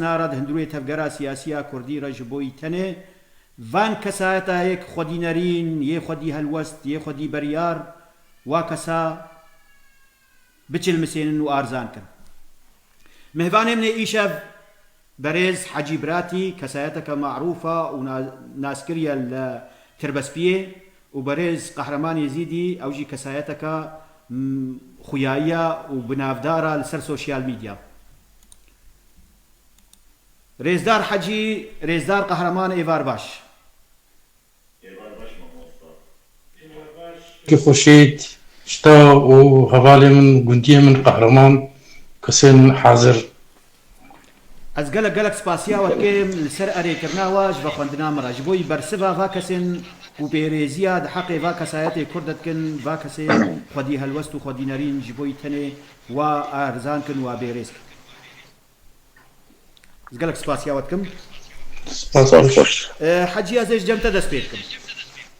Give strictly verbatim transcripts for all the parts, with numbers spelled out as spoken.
Nara di hundirê tevgera siyasî ya kurdî re ji bo yî tenê van kesayeta yek xwedî nerîn, yê xwedî helwest, yê xwedî beryar, wa kesa biçilmisênin û arzan kin. Mêvanê min ê îşev berêz Hecî Biratî, kesayeteke marûf e û na-, naskirî ye li Tirbespiyê, û berêz Qehreman Êzîdî, ew jî kesayeteke, m, xuyayî ye û binavdar e li ser sosyal medya. Rêzdar Hecî, Rêzdar Qehreman, êvar baş. Kî xweşît, ji te û hevalê min, gundiyê min Qehreman, kesên hazir. Ez gelek gelek spasiya we dikim li ser erêkirina we ji vexwendina min re. Ji bo yî bersiva va kesên ku bêrêziya di heqê va kesayetê Kurd de dikin, va kesê xwedî helwest û xwedî nerîn ji bo yî tenê wa erzan kin, wa bêrêz kin. Ez gelek spasiya we dikim. Spas. Spas xweş. E, Hecî, ez ê ji cem te dest pê bikim.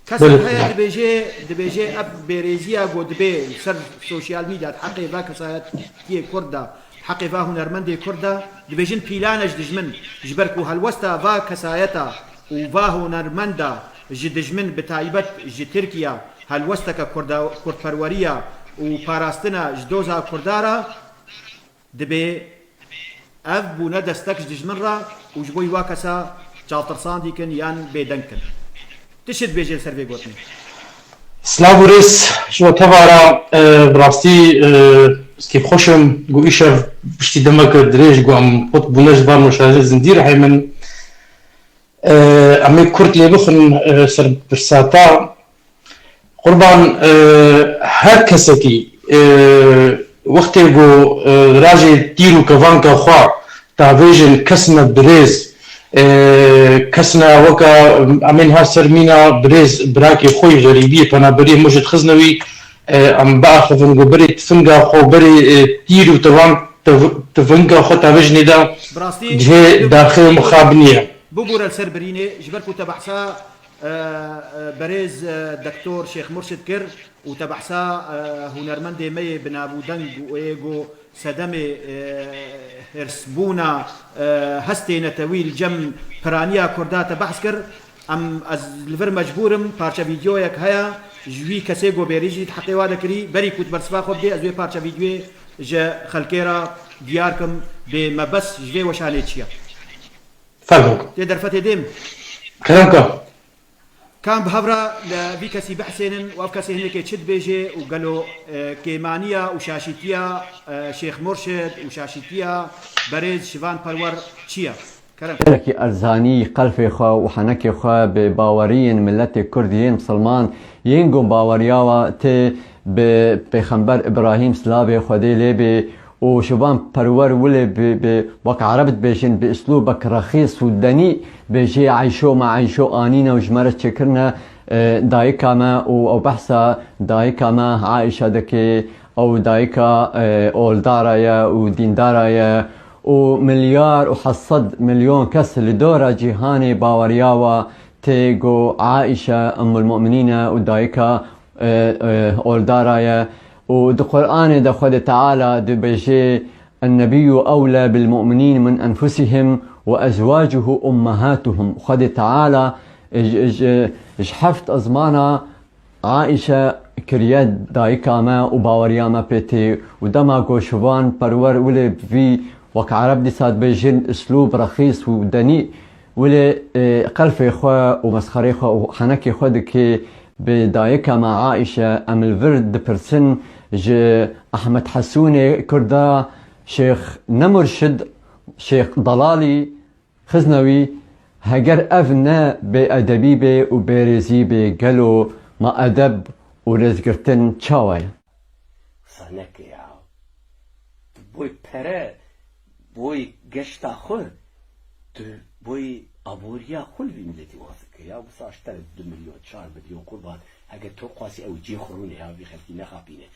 Kesek Belê. heye dibêje, dibêje ev bêrêziya ku dibê li ser sosyal medya di heqê va kesayetiyê Kurd de, di heqê va hunermendê Kurd de, dibêjin pîlan e ji dijmin, ji ber ku helwesta va kesayeta û va hunermenda ji dijmin, bi taybet ji Tirkiye, helwesteke Kurda-, kurdperweriya û parastina ji doza Kurda re, dibê ev bûne destek ji dijmin re û ji bo wa kesa çavtirsan dikin yan bêdeng kin. Tu çi dibêjî li ser vê gotinê? Silav û rêz ji we teva re, e, bi rastî, e, kêfxweş im ku îşev piştî demeke dirêj ku em xwe bûne ji van weşanê zindî re heymin. E, em ê kurt lê bixin, e, ser pirsa te. Qurban, e, her kesekî, e, wextê ku, e, rajê tîr û kevanka xwe tavêjin kesne birêz, e, kesne weke em ên her ser mîna birêz, birakê xwe yî xerîbiyê, penaberiyê murşid xizne wî, e, em biaxivin ku berê tifinga xwe, berê, e, tîr û tevan-, tev-, tifinga xwe tavêjinê de Bi rastî, cihê bibû-, daxê mixabinî ye. Bibûre li ser birînê, ji ber ku te behsa e, e, berêz, e, Doktor Şêx Murşid kir û te behsa, e, hunermendê me yê bi nav û deng û ê ku sedemê, e, hirsbûna, e, hestê netewî li cem piraniya Kurda te behs kir. Em, ez li vir mecbûr im, parçe vîdeoyek heye, ji wî kesê ku bêrî jî di heqê wa de kirî, berî ku tu bersiva xwe bidê, ez wê parçe vîdeoyê ji xelkê re diyar kim, bê mebest ji vê weşanê çi ye. Fermo. Tê derfetê dêm. Kerem ka. Kan bi hev re li vî kesî bihsênin û ev kesê hinekê çi dibêje û gelo, e, kêmaniya û şaşîtiya, e, Şêx Murşid û şaşîtiya berêz Şivan Perwer çi ye? Kerem. Gelekî erzanî qelfê xwe û henekê xwe bi baweriyên miletê Kurd yên Misilman yên ku baweriya we tê bi Pêxember Îbrahîm silavê Xwedê lê bê û Şivan Perwer wile bi, bi, wek Ereb dibêjin, bi îslûbek rexîs û denî bêjê eyşo me eyşo anîne û ji me re çêkirine, e, dayika me û ew behsa dayika me Aîşe dike, ew dayika, e, oldara ye û dîndara ye û milyar û heft sed milyon kes li dora cîhanê baweriya we tê ku Aîşe Ummul Mu'minîn e û dayika, e, e, oldara ye. Û di Qur'anê de Xwedê Teala dibêje, "Ennebiyyu ewla bil mu'minîne min enfusihim ve ezwacuhu ummehatuhum." Xwedê Teala ji, ji, ji heft ezmana Aîşe kiriye dayika me û baweriya me pê tê û dema ku Şivan Perwer wile bi vî, wek Ereb dîsa dibêjin, îslûb rexîs û denî wile, e, qelfê xwe û mesxerê xwe û henekê xwe dike bi dayika me Aîşe, em li vir dipirsin ji Ehmed Hesûnê Kurda, Şêx Nemurşid, Şêx Delalî, Xiznewî, heger ev ne bêedebî bê û bêrêzî bê, gelo ma edeb û rêzgirtin çawa ye? Wisa neke ya. Tu boy pere, boy geşta xwe, tu boy aboriya xwe li vî miletî wazike ya. Wisa ji te re du milyon, çar milyon qurban, heger tu xwasî ew cihê xwe rûne ya, vî xelkî nexapîne.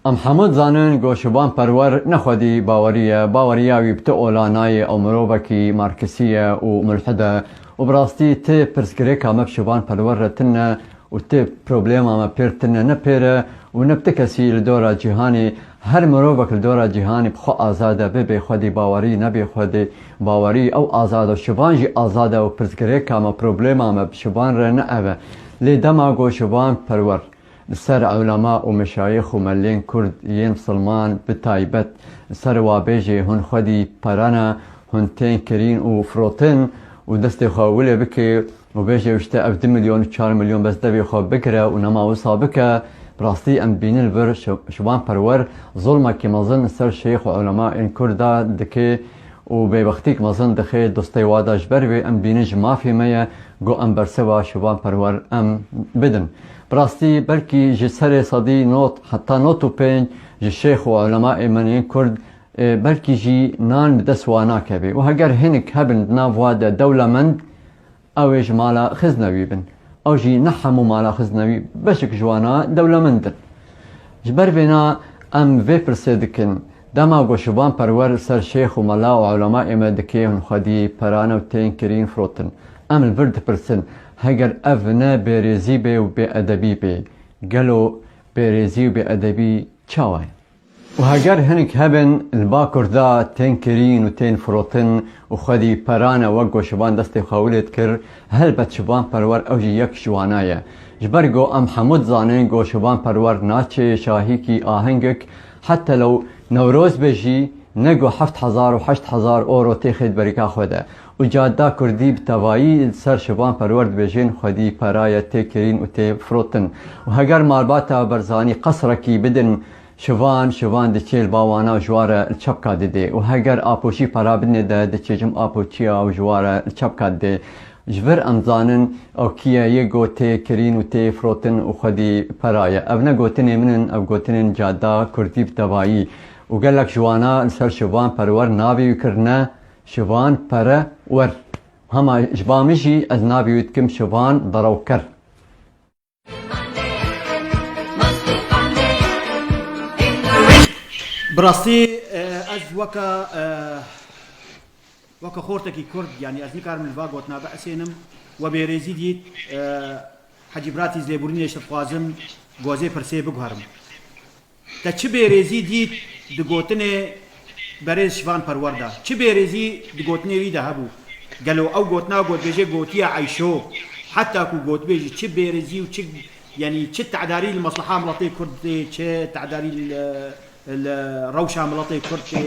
Em hemû dizanin ku Şivan Perwer ne xwedî bawerî ye, baweriya wî bi ti ola nayê, ew mirovekî marksî ye û mulhid e û bi rastî ti pirsgirêka me bi Şivan Perwer re tune û ti problema me pêr tune ne pêr e û ne bi ti kesî li dora cîhanê Her mirovek li dora cîhanê bi xwe azad e, bibê xwedî bawerî, nebê xwedî bawerî, ew azad e. Şivan jî azad e û pirsgirêka me, problema me bi şivan re ne ev e. Lê dema ku şivan perwer li ser ulema û meşayîx û melên kurd yên misilman bi taybet li ser wa bêjê hûn xwedî pere ne, hûn tên kirîn û firotin û destê xwe wilê bike û bêje, işte, ev du milyon û çar milyon bes devê xwe bigire û nema wisa bike, bi rastî em dibînin li vir şi-, şivan perwer zulmekî mezin li ser şêx û ulemayên kurd de dike û bêbextîk mezin dixe dostê wa de. Ji ber vê em dibînin ji mafê me ye, ku em bersiva şivan perwer em bidin. Bi rastî belkî ji serê sedî not heta not û pênc ji şêx û ulemayê me yên kurd, e, belkî jî nan bi dest wa nakeve. Û heger hinek hebin di nav wa de dewlemend, ew ê ji mala xiznewî bin. Ew jî ne hemû mala xiznewî, beşek ji wana dewlemend in. Ji ber vêna em vê pirsê dikin, dema ku şivan perwer li ser şêx û mela û ulemayê me dike hûn xwedî perane û tên kirîn firotin. Em li vir dipirsin, heger ev ne bêrêzî bê û bêedebî bê, gelo bêrêzî û bêedebî çawa ye? Û heger hinek hebin li ba kurda tên kirîn û tên firotin û xwedî perane wek ku şivan destê xwe wilêt kir, helbet şivan perwer ew jî yek ji wana ye. Ji ber ku em hemû dizanin ku şivan perwer naçe şahîkî ahengek, heta lew Newroz be jî, ne ku heft hezar û heşt hezar euro têxê di berîka xwe de. Û cadda kurdî bi tevayî li ser şivan perwer dibêjin xwedî pera ye, tê kirîn û tê firotin. Û heger malbata Barzanî qesrekî bidin şivan, şivan diçê li ba wana û ji wa re li çepka didê. Û heger apoçî pera bidinê de, diçê cem apoçiya û ji wa re li çepka didê. Ji vir em zanin ew kî ye, yê ku tê kirîn û tê firotin û xwedî pera ye. Ev ne gotinê min in, ev gotinên cadda kurdî bi tevayî. Û gelek ji wana li ser şivan perwer navê wî kirine şivan pere wer. Hema ji ba min jî ez navê wî dikim şivan derewker. Bi rastî, e, ez weke, e, weke xortekî kurd, yanî ez nikarim li va gotina biesênim, we bêrêzî dît, e, Hecî Bratî, ji lêborînê ji te dixwazim gozê pirsê biguherim. Te çi bêrêzî dît di gotinê berêz Şivan Perwer de? Çi bêrêzî di gotinê wî de hebû? Gelo ew gotina gotbêjê gotiye Eyşo, heta ku gotbêjî çi bêrêzî û çi, yanî çi tedarî li mesleha miletê kurd tê, çi tedarî li, li rewşa miletê kurd tê,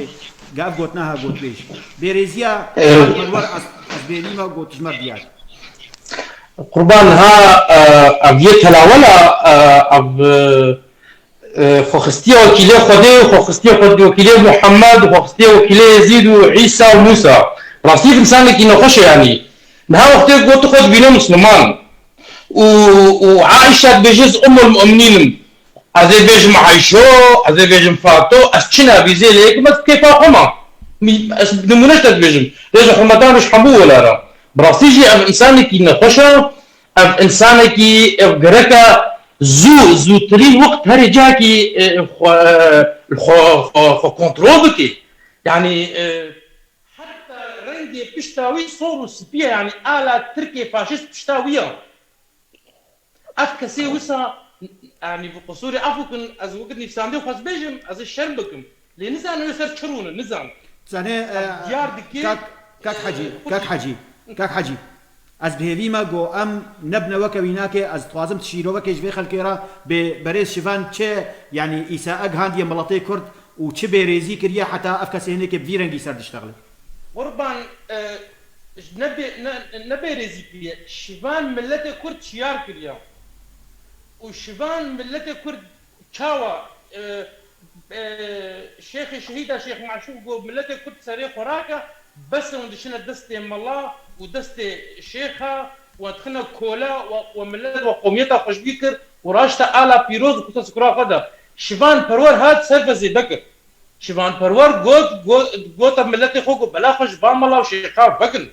ge ev gotina ha gotbêj. Bêrêziya Şivan Perwer ez, ez bêrî me got ji me diyar. Qurban ha, e, ev yê telawela, e, ev, e, e, xwe xistiye wekîlê Xwedê û xwe xistiye xwe wekîlê Muhammed û xwe xistiye wekîlê Yezîd û Îsa û Mûsa. Rastî insanekî nexweş e yanî. Niha wextê ku tu xwe dibîne Misliman û, û Aîşe dibêje ez Ummul Mu'minîn im. Ez ê bêjim Ayşo, ez ê bêjim Fato, ez çi navîzê lê yekim ez bi kêfa xwe ma. Mî-, ez nimûne ji te dibêjim. Rêz û hurmetan ji hemû welara. Bi rastî jî ev insanekî nexweş e, ev insanekî ev gereke zû, zûtirîn wext herê cihekî, e, xwe, xwe, xwe, xwe kontrol bike. Yanî, e, heta rengê pişta wî sor û spî ye, yanî ala Tirkê faşîst pişta wî ye. Ev kesê wisa, yanî bi qusûrê efû kin, ez wekî nivîsandê xwe ez bêjim, ez ê şerm bikim. Lê nizanim wê ser çi rûne, nizanim. Zanê, e, Ev diyar dike, kak, kak e, Hecî, xwe kak Hecî, kak Hecî. Ez bi hêvî me ku em nebine weke wînakê, ez dixwazim tu şîrovekê ji vê xelkê re bê berêz Şivan çi, yanî îsa'e gihandiye miletê Kurd û çi bêrêzî kiriye heta ev kesê hinekê bi vî rengî ser diştexile. Qurban, e, ne bê, ne, ne bêrêzî kiriye. Şivan miletê Kurd şiyar kiriye. Û şivan miletê Kurd çawa, e, e, Şêxê Şehîda Şêx Maşûq got, miletê Kurd serê xwe rake, bes e, hûn dişine destê mela û destê şêxa, we dixine kole, we, we milet, we qomiyeta xwe ji bî kir û raşte ala pîroz û xiste sikura xwe de. Şivan Perwer hat ser ve zêde kir. Şivan Perwer got, got, gote miletê xwe ku bela xwe ji van mela û şêxa vekin.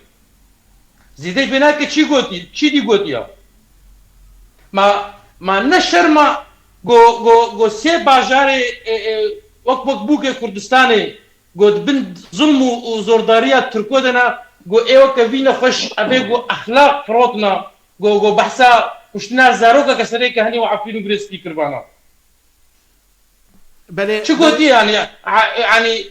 Zêde ji vê nake çi gotî, çi dî gotiya? Ma, ma ne şerma go, go, go sê bajarê, e, e, wek, wek bûkê Kurdistanê go di bin zulm û, û zordariya Tirko de ne, go ê weke vî nexweş, evê go exlaq firotna, go, go behsa kuştina zarokeke serê kehenî û Efrîn û Birêskî kirvana. Belê, Çi gotî yani? Ha, yani,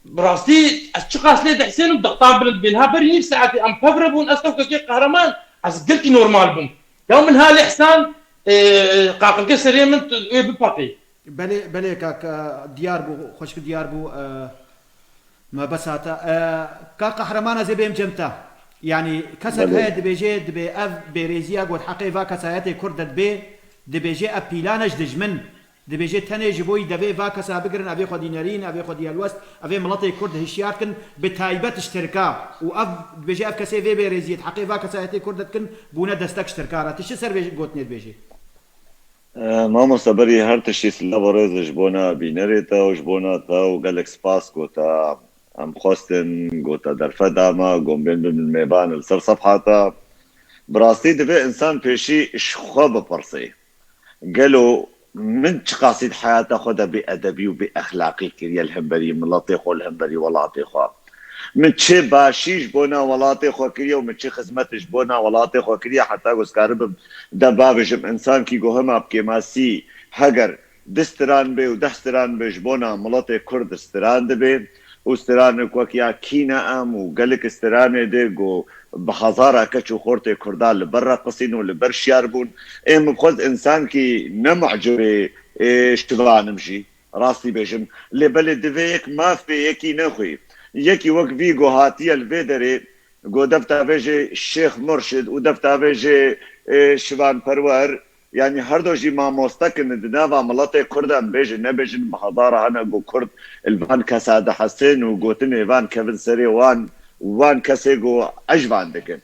bi rastî ez çiqas lê dihsênim, dextan bilind bîn. Ha, berî nîv saetê em pevre bûn, ez tewkekê qehreman, ez gelkî normal bûm. Ya min ha lê ihsan, e, qaqilke serê min tu wê bipeqî. Belê, belê kak, e, diyar bû, xweşik diyar bû, e, me bes hata. E, ka qehreman ez ê bêm cem te. Yani kesek Belê. heye dibêje, dibê ev bêrêziya got heqê va kesayetê Kurd de dibê, dibêje ev pîlan e ji dijmin. Dibêje tenê ji bo yî devê va kesa bigirin, evê xwedî nerîn, evê xwedî helwest, evê miletê Kurd hişyar dikin, bi taybet ji Tirka. Û ev dibêje ev kesê vê bêrêziyê di heqê va kesayetê Kurd de dikin, bûne destek ji Tirka re. Tu çi ser vê gotinê dibêjî? E, mamoste, berî her tiştî silav û rêz ji bona bînerê te û ji bona te û gelek spas ku te em xwestin, ku te derfet da me, ku em bên bibin mêvan li ser sefha te. Bi rastî divê insan pêşî ji xwe bipirsê. Gelo min çiqasî di heyata xwe de bêedebî û bêexlaqî kiriye li hemberî miletê xwe, li hemberî welatê xwe? Min çi başî ji bona welatê xwe kiriye û min çi xizmet ji bona welatê xwe kiriye, heta ku ez karibim de bavêjim, însankî ku hema bi kêmasî heger du stiran bê û deh stiran bê ji bona miletê Kurd stiran dibe û stiranek wek ya Kîna em û gelek stiranê dê ku bi hezara keç û xortê Kurda li ber re qisîn û li ber şiyar bûn. Ê min xwest însankî ne mucibê, ê, şivanim jî, rastî bêjim. Lê belê divê yek mafê yekî nexwî. Yekî wek vî ku hatiye li vê derê, ku dev tavêjê Şêx Murşid û dev tavêjê, ê, Şivan Perwer, yanî her do jî mamoste kin, di nava miletê Kurd em bêjin nebêjin, bi hezara hene ku Kurd li van kesa dihesên û gotinê van kevin serê wan, wan kesê ku ej van dikin.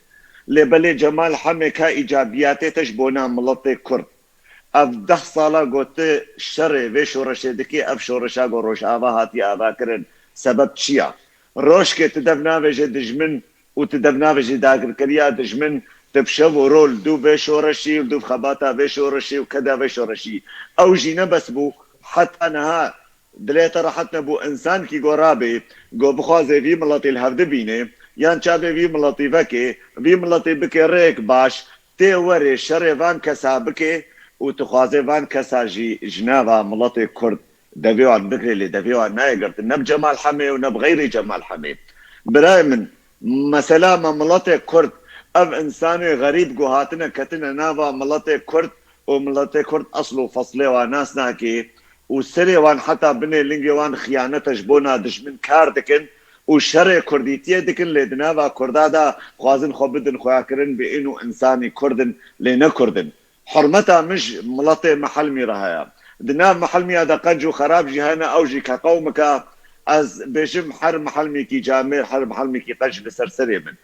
Lê belê Cemal Hemê ka îcabiyatê te ji bona miletê Kurd. Ev deh sala ku tu şerê vê şoreşê dikî, ev şoreşa ku Rojava hatiye avakirin, sebeb çi ya? Rojkê tu dev navêjê dijmin û tu dev navêjî dagirkeriya dijmin, tu bi şev û rol dû vê şoreşî û dû xebata vê şoreşî û keda vê şoreşî. Ew jî ne bes bû, heta niha dilê te rehet nebû, însankî ku rabê, ku bixwaze vî miletî li hev dibîne, yan çavê vî miletî veke, vî miletê bike rêyek baş, tê werê şerê van kesa bike û tu xwaze van kesa jî ji nava miletê Kurd devê wan bigirê, lê devê wan nayê girtin, ne bi Cemal Hemê û ne bi xeyrê Cemal Hemê. Birayê min, mesela me miletê Kurd, ev însanê xerîb ku hatine ketine nava miletê Kurd û miletê Kurd esl û feslê wan nas nake û serê wan heta binê lingê wan xiyanete ji bona dijmin kar dikin û şerê Kurdîtiyê dikin, lê di nava Kurda de xwazin xwe bidin xuyakirin bi ên û însanî Kurd in, lê ne Kurd in. Hurmeta min ji miletê Mihelmî re heye. Di nav Mihelmiya de qenc û xerab jî hene, ew jî ke qewmika, ez bêjim her Mihelmîkî camêr, her Mihelmîkî qenc li ser serê min.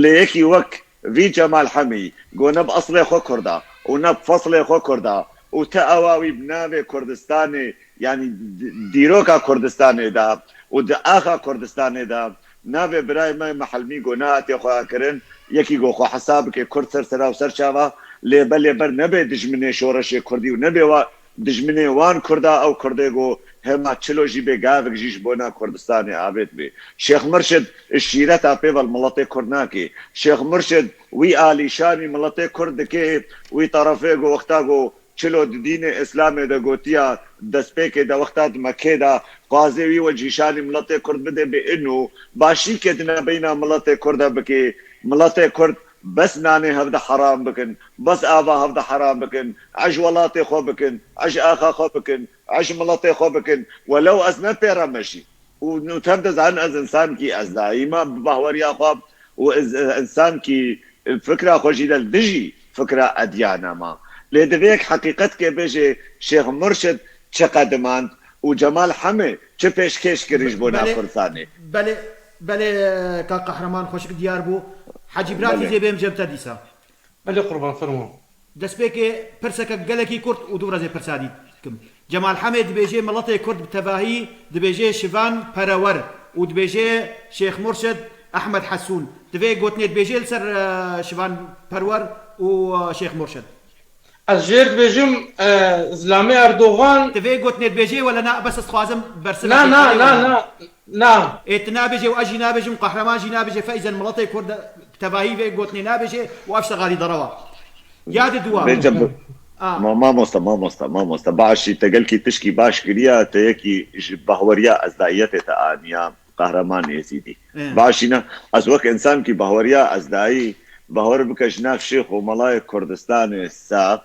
Lê yekî wek vî Cemal Hemî, ku ne bi eslê xwe Kurd a û ne bi feslê xwe Kurd a û te ewa wî bi navê Kurdistanê, yanî di-, dîroka Kurdistanê de û di axa Kurdistanê de, navê birayê me Mihelmî ku nehatiye xweyakirin, yekî ku xwe hesab bike Kurd ser sera û ser çava, lê belê ber nebe dijminê şoreşê Kurdî û nebe wa dijminê wan Kurda, ew Kurdê ku hema çilo jî bê gavek jî ji bona Kurdistanê avêt bê. Şêx Mirşid şîreta pê ve li miletê Kurd nake. Şêx Mirşid wî alîşanî miletê Kurd dike, wî terefê ku wexta ku çilo di dînê Îslamê de gotiya, destpêkê de wexta di Mekê de xwazê wî wecîşanî miletê Kurd bide bi ên û başî ke di nabeyna miletê Kurd de bike, miletê Kurd bes nanê hev de heram bikin, bes ava hev de heram bikin, ej welatê xwe bikin, ej axa xwe bikin, ej miletê xwe bikin, welew ez ne pêre me jî. Û nû tev dizanin ez însankî ez daîma bi bahweriya xwe û ez, ez însankî fikra xwe jî de li dijî fikra ediyana ma. Lê divê yek heqîqetkê bêje Şêx Murşid çi qedimand û Cemal Hemê çi pêşkêş kirî ji bona Belê, Kurdistanê. Belê, belê, e, ka Qehreman xweşik diyar bû. Hecî Bira Belê. Tîzê bêm cem te dîsa. Belê qurban, fermo. Destpêkê pirseke gelekî kurt û du rêzê pirsa dî dikim. Cemal Hemê dibêje miletê Kurd bi tevahî dibêje Şivan Perewer û dibêje Şêx Murşid Ehmed Hesûn. Divê gotinê dibêje li ser, e, Şivan Perwer û, e, Şêx Murşid. Ez jêr dibêjim, e, Zilamê Erdogan. Divê gotinê dibêje wele na, bes ez dixwazim bersiva Na, na, na, na. Na. Ê, tu nabêje û ez jî nabêjim, Qehreman jî nabêje, Feyzen miletê Kurd bi tevahî vê gotinê nabêje û ev şte xalî derewa. Ya di dua. Bêje bi-, A. Ma-, mamosta, mamosta, mamosta. Başî, te gelkî tişkî baş kiriya, te yekî ji bahweriya ezdayiyetê te aniya, Qehreman Êzîdî. E. Başî ne, ez wek însankî bahweriya ezdayî, bahwer bike ji nav şêx û melayê Kurdistanê sax,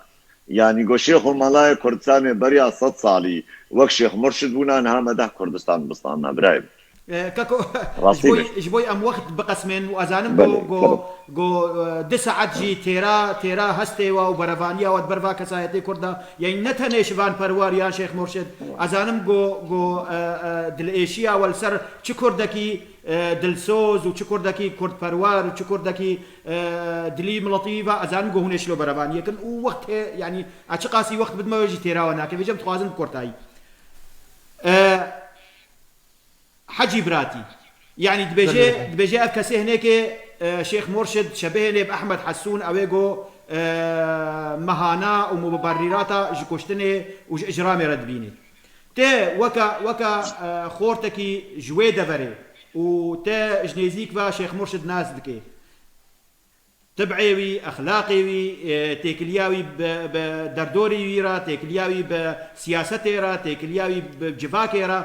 yanî go şêx û melayê Kurdistanê beriya sed salî, wek Şêx Murşid bûna, niha me deh Kurdistan bistanna, birayê min. E, Keko, Rastî ji bo, be. Ji bo em wext biqesmên û ezanim go, Belê, go, tabii. Go, e, du saet jî têra, têra hestê we û berevaniya we di ber va kesayetê Kurd de, yanî ne tenê Şivan Perwer yan Şêx Murşid, ezanim go, go, e, e, dilêşiya we li ser çi Kurdekî, e, dilsoz û çi Kurdekî Kurdperwer û çi Kurdekî, e, dilî miletî ve, ezanim go hûn ê şilo berevaniyê kin û wext hê, yanî, a çiqasî wext bidime wê jî têra we nake. Vêce em dixwazin bi kurtayî. E, Hecî biratî. Yanî dibêje, Belê. Dibêje ev kesê hinêkê, e, Şêx Murşid şebihênê bi Ehmed Hesûn, ew ê go, e, mehana û muberrîrata ji kuştinê û ji icramê re dibînê. Tê weke, weke, e, xortekî ji wê deverê û tê ji nêzîk ve Şêx Murşid nas dike. Tib'ê wî, exlaqê wî, e, têkiliya wî bi, bi derdorê wî re, têkiliya wî bi siyasetê re, têkiliya wî bi civakê re.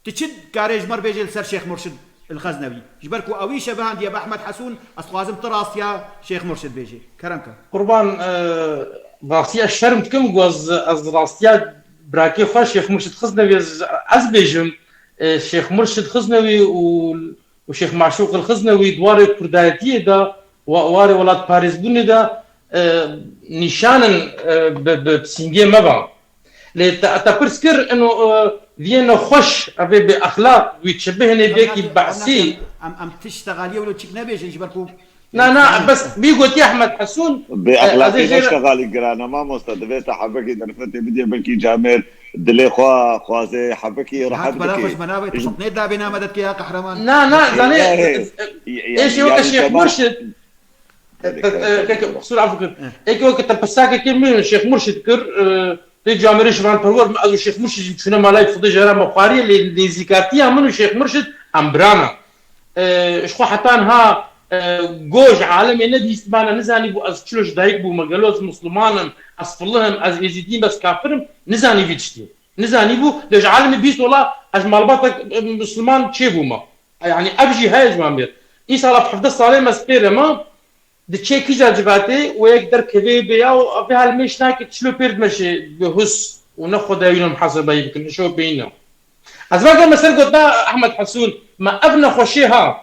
Tu çi dikarê ji me re bêjê li ser Şêx Murşid El Xeznewî? Ji ber ku ewî şevehandiye bi Ehmed Hesûn, ez dixwazim tu rastiya Şêx Murşid bêjê. Kerem ke. Qurban, e, rastiya şerm dikim ku ez, ez rastiya birakê xwe Şêx Murşid Xiznewî ez, ez bêjim. E, Şêx Murşid Xiznewî û û Şêx Maşûq El Xiznewî di warê kurdayetiyê de, wa-, warê welatparêzbûnê de, e, nîşan in, e, bi, bi sîngê me ve. Lê te, te pirs kir, ino, e, viyê nexweş, evê bi exlaq, wî çi bihênê Em bêkî nakin, em behsî. Nakin, em, em tişt texaliyê wilo çik nebêjin ji ber ku Na, na, bes bî gotî Ehmed Hesûn, Bi e, ez ê exlaqî jê re- neştexalî girane mamoste, divê te hebekî derfetê bidê, belkî camêr dilê xwe xwazê hebekî Hat rehet bela bikê. Xweş me navê tu nê dabê name de dike ya qehreman. Na, na, zanê, Ya, he. e, e, Ya, êşê weke yani Şêx tamam. Murşid, e, Tabii, e, tabii, e, tabii. Qisûr afû kir. Ê. Êkê weke te pirsakekê min Şêx Murşid kir, e, tê camêrê Şivan Perwer min, ez û Şêx Murşid jî çûne malay Xwedê jê re me xwariye, lê nêzîkatiya min û Şêx Murşid em birana. E, ji xwe heta niha, e, go ji alemê nedihîstibana, nizanîbû ez çilo ji dayik bûme, gelo ez misliman im, ez filih im, ez êzîdî im, ez kafir im, nizanî vî tiştî. Nizanîbû, lê ji alemê bîst ola ez malbatek, e, misliman çêbûme. Yanî ev jî heye ji me mêr. Îsal ev hevdeh salê me spêre me, diçê kîja civatê û yek derkevê bê ya û vê hal mêş nake çilo pêr dimeşê bi hus û ne xwedayî wî ne muhasebeyî bikin, şew beyî ne. Ez veke me ser gotina Ehmed Hesûn, me ev nexweşê ha.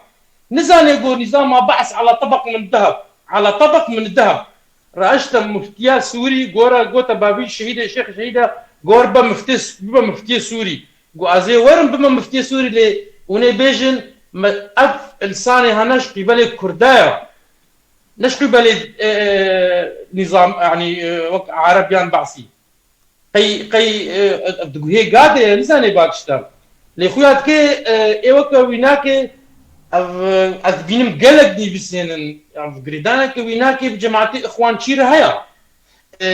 Nizanê ku nîzama Be's ala tebeq min deheb. Ala tebeq min deheb. Raşte muftiya Sûrî, gora gote bavî şehîdê Şêx Şehîda, gor be muftê, bibe muftiyê Sûrî. Ku ez ê werim bime muftiyê Sûrî lê hûn ê bêjin, me ev însanê ha ne ji qîbelê Kurda ya. Ne ji qîbelê, e, e, nîzam, yanî, e, wek Ereb yan Be'sî. Qey, qey, e, e, diguhê gadê ye, nizanê ba tişta. Lê xuya dike, e, ê weke wî nake, ev, e, ez dibînim gelek nivîsên in, ev girêdaneke wî nake bi cemaetê Ixwançî re heye. E,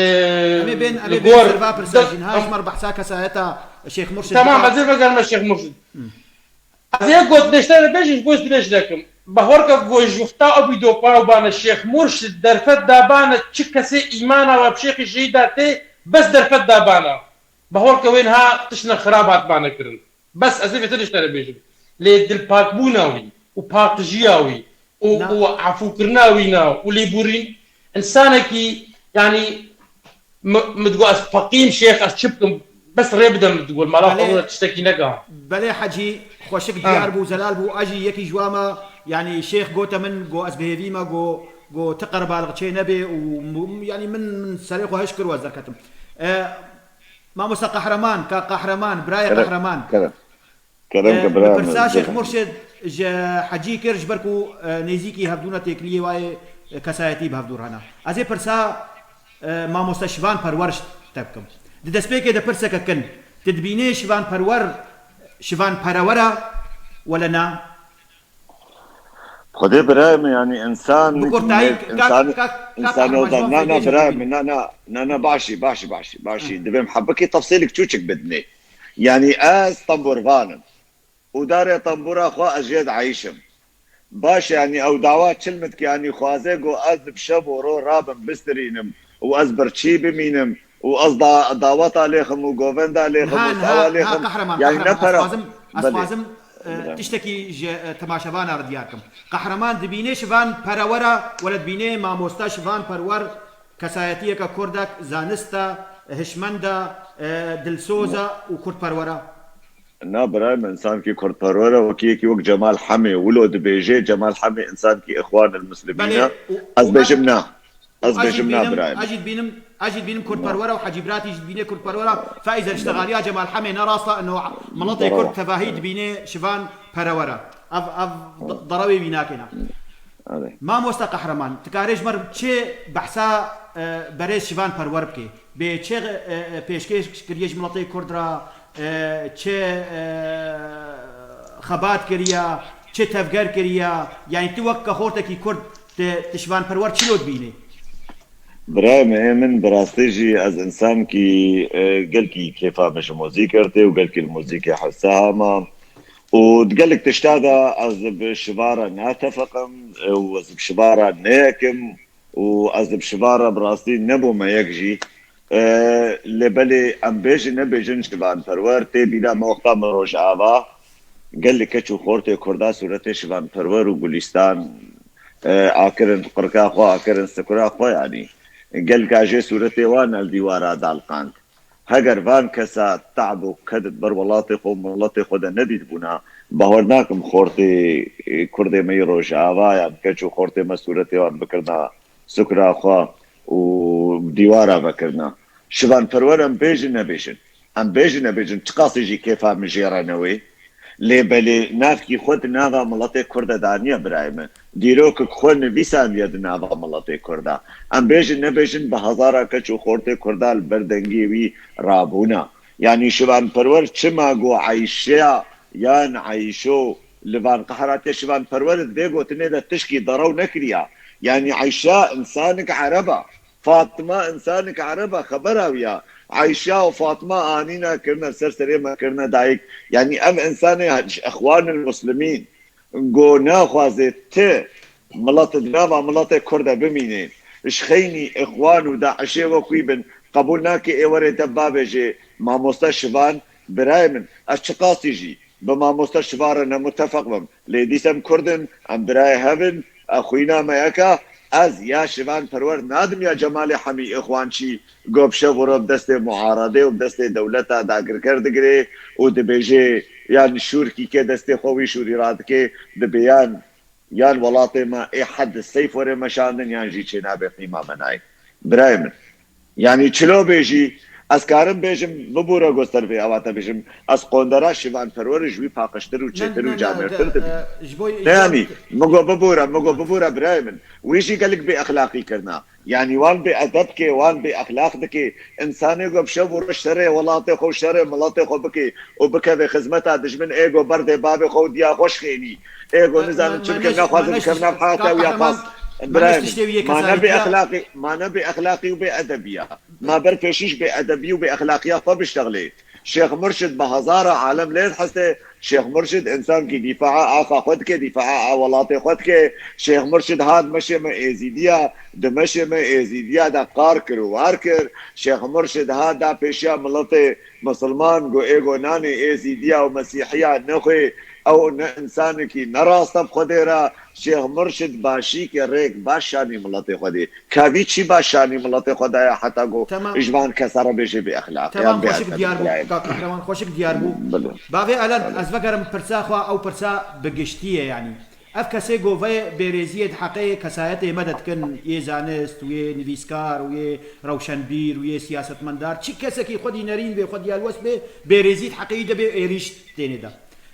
Em ê bên, em li ê bên gor ser va pirsa de- jî. Niha ji me re behsa kesayeta Şêx Murşid Tamam, bike. Ez ê vegerime Şêx Murşid. Ez ê got neştene bêjin, ji bo ez dirêj nekim. Bahorka ku ji wexta ew bî dopa û bane Şêx Murşid derfet dabane, çi kesê îmana we bi Şêxê Şehîda tê, bes derfet dabane. Bahorka wê niha tiştine xirab hatibane kirin. Bes ez ê vê tiştine bêjim. Lê dilpakbûna wî û paqijiya wî û, Na. û efûkirina wî na û lêborîn, însanekî, yanî, mi, mi digot ez feqîm şêx, ez çi bikim? Bes rê bide min, digot mala Belê. xwe bûne tiştekî neka. Belê Hecî, xweşik Ha. diyar bû, zelal bû, a jî yekî ji wa me, yanî şêx gote min, go ez bi hêvî me, go, go ti qerbaliq çê nebê û mu-, yanî min, min serê xwe hiş kir û ez derketim. E, Mamosta Qehreman, ka Qehreman, birayê Kerem, Qehreman. kerem. Kerem E, ke bi bira pirsa min, Şêx kerem. Murşid ji Hecî kir, ji ber ku, e, nêzîkî hevdûna têkiliyê wayê, e, kesayetî bi hevdû re hene. Ez ê pirsa, e, mamoste Şivan Perwer ji te bikim. Di destpêkê de pirseke kin. Tu dibînê Şivan Perwer, Şivan Perewera wele na? Xwedê birayê min, yanî însan Bi kurtayî, nê-, ka-, însan, ka-, ka-, însan Qehreman, o da, ji wan na, na, vê birayê bêjin. min, na, na, na, na, başî, başî, başî, başî. Hı. Divêm hebikî tefsîlik çûçik bidinê. Yanî ez tembûrvan im. Û darê tembûra xwe ez jê dieyşim. Baş, yanî ew dawa çil min dike, yanî xwaze go ez bi şev û ro rabim, bistirînim. û ez birçî bimînim û ez da, daweta lêxim û govenda lêxim û sawa lêxim. Qehreman, yani ne para. Ez dixwazim, ez dixwazim, e, tiştekî ji, e, temaşevana re diyar kim. Qehreman dibînê Şivan Perewera, wele dibînê mamosta Şivan Perwer, kesayetiyeke kurdek, zanista, hişmenda, e, dilsoza û kurdperwera. Na, birayê min, insankî kurdperwer e, wekî yekî wek Cemal Hemê wilo dibêje, Cemal Hemê insankî Îxwan el Muslimîn e. Ez bêjim na. Ez bêjim na, birayê min. Ez jî dibînim, ez jî dibînim kurdperwer e û Hecî Biratî jî dibîne kurdperwer e. Faiz el iştixaliya Cemal Hemê ne rast e, ino miletê kurd tevahî dibîne Şivan Perewera. Ev, ev d-, derewê wî nakêne. Mamosta Qehreman, tu karê ji me re çi behsa, e, berêz Şivan Perwer bike? Bê çi, e, e, pêşkêş kiriye ji miletê kurd re, e, çi, e, xebat kiriye, çi tevger kiriye? Yani tu wek kexortekî kurd, tu, tu Şivan Perwer çilo dibînî? Birayê min, ê min bi rastî jî ez insankî, e, gelkî kêfa min ji muzîk re tê û gelkî li muzîkê hewsa hama. Û di gelek tişta de ez bi Şivan re natefiqim û ez bi Şivan re neyekim. û ez bi Şivan re bi rastî nebûme yek jî. E, lê belê em bêjin nebêjin Şivan Perwer tê bîra me wexta me Rojava gelê keç û xortê Kurda sûretê Şivan Perwer û Gulîstan, e, akirin qirka xwe, akirin sikura xwe, yanî gelka jê sûretê wan li dîwara daliqand. Heger van kesa te'b û ked ber welatê xwe û miletê xwe de nedîtibûna, bawer nakim xortê, e, kurdê me yê Rojava yan keç û xortê me sûretê wan bikirina sukra xwe û dîwara vekirina. Şivan Perwer em bêjin nebêjin. Em bêjin nebêjin, çiqasî jî kêfa min jê re newê. Lê belê navkî xwe di nava miletê Kurd de daniye birayê min. Dîrokek xwe nivîsandiye di nava miletê Kurd de. Em bêjin nebêjin bi hezara keç û xortê Kurda li ber dengê wî rabûna. Yanî Şivan Perwer çima got Eyşeya yan Eyşo li Van Qehra tê Şivan Perwer di vê gotinê de tişkî derew nekiriya. Yanî Eyşa insanek Ereb e. Fatma insanek Ereb e, xebera wî ya. Eyşa û Fatma anîna kirine ser serê me kirine dayik. Yanî ev insanê ji Îxwanil Muslimîn go naxwaze ti milet di nava miletê Kurd de bimîne. Ji xeynî Îxwan û DAIŞê wek wî bin. Qebûl nake ê were te bavêje mamoste Şivan, birayê min. Ez çiqasî jî bi mamoste Şivan re ne mutefeq bim. Lê dîsa em Kurd in, em birayê hev in, e, xwîna me yek e. Ez ya Şivan Perwer nadim ya Cemalê Hemî Îxwançî, go bi şev û roj bi destê muaredê û bi destê dewleta dagirker digire û dibêje, yan şûrkî ke destê xwe wî şûrî radike, dibe yan, yan welatê me ê hed seyf were meşandin, yan jî çênabe qîma me nayê. Birayê min. Yanî çilo bêjî, ez karim bêjim, bibûre go ser vê ava te bêjim, ez qondera Şivan Perwer ji wî paqijtir û çêtir û camêrtir dibînim. Ne yanî, min go bibûre, min go bibûre birayê min. Wî jî gelek bêexlaqî kirina. Yanî wan bêedeb ke, wan bêexlaq dike. Însanê go bi şev û roj şerê welatê xwe û şerê miletê xwe bike û bikeve xizmeta dijmin, ê go berdê bavê xwe û diya xwe şixênî. Ê go nizanim çi bike, naxwaze bikeve nav heyata wî ya xas. Birayê min, ma ne bêexlaqî, ma ne bêexlaqî û bêedebî ya. Ma ber pêşî ji bêedebî û bêexlaqiya xwe biştexlê. Şêx Murşid bi hezara alem lê dihese. Şêx Murşid însankî dîfaa axa xwe dike, dîfaa a welatê xwe dike. Şêx Murşid hat meşê me êzîdiya, di meşê me êzîdiya de qar kir û war kir. Şêx Murşid hat da pêşiya miletê misilman, got ê go nanê êzîdiya û mesîhiya nexwê, ew ne însanekî ne rast e bi Xwedê re. Şêx Murşid başî ke rêk baş şanî miletê xwe dê. Ka vî çi baş şanî miletê xwe daye heta ku ji van kesa re bêje bêexlaq. Temam, xweşik diyar bû. Kak Qehreman, xweşik diyar bû. Bavê Elend, ez vegerim pirsa xwe, ew pirsa bi giştî ye, yanî. Ev kesê ku vê bêrêziyê di heqê kesayetê me de dikin, yê zanist û yê nivîskar û yê rewşenbîr û yê siyasetmendar, çi kesekî xwedî nerîn bê, xwedî helwest bê, bêrêzî di heqê wî de bê êrîş tênê de.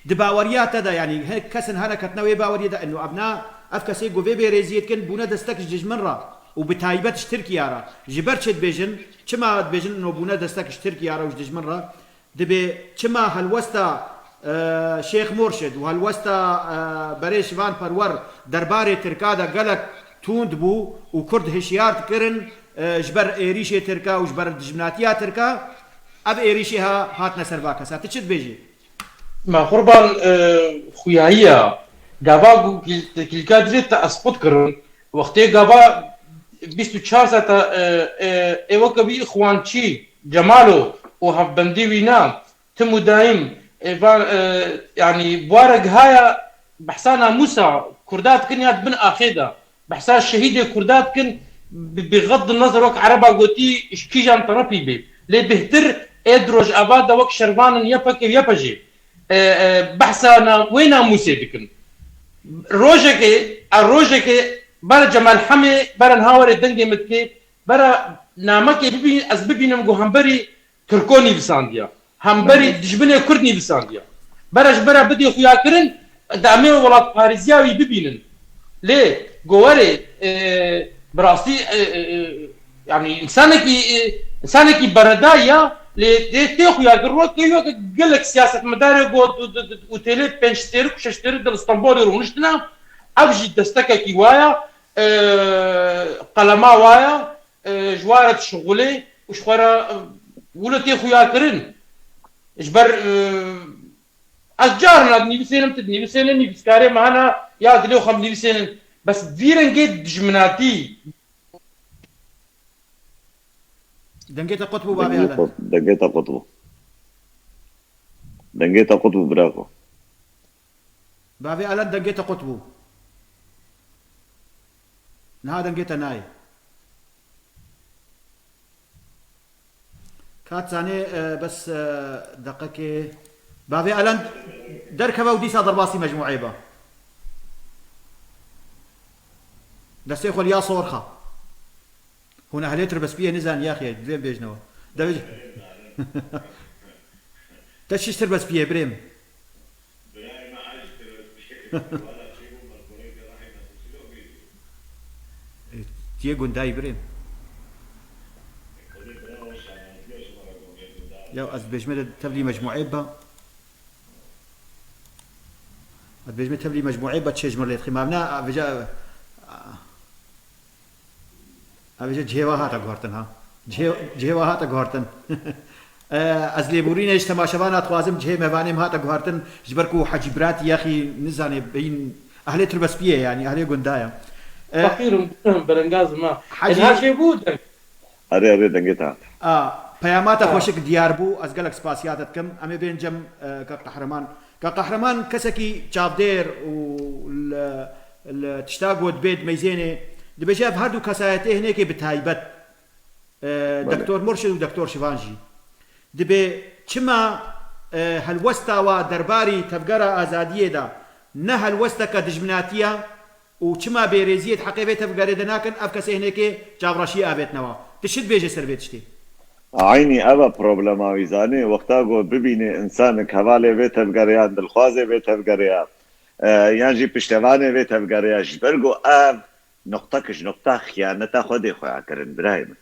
Di baweriya te de, yanî, hin kes hene ketine wê baweriyê de, ino ev na, ev kesê ku vê bêrêziyê dikin, bûne destek ji dijmin re û bi taybet ji Tirkiye re. Ji ber çi dibêjin? Çima dibêjin ino bûne destek ji Tirkiye re û ji dijmin re? Dibê çima helwesta, e, Şêx Murşid û helwesta, e, berê Şivan Perwer derbarê Tirka de gelek tund bû û Kurd hişyar dikirin, e, ji ber êrîşê Tirka û ji ber dijminatiya Tirka, ev êrîşê ha hatine ser va kesa. Tu çi dibêjî? Me qurban, e, xuyayiya. Gava ku kil-, kilka dilê te esqut kirin. Wextê gava bîst û çar saeta, e, e, ê weke wî Ixwançî, Cemalo û hevbendî wî na, tim û daîm, e, va, e, yanî, bwara gihaya behsa namûsa Kurda dikin ya di bin axê de, behsa şehîdê Kurda dikin, bi, bi xeddin nezir wek Ereba gotî, ji kîjan terefî bê. Lê bêhtir ê di Rojava de wek şervanên Y P G û Y P G, e, e, behsa na, wê namûsê dikin. Rojekê, a rojekê bere Cemal Hemê, bere niha were dengê min dikê, bere namekê bibîn, ez bibînim ku hemberî Tirko nivîsandiya, hemberî dijminê Kurd nivîsandiya. Bere ji bere bidê xuyakirin, de em ê welatparêziya wî bibînin. Lê gowerê, e, bi rastî, e, e, e, yanî, insanekî, e, insanekî beredayî ya, lê tê, tê xuya kir, weke, weke gelek siyasetmedarê got û, û, û, û têlê pênc stêrik û şeş stêrik di Stenbolê rûniştina, ev jî destekekî waya, e, qelema waya, e, ji ware dişixulê û ji xwe re, e, wilo tê xuya kirin. Ji ber, e, ez carna dinivîsênim, tu dinivîsênin, nivîskarê me hene, ya dilê xwe dinivîsênin. Bes vî rengê dijminatî. Dengê te qut bû, bavê Dengê Alan. Qut, dengê te qut bû. Dengê te qut bû, bira xwe. Bavê Alan, dengê te qut bû. Niha dengê te nayê. Kat zanê, e, bes, e, deqekê. Bavê Alan derkeve û dîsa derbasî mecmûeyê be. Destê xwe liya sorxa. Hûn ehlê tirbespiyê nizan yaxê, divê bêjnewa. Devê Te şiş tirbespiyê, birêm. Tiyê gundayî, birêm. Ya ez dibêjme de tevlî mecmûê be. Ez dibêjme tevlî mecmûê be, çê ji min lê dixî. Mavna, a, vêca, a, Ev jî cihê we hate guhertin, ha? Cihê, cihê we hate guhertin. E, ez lêborînê ji temaşevana dixwazim, cihê mevanê min hate guhertin, ji ber ku Hecî Biratî yexî nizanê bîn ehlê Tirbespiyê, yanî ehlê gunda ye. E, Feqîr im, berengaz me. Hecî Êdî her şey bû deng. Erê, erê, dengê te hate. A, peyama te xweşik diyar bû, ez gelek spasiya te dikim. Em ê bên cem, e, Kak Qehreman. Kak Qehreman kesekî çavdêr û li, li tişta ku dibê dimeyzênê, dibêje ev her du kesayetê hinekê bi taybet, e, Belê. Doktor Murşid û Doktor Şivan jî. Dibê çima, e, helwesta wa derbarî Tevgera Azadiyê de ne helwesteke dijminatî ye, û çima bêrêziyê di heqê vê tevgerê de nakin, ev kesê hinekê çavreşiyê avêtine wa. Tu çi dibêje ser vê tiştê? Eynî ev e problema wî, zanî, wexta ku bibînê însanek hevalê vê tevgerê ya, dilxwazê vê tevgerê ya, e, yan jî piştevanê vê tevgerê ya, ji ber ku ev nuqtek ji nuqta xiyaneta xwe dê xweya kirin, birayê min.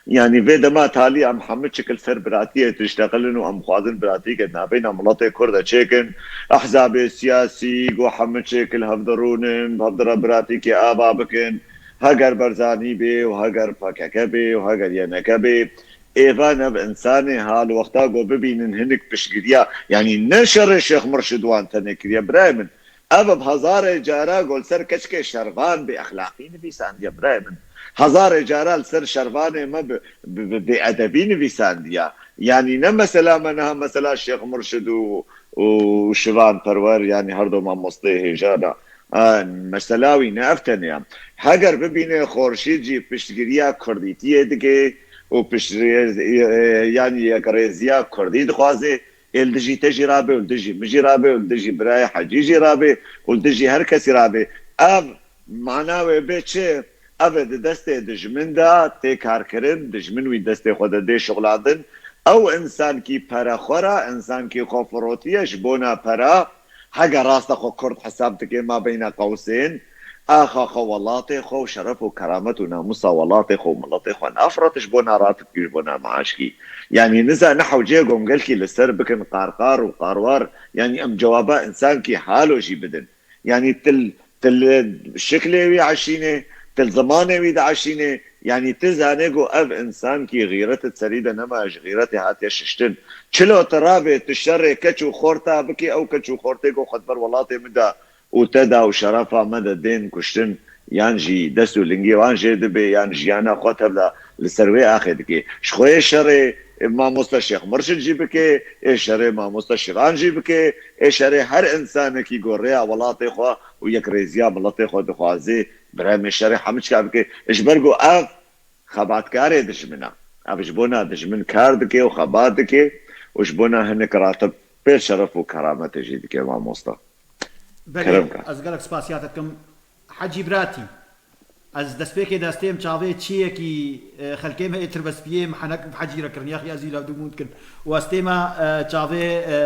Yanî vê dema talî em hemû çik li ser biratiyê tişteqilin û em xwazin biratîke di navbeyna miletê Kurd de çêkin, ehzabê siyasî ku hemû çêk li hev dirûnin, bi hev dire biratîkê ava bikin, heger Barzanî bê û heger P K K bê û heger Y N K bê, êvan ev însanê ha li wexta ku bibînin hinik piştgiriya, yanî ne şerê Şêx Murşid wan tenê kiriye, birayê min. Ev bi hezarê cara ku li ser keçikê şervan bêexlaqî nivîsandiye, birayê min. Hezarê cara li ser şervanê me bi, bi, bi bêedebî nivîsandiye. Yanî ne mesela me niha mesela Şêx Murşid û, û Şivan Perwer, yanî her du mamosteyê hêja de. A, mesela wî ne ev tenê ye. Heger bibînê Xorşîd jî piştgiriya kurdîtiyê dike û piştrê-, e, yanî yekrêziya kurdî dixwaze, ê li dijî te jî rabe û li dijî min jî rabe û li dijî birayê Hecî jî rabe û li dijî her kesî rabe. Ev mana wê bê çi? Ev ê di destê dijmin de tê karkirin, dijmin wî destê xwe de dê şixulandin. Ew însankî perexwera, însankî xwe firotiye ji bona pera, hege rasta xwe kurd hesab dike mabeyna qewsên, axa xwe welatê xwe û şeref û keramet û namûsa welatê xwe û miletê xwe nafirot ji bona ratikî, ji bona maaşkî. Yanî niza ne hewceyê gongelkî li ser bikin qarqar û qarwar, yanî em cewaba însankî halo jî bidin. Yanî til, til şiklê wî eşînê, til zimanê wî diaşînê, yanî ti zanê ku ev însankî xîret di serî de nema, ji xîretê hatiye şiştin. Çilo tu ravê tu şerê keç û xorta bikê, ew keç û xortê ku xwe di ber welatê min de û te da û şerefa me de dên kuştin, yan jî dest û lingê wan jê dibe, yan jiyana xwe tevla li ser wê axê dike. Ji xwe yê şerê, e, mamosta Şêx Murşid jî bike, ê şerê mamosta Şêxan jî bike, ê şerê her insanekî ku rêya welatê xwe û yekrêziya miletê xwe dixwaze, berhemê şerê hemû çika bike. Ji ber ku ev xebatkarê dijmin e. Ev ji bona dijmin kar dike û xebat dike û ji bona hinek ratib pê şeref û kerametê jî dike, mamosta. Belê, kerem ke. Ez gelek spasiya te dikim. Hecî Biratî, ez destpêkê de ez têm çavê çiyekî, e, xelkê me ê tirbespiyê mihenek bi Hecî re kirin, yaxî ez wî lewdû bûn dikin. Û ez têma, e, çavê, e,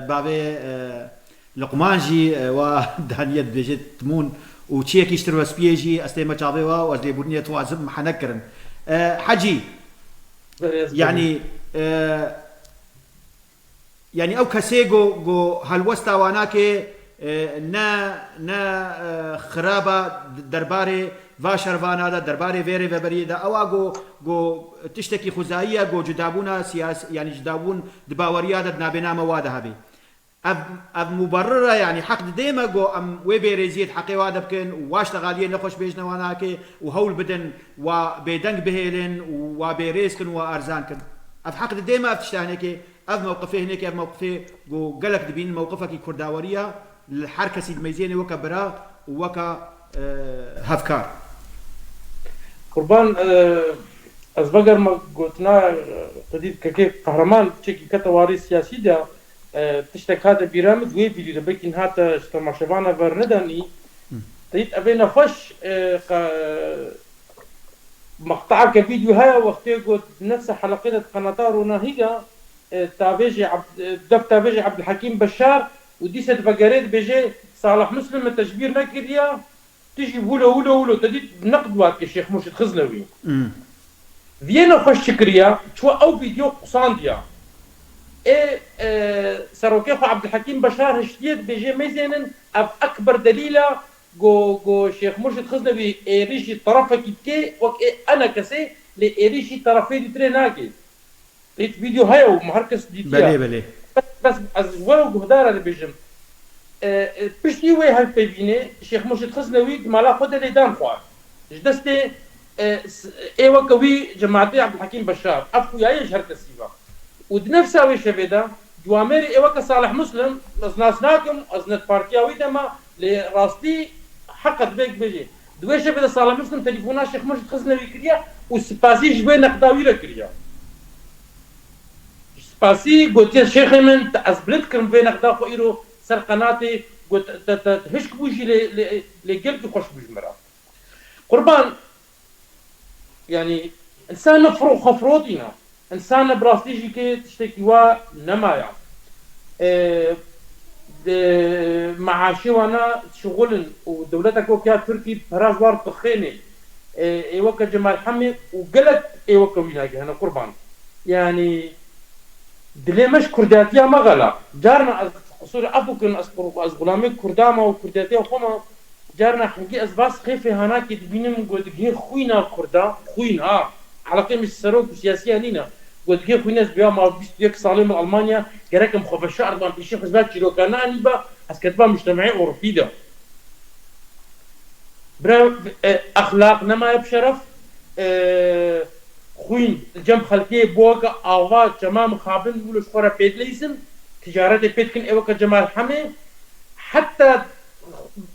bavê, e, Luqman jî, e, wa daniye dibêje timûn û çiyekî ji tirbespiyê jî ez têma çavê wa û ez lêbûrînê dixwazim mihenek kirin. E, Hecî, Belê, ez yanî, e, Yanî ew kesê ku, ku helwesta wan nake, e, ne, ne, e, xirab e derbarê va şervana de, derbarê vê rêveberiyê de, ew a ku, ku tiştekî xwezayî ye, ku cudabûna siyas-, yanî cudabûn di baweriya de, di nabêna me wa de hebe. Ev, ev muberir e, yanî heq didê me ku em wê bêrêziyê di heqê wa de bikin û wa ştexaliyê nexweş bêjine wan nake û hewl bidin wa bêdeng bihêlin û wa bêrêz kin, wa erzan kin. Ev heq didê me ev tişta hinekê. Ev mewqifê hinekî, ev mewqifê ku gelek dibînin mewqifekî kurdaweriya, li her kesî dimeyzêne weke bira û weke, e, hevkar. Qurban, e, ez vegerma gotina, e, te dît kekê Qehreman çekî kete warê siyasî de, e, tiştek hate bîra min, di wê vîdyoyê de belkî niha te ji temaşevana ver nedanî. Hı. Te dît ev ê nexweş, e, qe-, Meqteyeke vîdyo heye, wextê ku di nefsa heleqê de di qenata Ronahî de, e, tavêjê Eb-, e, dev tavêjê Ebdulhekîm Beşar û dîse divegerê dibêje, Salih Muslim min te ji bîr nekiriye, tu jî wilo, wilo, wilo, te dît neqd wa dike Şêx Murşid Xiznewî. Hmm. Viyê nexweş çi kiriye, çû ew vîdyo qusandiye. Ê, e, serokê xwe Ebdulhekîm Beşar hiştiye dibêje, mêzênin, ev ekber delîl e, Go, go Şêx Murşid Xiznewî êrîşî terefekî dike, wek ê enekesê, lê êrîşî terefê dîtirê nake. Hîç vîdeo heye û her kes dîtiye. Belê, belê. Bes, bes ez ji we û guhdara dibêjim. E, e, piştî wê hevpeyvînê Şêx Murşid Xiznewî di mala xwe de lêdan xwar. Ji destê, e, s-, ê weke wî cemaetê Ebdulhekîm Beşar. Ev xuya ye ji her kesî ve. Û di nefsa wê şevê de, ciwamêrê ê weke Salih Muslim, ez nas nakim, ez ne di partiya wî de me, lê rastî heq e divê bêjê. Di wê şevê de Salih Muslim telefona Şêx Murşid Xiznewî kiriye û spasî ji wê neqda wî re kiriye. Spasî gotiye, Şêxê min, te ez bilind kirim vê neqda xwe îro ser qenatê, got, te, te, te hişk bû jî lê, lê, lê gelkî xweş bû ji min re. Qurban, yanî, însan ne firo-, xwe firotîne. Însan ne bi rastî jî kê tiştekî wa nemaye. Ê, di meaşê wana şixulin û dewletek wek ya Tirkî pera ji wan dixêne. Ê, ê weke Cemal Hemê û gelek ê weke wî nagihene qurban. Yanî, Dilê me ji kurdatiya me xela. Carna ez, sorry, efû kirin, ez qur-, ez xulamê kurda me û kurdatiya xwe me. Carna hingî ez va sixêfê hanakê dibînim, got, digihê xwîna kurda, xwîn, ha. Eleqê min ji serok û siyasiya nîne. Got, digihê xwîna ez bi ya ma bîst û yek salê min Almanya, gerek em xwe veşardan pêşî xwe ji va çîroka neanîba, ez ketiba mujtemeyê Ewropî de. Bira, e, exlaq nemaye bi şeref, e, xwîn li cem xelkê bo weke ava çema mixabin wilo ji xwe re pê dileysin, ticaretê pê dikin ê weke Cemal Hemê. Heta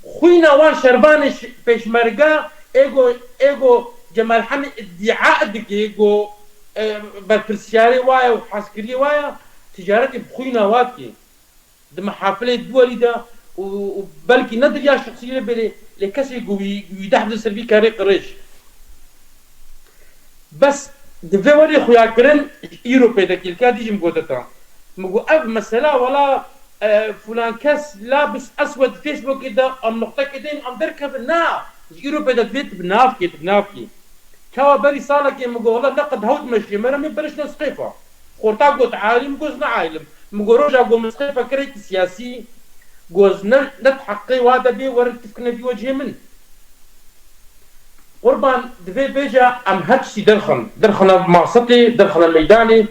xwîna wan şervanê ş-, pêşmerga ê go, ê go Cemal Hemê îdîa dike go, e, berpirsiyarê wa ye û hezkiriyê wa ye, ticaretê bi xwîna wa dike. Di mehafilê duwelî de û, û belkî ne di riya şexsî re bêrê, lê kesê ku wî, wî deh di ser vî karê qirêj. Bes di vê werê xuya kirin, îro pê de kîlka dî jî min gote te. Min got, ev mesela wela, e, filan kes labis eswed Facebookê de em noqtekê deyên em derkevin. Na, ji îro pê de divê tu bi nav kê, tu bi nav kê. Çawa berî salekê min got, wela neqed hewt meşiyê me re min berişne sixêfa. Xorta got, alim, goz ne alim. Min got, roja got min sixêfa kirekî siyasî, goz ne, ne di heqê wa de bê, werin tifkine vî wecihê min. Qurban, divê bêje em her tiştî derxin. Derxine masetê, derxine meydanê.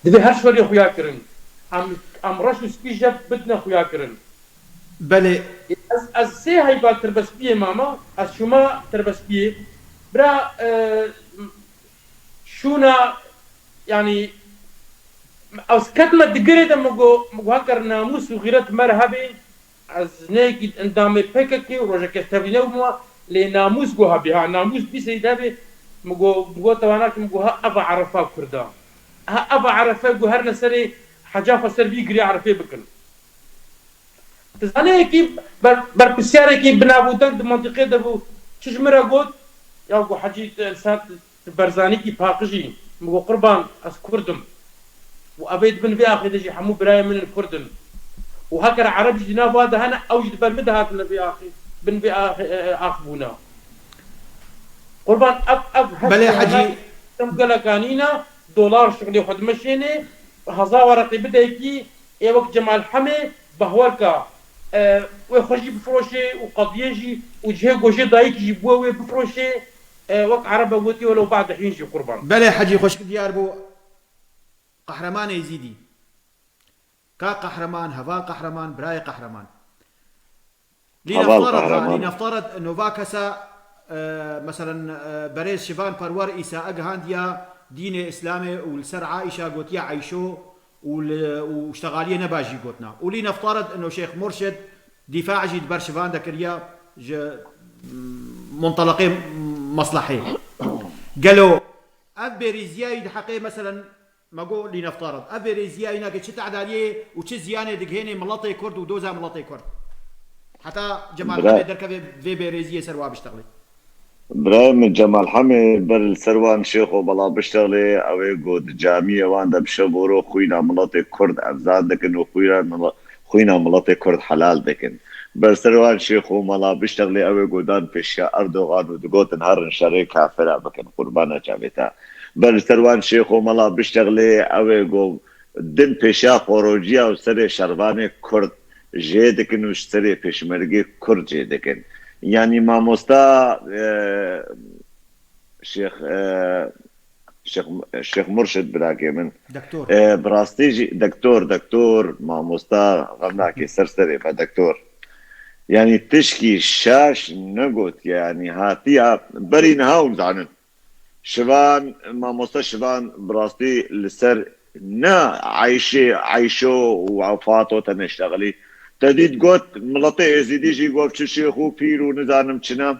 Divê her şerê xuya kirin. Em, em reş û spî jeb bidine xuya kirin. Belê. Ez, ez sê heyba tirbespiyê mama, ez şuma tirbespiyê. Bira, e, şûna, yani, ez ketme digirê de, min got, min got, heker namûs û xîret me re hebê, ez neyekî endamê P K K û rojekê ez tevlî nebûma, lê namûs got hebê, ha, namûs bî serî de hebê, min got, min got, tewana ki, min got, ha, eva erefa Kurda. Ha, eva erefe got, herne serê heca xwe ser vî girê erefê bikin. Dizane yekî ber-, berpirsyar yekî bi nav û deng di mentiqê de bû, çi ji min re got, ya got, Hecî, tu insan, tu berzanîkî paqij î. Min got, Qurban, ez Kurd im. Û evê di bin vê axê de jî hemû birayên min in Kurd in. Û heker Ereb jî di nav wa de hene, ew jî di ber min de hatine vê axê, bin vê axê, e, e, ax bûna. Qurban, ev, ev hestê Belê, Hecî. Em geleka nîne, dolar şixulê xwe dimeşênê, heza wereqê bideyekî, ê wek Cemal Hemê, behwerka, e, wê xwe jî bifiroşê û qediyê jî û cihê gojê dayikî jî bo wê bifiroşê, e, wek Erebe gotî, welew ba'de hîn jî Qurban. Belê, Hecî, xweşik diyar bû. Qehreman Êzîdî. Ka Qehreman, heval Qehreman, birayê Qehreman. Lî Heval neftaret, ha, Qehreman. Lî neftaret, nova kesa, e, meselen, e, berêz Şivan Perwer îsa gihandiya dînê Îslamê û li ser Aîşa gotiya Eyşo û li, û ştegaliyê ne baş jî gotina. Û lî neftaret ino Şêx Murşid dîfa jî di ber Şivan de kiriya ji, mm, muntelaqê maslahê. Gelo ev bêrîziyayî di heqê, meselen, me got lî neftaret. Ev bêrêziyayî nake çi tedariyê û çi ziyanê digihênê miletê Kurd û doza miletê Kurd? Heta Cemal Bira- Hemê derkeve vê bêrêziyê ser wa biştexlê. Birayê min, Cemal Hemê ber li ser wan şêx û mela biştexlê, ew ê got camiyê wan de bi şev û ro xwîna miletê Kurd evzan dikin û xwîna mila-, xwîna miletê Kurd helal dikin. Ber ser wan şêx û mela biştexlê, ew ê got dan pêşiya Erdogan û digotin herin şerê kafira bikin, qurbana çavê te. Ber li ser wan şêx û mela biştexlê, ew ê got din pêşiya xorociya û serê şervanê Kurd jê dikin û ji serê pêşmergê Kurd jê dikin. Yanî mamosta, e, Şêx, e, Şêx, Şêx Murşid birakê min. Doktor. E, bi rastî jî doktor, doktor, mamosta, xemnakê ser serê me doktor. Yanî tişkî şaş negotiye, yanî hatiya berî niha hûn zanin. Şivan, mamoste Şivan bi rastî li ser ne Eyşê, Eyşo û Fato tenê ştexilî. Te dît got, miletê Êzîdî jî got çi şêx û pîr û nizanim çi ne.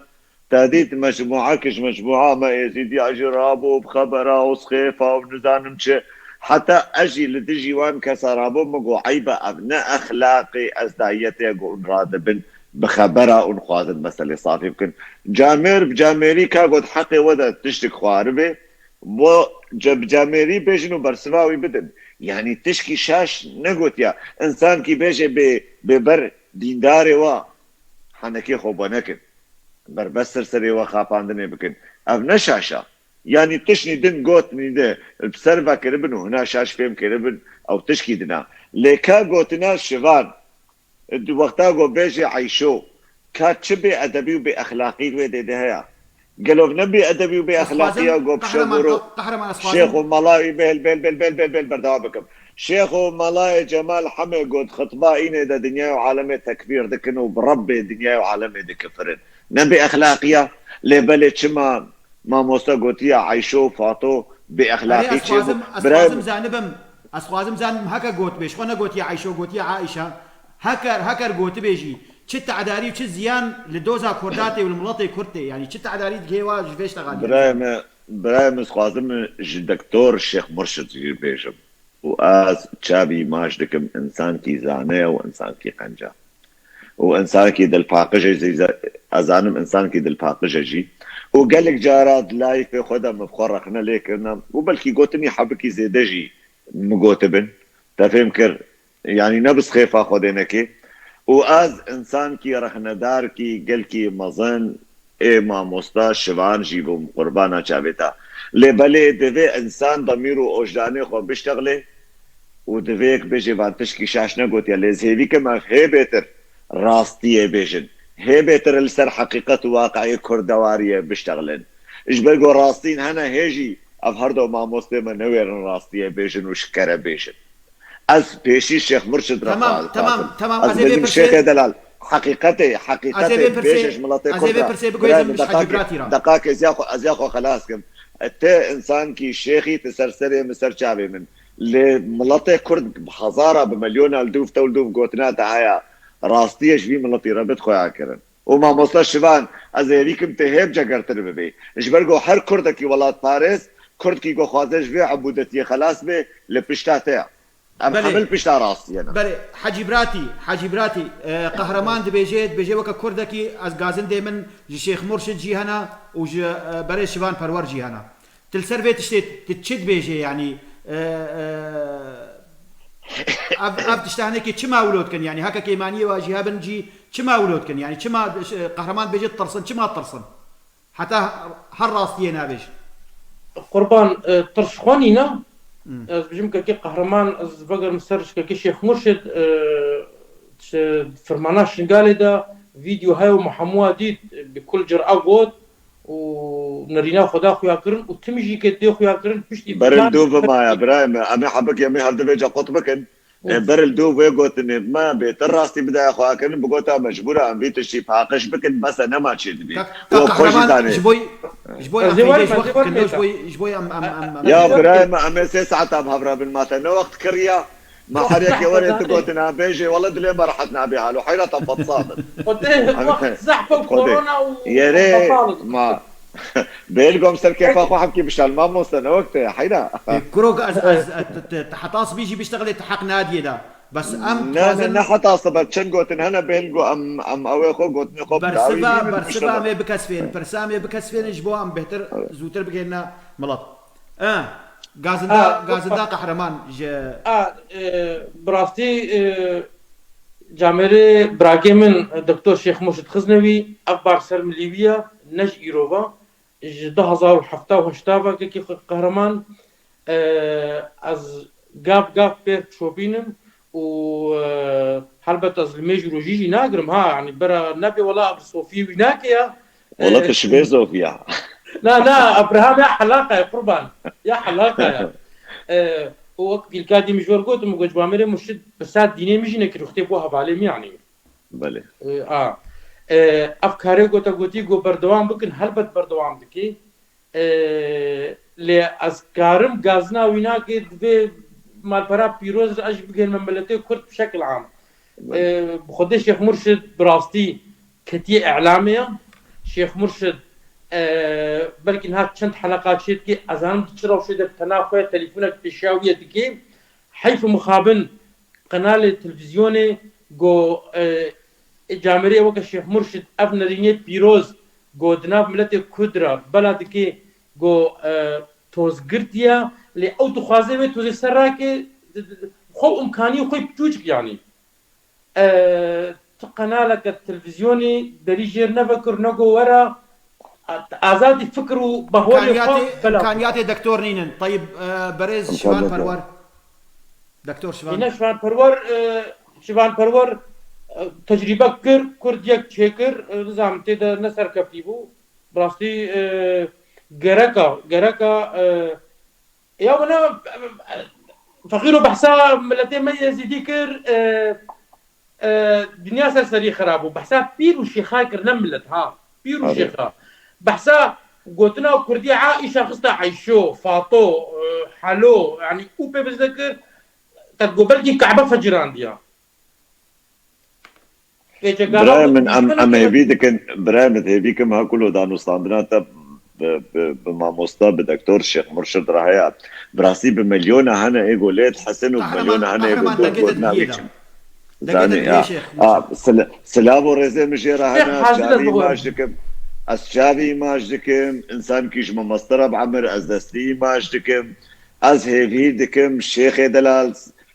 Te dît mecmûa kiş mecmûa me Êzîdiya jî rabû bi xebera û sixêfa û nizanim çi. Heta ez jî li dijî wan kesa rabûm, min got, eyb e, ev ne exlaqê ezdayiyetê ku hûn radibin bi xebera û dixwazin meselê safî bikin. Camêr bi camêrî ka got heqê we de tiştik xwaribê, bo ce-, bi camêrî bêjin û bersiva wî bidin. Yanî tişkî şaş negotiya. Însankî bêje bê, bê ber dîndarê wa henekê xwe bo nekin. Berbes ser serê we xapandinê bikin. Ev ne şaş e. Yanî tiştî din gotinî de bi ser vekiribin û hina şaş fêm kiribin, ew tişkî din e. Lê ka gotina Şivan, di wexta ku bêjê Eyşo, ka çi bê edebî û bê exlaqî wê dê de heye? Gelo ne bê edebî û bê exlaqî ya ku bi şev û ro şêx û mela wî bêl, bêl, bêl, bêl, bêl, bêl, berdewam bikim. Şêx û melayê Cemal Hemê got, xitba înê de dinya û alemê tekfîr dikin û bi Rebbê dinya û alemê dikifirin. Ne bê exlaqî ya? Lê belê çima mamoste gotiya Eyşo û Fato bê Erê, exlaqî ez çêbû? Xwazim, ez Birayê xwazim min. Zanibim, ez xwazim zanibim heke gotibê, ji xwe negotiye Eyşo, gotiye Aîşa. Heker, heker gotibê jî, çi tedarî û çi ziyan li doza Kurda tê û li miletê Kurd tê? Yanî çi tedarî digihê wa ji vê ştexaliyê? Birayê me, birayê min, ez xwazim ji doktor Şêx Murşid jî bêjim. Û ez çavî maç dikim, însankî zane ye û însankî qenc e. Û însankî dilpaqij e, zî-, ez zanim însankî dilpaqij e jî. Û gelek cara di layîfê xwe de min bi xwe rexne lê kirine. Û belkî gotinî hebikî zêde jî min gotibin. Te fêm kir? Yanî ne bi sixêfa Xwedê nekê. Û ez însankî rexnedarkî gelkî mezin ê mamosta Şivan jî bûm, qurbana çavê te. Lê belê divê însan demîr û ojdanê xwe biştexlê û divê yek bêjê van tişkî şaş negotiye. Lê ez hêvî kim ev hê bêtir rastiyê bêjin. Hê bêtir li ser heqîqet û waqiê kurdewariyê biştexlin. Ji ber ku rastîn hene hê jî ev her do mamostê me newêrin rastiyê bêjin û şikere bêjin. Ez pêşî Şêx Murşid re Tamam, xwazim. Tamam, tamam, Ez ez ê bêjim bêpirsê- Şêxê Delal. Heqîqetê, heqîqetê bêje ji miletê Kurd re. Birayê min, deqakê, deqakê ez ya xwe, ez ya xwe xelas kim. Te insankî şêxî ti ser serê min, ser çavê min. Lê miletê Kurd bi hezara, bi milyona li dûv te û li dûv gotina te heye. Rastiye ji vî miletî re bit xweya kirin. Û mamosta Şivan, ez hêvî kim te hê bi cegertir bibê. Ji ber ku her Kurdekî welatparêz, Kurdkî ku xwaze ji vê ebûdetiyê xelas bê, li pişta te ye. Em hemil pişta rastiyê ne. Belê, Hecî Biratî, Hecî Biratî, e, Qehreman dibêje, dibêje weke Kurdekî ez gazindê min ji Şêx Murşid jî hene û ji, e, berê Şivan Perwer jî hene. Tu li ser vê tiştê tu çi dibêjê, yanî, e, e, ev, ev tişta hinekê çima wilo dikin? Yanî heke kêmaniyê wa jî hebin jî çima wilo dikin? Yanî çima, e, Qehreman dibêje tirsin, çima tirsin? Heta her rastiyê nabêj. Qurban, e, tirş xwe nîne. Hmm. Ez bijim kekê Qehreman, ez vegerim ser ji kekê Şêx Murşid, e, ji firmana Şingalê de vîdeo heye û me hemûya dît, bi kul cira got û nerîna xwe da xuya kirin û tim jî ke dê xuya kirin piştî Beril dû bimaye, birayê me. Em ê hebik, em ê hevdivê ce qut bikin. Ê, beril dû vê gotinê me bêtir rastî bidaya xwe kirin, bigota mecbûr e em vî tiştî paqij bikin, bes e nema çê dibî. Ka, ka Qehreman, ji bo, ji bo em peyde ji wext kiriyo, ji bo, ji bo em, em, em, em. Ya birayê me, em ê sê saeta bi hev re bin, ma te ne wext kiriya? Ma her yekê were tu gotina bêjê, wele dilê me rehet nabê halo, heyratem fetsa bin. Xwedê wext zehf û korona û yerê ma. Bêlgom ser kêfa xwe hemkî bişal mamoste, ne wek te, heyra. Ê, kurok ez, ez, ez, te, te, te heta sibî jî biştexilê te heq nadiyê de. Bes em Ne, ne, dixwazin ne heta sibe, çend gotin hene bêlgo em, em ew ê xwe gotinê xwe bi dawî bersiva, bînin, bersiva biştexilin. Em ê bikesfên, pirsa em ê bikesfên ji bo em bêhtir, Evet. zûtir bigihîne milet. E, gazinda, Ha, gazinda qehreman ji A, e, bi rastî, e, camêrê birakê min, e, Doktor Şêx Murşid Xiznewî, ev bar ser milî wî ye, ne ji îro ve. Ji du hezar û hefta û heşta ve kekê xwe qehreman, e, ez gav gav pê dişopînim û, e, helbet ez li mêj û rojî jî nagirim ha, yanî bera nebê wela ev sofiyê wî nake ya. Wela E, tu şibê zofiya. Na, na, Abraham ya helaka ye, qurban. Ya helaka ye. E, û wek pîlka dî min ji we re gotim, got, ji Amêrê Murşid pirsa dînê min jî nekir, wextê bû hevalê min, yanî. Belê. E, a. E, ev karê gote gotî, got, berdewam bikin, helbet berdewam dikê. E, lê ez karim gazina wî nake, divê malpera pîroz re ez jî bigihînime miletê Kurd bi şekil am. E, bi Xwedê Şêx Murşid bi rastî ketiye îlamê ya. Şêx Murşid, e, belkî niha çend heleqa çêdikê, ez zanim di çi rewşê de bi tena xwe telefonek pêşiya wî ye dikê. Heyf û mixabin qenalê televîzyonê go, e, camêrê weke Şêx Murşid ev nerînê pîroz go di nav miletê Kurd re bela dikê go, e, toz girtiye, lê ew dixwaze wê tozê ser rake, xwe û imkaniyê xwe piçûçik yanî. E, tu qenaleke televîzyonî derî jêr nevekir, nego were, azadî fikir û bahorê xwe bela. Îmkaniyatê, îmkaniyatê doktor nînin. Tayib, e, berêz Şivan Perwer. Doktor Şivan. Yine Şivan Perwer, e, Şivan Perwer, e, tecrîbe kir, Kurd yek çêkir, e, nizam tê de ne serkeftî bû. Bi rastî, e, gereka, gereka, e, Ya wina, feqîro behsa miletê me Êzîdî kir, e, e, dinya ser serî xira bû. Behsa pîr û şêxa kir, ne milet ha. Pîr û şêxa. Behsa gotina Kurdî a îşa xista Eyşo, Fato, e, Helo, yanî û pê bizde kir, qet got belkî Kebe fecirandiya. Birayê min, em, em hêvî dikin, birayê min hêvî kim ha kulo danûstandina te bi, bi, bi mamosta, bi doktor Şêx Murşid re heye. Bi rastî bi milyona hene ê golê dihesin û bi milyona hene ê go got, got navê çi. Zanî, ya. A, sila-, silav û rêzê min jê re hene, çavî îmaj dikim. Ez çavî îmaj dikim, însankî ji me mestir e bi emir, ez destî îmaj dikim. Ez hêvî dikim, Şêxê Delal,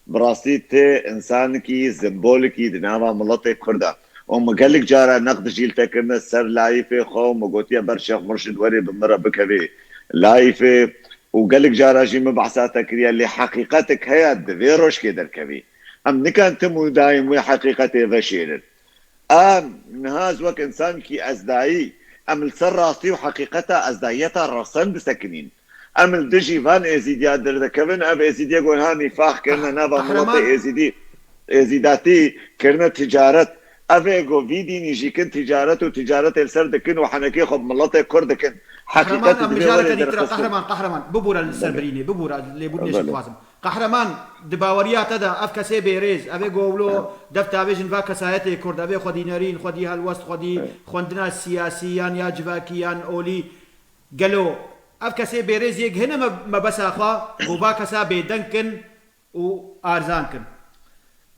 Bi rastî tu însanekî, sembolikî di nava miletê Kurd e. Û min gelek cara neqd jî li te kirine ser layîfê xwe û min gotiye ber Şêx Murşid werê bi min re bikevê layîfê û gelek cara jî min behsa te kiriye, lê heqîqetek heye divê rojkê derkevî. Em nikan tim û daîm wê heqîqetê veşêrin. Em niha ez wek însankî ezdayî, em li ser rastî û heqîqeta ezdayiyeta resen disekinîn. Em li dijî van êzîdiya derdikevin, ev êzîdiyê ku niha nîfax kirine nava miletê êzîdî, êzîdatî kirine ticaret, Ev ê ku vî dînî jî kin ticaret û ticaretê li ser dikin û henekê xwe bi miletê Kurd dikin. Qehreman, heqîqet em divê mijareke were dî tira derxistin. Qehreman, Qehreman, bibûre li ser Belê. Birînê, bibûre lêbûrînê ji Belê. Dixwazim. Qehreman, di baweriya te de ev kesê bêrêz, ev ê ku wilo dev davêjin va kesayetê Kurd, ev ê xwedî nerîn, xwedî helwest, xwedî Evet. xwendina siyasî yan ya civakî yan olî, gelo ev kesê bêrêz yek hene me-, mebesa xwe, ku va kesa bêdeng kin û arzan kin.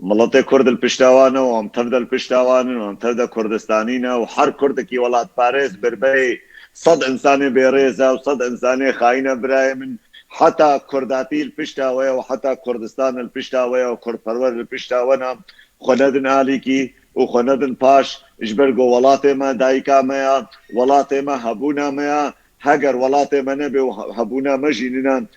Miletê Kurd li pişta wan e û em tev de li pişta wan in û em tev de Kurdistanî ne û her Kurdekî welatparêz birberê sed insanê bêrêz e û sed insanê xayîn e birayê min. Heta Kurdatî li pişta we ye û heta Kurdistan li pişta we ye û Kurdperwer li pişta we ne. Xwe nedin alîkî û xwe nedin paş, ji ber ku welatê me dayika me ya, welatê me hebûna me ya. Heger welatê me nebe û hebûna me jî nîne,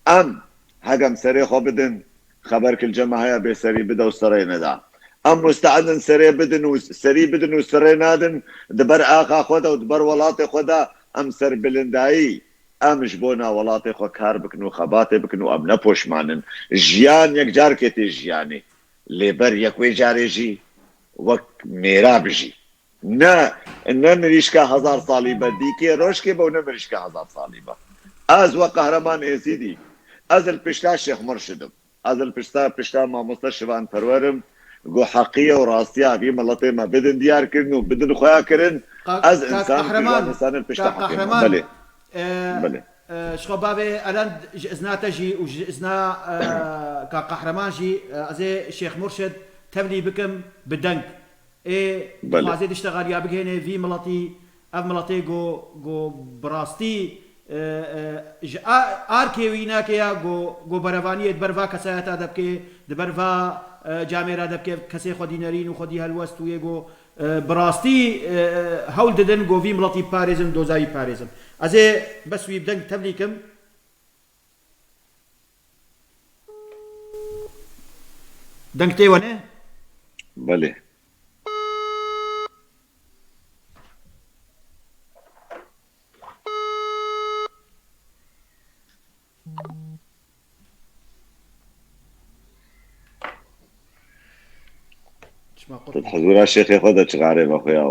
em Hegem serê xwe bidin, xeber kilce me heye bê serî bide û serê neda. Em musteedin serê bidin û serî bidin û serê nadin, di ber axa xwe de û di ber welatê xwe de em serbilindayî, em ji bona welatê xwe kar bikin û xebatê bikin û em ne poşman in. Jiyan yek carkê tê jiyanê. Lê ber yek wê carê jî wek mêra bijî. Ne, ne mirîşka hezar salî be, dîkê rojkê be û ne mirîşka hezar salî be. Ez we Qehreman Êzîdî, ez li pişta Şêx Murşid im. Ez li pişta, pişta mamoste Şivan Perwer im, ku heqiye û rastiya vî miletê me bidin diyar kirin û bidin xweya kirin. Ka-, Ez kak insan, Qehreman, tijara insanin pişta kak heqê me. Qehreman, Belê. e, Belê. e, ji xwe bavê Elend ji izna te jî û ji izna, e, kak Qehreman jî, e, ez ê Şêx Murşid tevlî bikim bi deng. Ê Belê. Dixwaze diştexaliya bigihêne vî miletî, ev miletê ku, ku bi rastî, e, e, ji a-, arkê wî nake ya ku, ku berevaniyê di ber va kesayeta de bike, di ber va, e, camêra de bike, kesê xwedî nerîn û xwedî helwest û yê ku, e, bi rastî, e, e, hewl didin ku vî miletî biparêzin, doza wî biparêzin. Ez ê bes wî bi deng tevlî kim. Deng tê we ne? Belê. Çima qut? Tu huzura şêxê xwe de çixarê vexwe ya.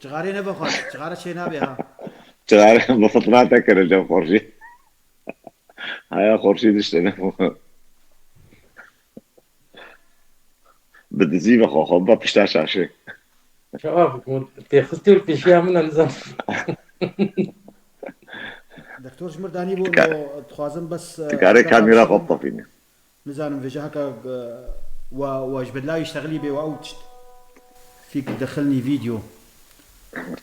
Çixarê nevexwe, çixare çê nabe ha. Çixare bi fitna te kire cem xorjî. Haya xorşî diştene. Bi dizî ve xwe, xwe be pişta şaşê. Çawa bû? Têxistî û pêşiya min e, nizam. Doktor ji mir danî bû, Tika-, no, dixwazim bes, e, Dikarê kamera xwe bixîne. Nizanim vêje heka, e, wa, wa ji bedlayî şexilî bê wa ew tişt. Fîk dixilnî vîdeo.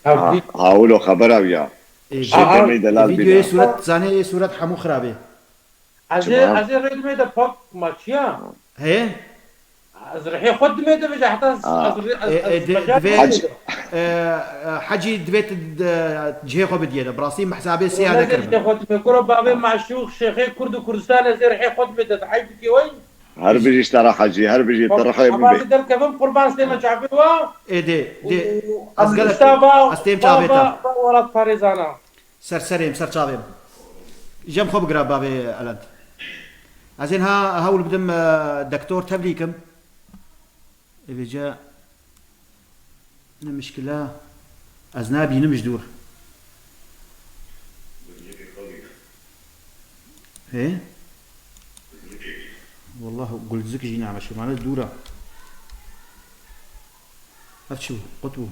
Ha, Ha, vî- ha, wilo xebera wî ya. Ê, Şêxê ha, me delal vîdeoyê bîne. Sûret, zanê ê sûret hemû xirabê. Ez ê, Çima? Ez ê rê dimê de pak maçiya. He? Ez rihê xwe dimê de veje heta ez, Aa. ez rê, ez, Ê, ez ê, di-, mecal divê, Hac- e, e, Hecî divê tu de, cihê xwe bidiyê de. Bi rastî min hesabê sêya Wele nekiribin. Rihê xwe dimê. Kuro bavê meşûx, şêxê Kurd û Kurdistan ez ê rihê xwe dimê de. Heyf dikê wey. Her bijî ji te re Hecî, her bijî tu rihê min bê. Hevazî derkevin qurban stême çavê wa. Ê dê, dê, Û ez ez gelek, Mustafa, ez têm va, çavê va, te. Va welat parêzana. Ser serê min, ser çavê min. Cem xwe bigire bavê Elend. Ez ên ha hewl bidim, e, dektor tevlî kim. Ê vêce ne mişkile, ez nabînim ji dûr. Hê? Wallah gulzik jî name şimane dûr e. Ev çi bû? Qut bû.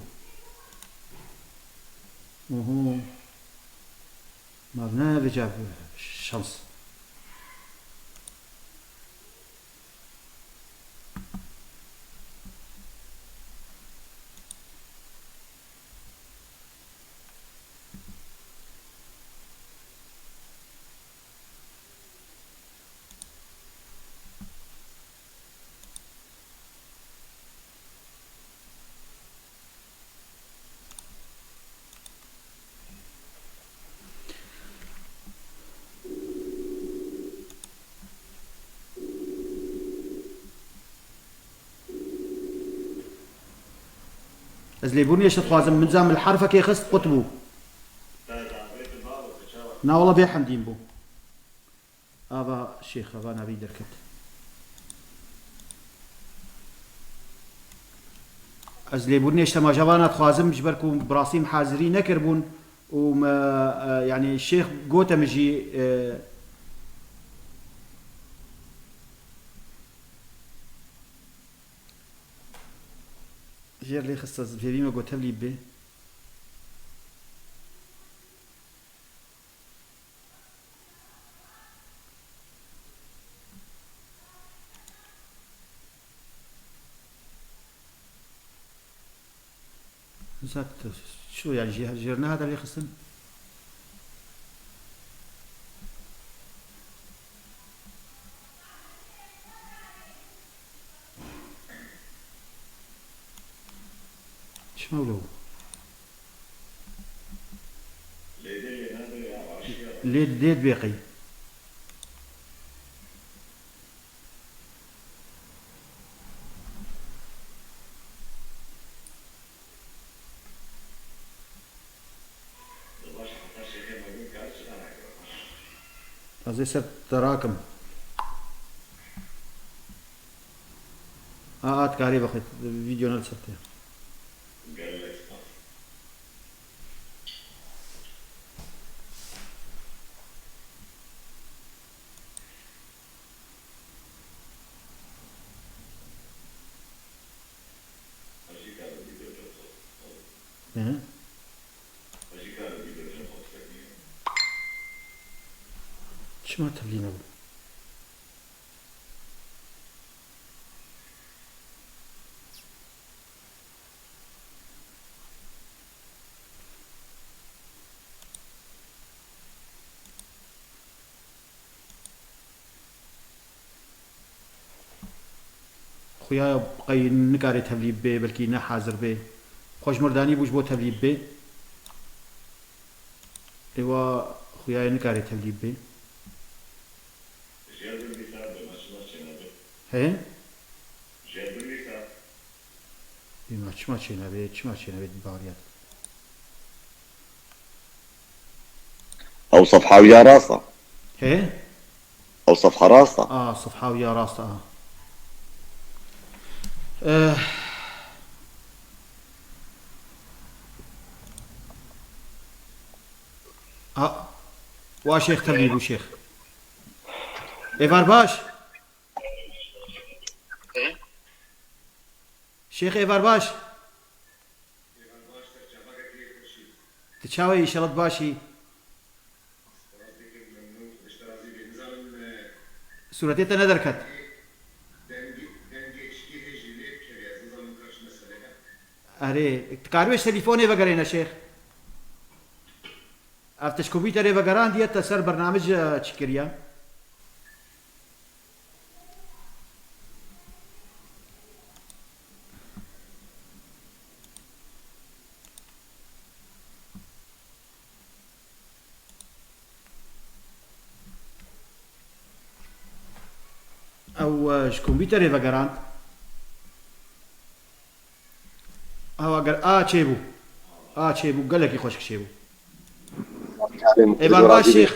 Oho. Ma ne vêca şans. Ez lêbûrnê ji te dixwazim, min zam li herfekê xist, qut bû. Na wala bê hemdîn bû. Ava şêx, ava navî derket. Ez lêbûrînê ji temajavana dixwazim, ji ber ku bi rastî min hazirî nekiribûn û me, e, yanî şêx gote min jî, e, jêr lê xiste, vêvî me got tevlî bê. Zat çi yani jê, jêr nehate lê xistin? Çima wilo? Lê dê dibê qey. Ez ê ser te rakim. A, a, dikarî vexwî, vîdeo ne li ser te. Hı hı. Çima tevlî nebû? Xuya qey nikare tevlî bê, belkî ne hazir bê. Xweş mirdanî bû ji bo tevlî bê. Êwa xuya nikare tevlî bê. He? Bîma çima çênabê, çima çênabê di baweriya te? Ew sefha wî ya rast e. He? Ew sefha rast e. A, sefha wî ya rast e, a. Eh. A, wa şêx tevlî bû şêx. Êvar baş. Şêx êvar baş. Tu çawa yî? Înşallah tu baş î. Sûretê te nederket. Erê, tu karibê ji telîfonê vegerêne şêx. Ev tişt kompîterê vegerandiye, te ser bernamij, e, çi kiriye? Ew, e, ji kompîterê vegerand. Ew eger a çêbû. A çêbû, gelekî xweşik çêbû. Êvar baş şêx.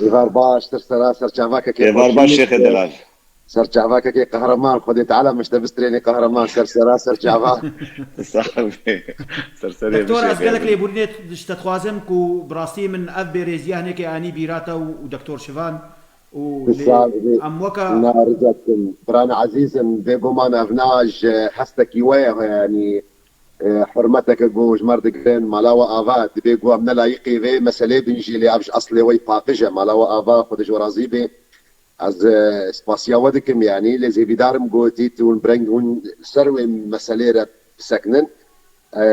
Êvar baş, ser sera, ser çavakekê. Êvar baş şêxê delal. Ser çavakekê qehreman, Xwedê Teala min ji te bistrênê qehreman, ser sera, ser çava. Sax be. Ser serê Doktor, ez gelek lêborînê ji te dixwazim ku bi rastî min ev bêrêziya hinekê anî bîra te û, û Doktor Şivan. û lê Saz bî. Em weke Na rica dikim. Birana ezîzim, bêguman ev na ji hestekî we ye, yanî, e, hurmeteke ku ji me re digirin, mala we ava, dibê ku em ne layîqî vê meselê bin jî, lê ev ji eslê we yî paqij e, mala we ava, Xwedê ji we razî bê. Ez, e, spasiya we dikim, yanî, lê zêvîdar im ku dît hûn bi reng hûn li ser wê meselê re bisekinin. E,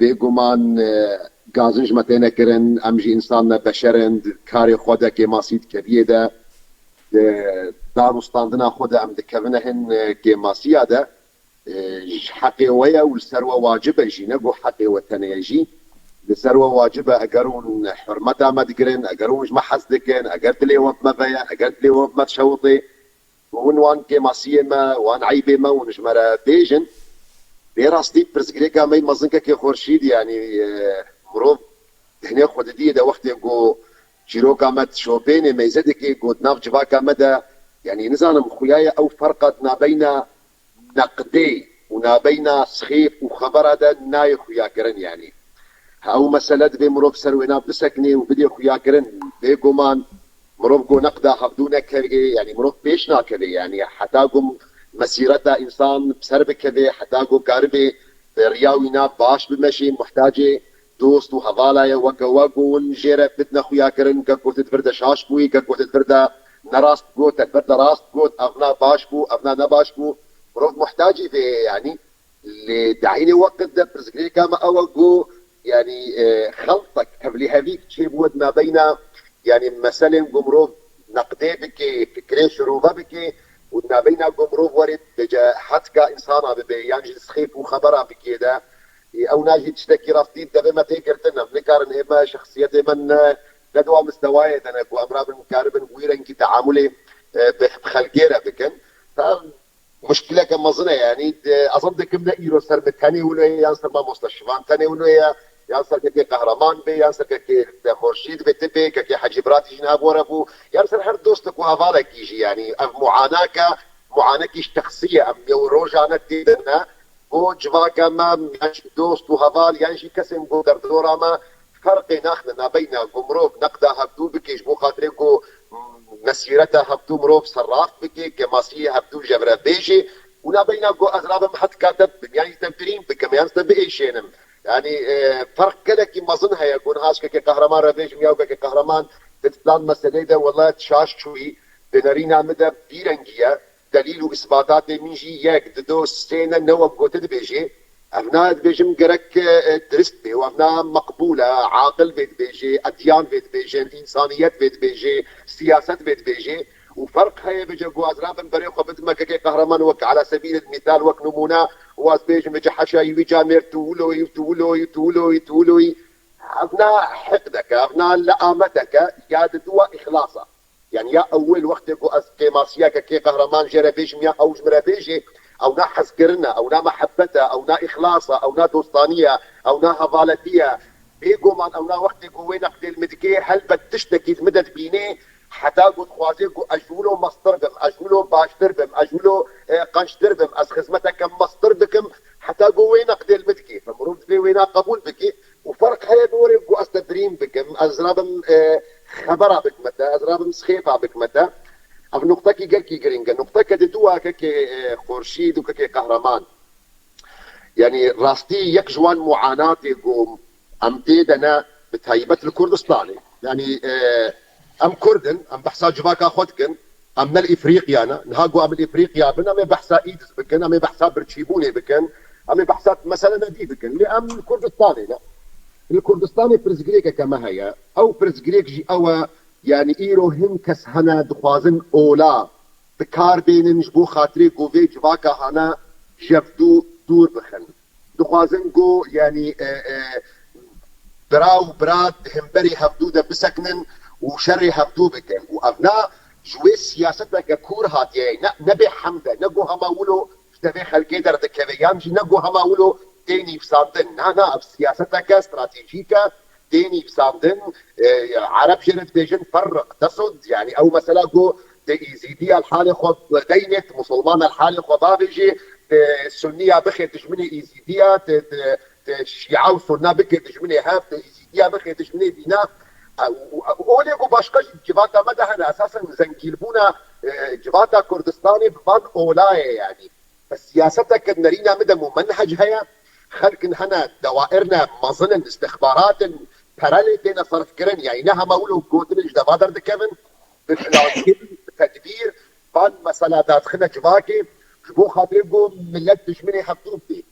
bêguman, e, gazin ji me têne kirin, em jî însan ne, beşer in, di karê xwe de kêmasî dikeviyê de, di dar û standina xwe de em dikevine hin, e, kêmasiya de. E, ji heqê we ye û li ser we wacib e jî, ne ku heqê we tenê ye jî. Li ser we wacib e, eger hûn hurmeta me digirin, eger hûn ji me hez dikin, eger dilê we bi me ve ye, eger dilê we bi me dişewitê, hûn wan kêmasiyê me, wan eybê me hûn ji me re bêjin. Bê rastî pirsgirêka me yî mezinkekê Xurşîd, yanî, e, mirov dihinê xwedidiyê de wextê ku çîroka me dişopênê, meyze dike ku di nav civaka me de, yanî nizanim xuya ye ew ferqa di nabeyna neqdê û û nabeyna sixêf û xebera de nayê xuyakirin, yanî. Ew mesele divê mirov ser wêna biseknê û bidê xuyakirin. Bêguman mirov ku neqda hevdû nekevê, yanî mirov pêş nakevê, yanî heta ku mesîreta însan bi ser bikevê, heta ku karibê bi riya wîna baş bimeşê, muhtacê dost û hevala ye, weke we ku hûn jê re bidine xuyakirin, ke ku tu di vir de şaş bûyî, ke ku tu di vir de nerast got, te di vir de rast got, evna baş bû, evna ne baş bû. Mirov muhtacî vê ye, yanî. Lê di eynî weqt de pirsgirêka me ew e ku, yanî, e, xeltek, tevlîhevîk çêbûye di nabeyna, yanî, meselên ku mirov neqdê bike, fikrê şirove bike û di nabeyna ku mirov were bêje hetka însana bibe, yan jî sixêf û xebera bike de. Ê, ew na jî tiştekî rastî devê me tê girtin. Em nikarin ême şexsiyetê me ne, ne di wa mistewayê de ne ku em rabin karibin wî rengî teamulê, e, bi xelkê re bikin. Ta muşkileke mezin e, yanî, e, ez zan dikim ne îro ser min tenê wilo ye, yan ser mamoste Şivan tenê wilo ye, yan ser kekê Qehreman bê, yan ser kekê Xurşîd bê, ti bê, kekê Hecî Biratî jî niha bi we re bû, yan ser her dostek û hevalekî jî, yanî, ev muanake, muanekî şexsî ye, em yew rojane tê de ne, bo civaka me, yan jî dost û heval, yan jî kesên bo derdora me, ferqê naxine nabeyna ku mirov neqda hevdû bike, ji bo xatirê ku mesîreta hevdû mirov serrast bike, kemasiyê hevdû jevre bêjê û nabeyna ku ez rabim hetka te bibim, yan jî te birîn bikim, yan te biêşênim. Yanî, e, ferq gelekî mezin heye ku niha ji kekê Qehreman re bêjim, ya kekê Qehreman di filan meselê de wele şaş çûyî, di nerîna min de vî rengî ye. Delîl û îsbatatê min jî yek, dido, sê ne, ne wek ku tu dibêjî. Ev na dibêjim gerek, e, dirist bê û ev na meqbûl e, aqil vê dibêjê, edyan vê dibêjin, însaniyet vê dibêjê, siyaset vê dibêjê. Û ferq heye bêje ku ez rabim berê xwe bidime kekê Qehreman wek ala sebîlil mîsal, wek nimûne û ez bêjim bêje heşayî wî camêr tu wilo yî, tu wilo yî, tu wilo yî, tu wilo yî. Ev na hiqdeke, ev na leameteke ya di dua îxlas e. Yanî ya ewil wextê ku ez kêmasiya kekê Qehreman jê re bêjim ya ew ji min re bêjê, ew na hezkirin e, ew na mehebet e, ew na îxlas e, ew na dostanî ye, ew na hevaletî ye. Bêguman ew na wextê ku wê neqdê li min dikê, helbet tiştekî li min de dibînê, heta ku dixwazê ku ez ji wilo mestir bim, ez ji wilo baştir bim, ez ji wilo, e, qenctir bim, ez xizmeteke mestir dikim, heta ku wê neqdê li min dikê. Fe mirov divê wêna qebûl bikê. Û ferq heye bi orê ku ez te birîn bikim, ez rabim, e, xebera bikime te, ez rabim sixêfa bikime te. Ev nuqtekî gelkî girîng e. Nuqteke di dû a kekê, e, Xurşîd û kekê Qehreman. Yanî rastî yek ji wan muanatê ku em tê de ne, bi taybet li Kurdistanê. Yanî, e, em Kurd in, em behsa civaka xwe dikin, em ne li Îfrîqiya ne. Niha ku em li Îfrîqiya bin, em ê behsa êdîs bikin, em ê behsa birçîbûnê bikin, em ê behsa meselene dî bikin. Lê em li Kurdistanê ne. Li Kurdistanê pirsgirêkeke me heye. Ew pirsgirêk jî ew e, yanî îro hin kes hene dixwazin ola bi kar bênin ji bo xatirê ku vê civaka hane ji hevdû dûr bixin. Dixwazin ku, yanî, e, e, bira û bira di hemberî hevdû de bisekinin û şerê hevdû bikin. Û ev na ji wê siyaseteke kûr hatiye, ne, ne bê hemd e, ne ku hema wilo ji devê xelkê derdikeve, yan jî ne ku hema wilo tê nivîsandin. Na, na, ev siyaseteke stratejîk e, tê nivîsandin. E, Ereb jê re dibêjin ferriq tesud, yanî ew mesela ku tu Îzîdiya li halê xwe deynê, tu Musulmana li halê xwe bavêjî, tu Sunniya bixê dijminê Îzîdiya, tu, tu, tu Şîa û Sunna bikê dijminê hev, tu Îzîdiya bixê dijminê dîna. E, û, û, û olê ku başqa jî civata me de hene, esasen zengîlbûna, e, civata Kurdistanê bi van olayê, yanî. Siyaseteke nerîna midem û menhec heye. Xelk in hene, dewair ne, mezin in, istixbarat in, pere lê têne serfkirin, yanî ne hema wilo gotin in ji deva derdikevin, bi plankirin, bi tedbîr, van mesela dadixine civakê, ji bo xatirê ku millet dijminê hevdû bidê.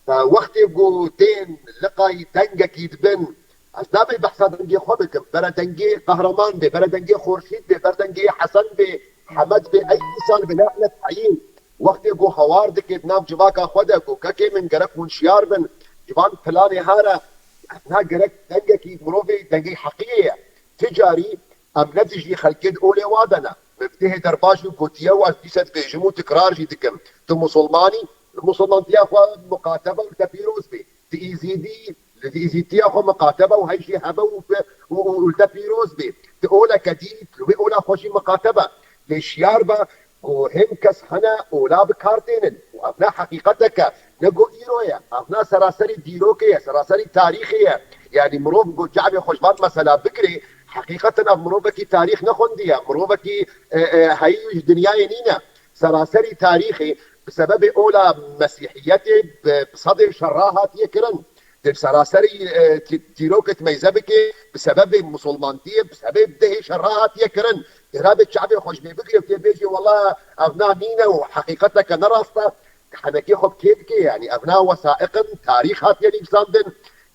Wextê ku tên liqayî dengekî dibin, ez nabê behsa dengê xwe bikim, bere dengê Qehreman bê, bere dengê Xorşîd bê, bere dengê Hesen bê, Hemed bê, ey însan bê, ne, ne teyîn. Wextê ku hawar dike di nav civaka xwe de ku kekê min gerek hûn şiyar bin, civan planê hare, na gerek dengekî mirovê dengê heqiyê ye. Ti carî em ne dijî xelkê di olê wa de ne. Min bi dihê derbas jî gotiye û ez dîse dibêjim û tikrar jî dikim. Tu musulmanî, li musulmantiya xwe miqatebe û li te pîroz bê. Tu îzîdî, li îzîtiya xwe miqatebe û hey jî hebe û, û, û, û li te pîroz bê. Tu oleke dî, li wê ola xwe jî miqatebe. Lê şiyar be ku hin kes hene ola bi kar tênin. Û ev ne heqîqeteke, Ne ku îro ye. Evna seraserî dîrokê ye, seraserî tarîxê ye. Yanî mirov ku çavê xwe ji van mesela bigirê, heqîqeten ev mirovekî tarîx nexwendiye, mirovekî, e, e, heyî ji dinyayê nîne. Seraserî tarîxê bi sebebê ola Mesîhiyetê bi, bi sedê şerra hatiye kirin. Di seraserî, e, tî-, dîrokê tu meyze bike, bi sebebê musulmantiyê, bi sebebê dehê şerra hatiye kirin. Di rabê çavê xwe ji bê bigirê û tê bêjê, wela ev na nîne û heqîqeteke ne rast e. Henekê xwe bi kê dike, yanî ev na wesaiq in, tarîx hatiye nivîsandin.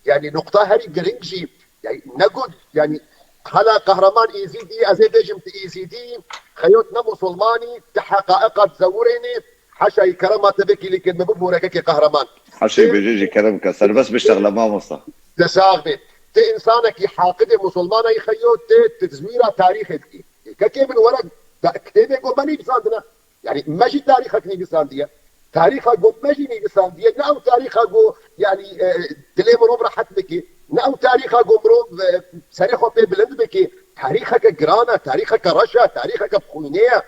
Yanî nuqta herî giring jî, yanî ne got, yanî hala Qehreman Êzîdî, ez ê bêjim tu Êzîdî, xeyot ne musulmanî, tu heqaiqa dizewirênê, heşayî kerema te vekî lêkin min bibore kekê Qehreman. Heşê bêjê jî kerem ke, serbest bişexle mamosta. Te sax bê. Tu insanekî haqidê musulmanayî xeyot, tu, tu dizwîra tarîxê dikî. Kekê min were, da-, kitêbê ku me nivîsandine. Yanî me jî tarîxek nivîsandiye. Tarîxa ku me jî nivîsandiye, ne ew tarîxa ku, yanî, e, dilê mirov rehet bike, ne ew tarîxa ku mirov, e, serê xwe pê bilind bike. Tarîxeke giran e, tarîxeke reş e, tarîxeke bi xwînê ye.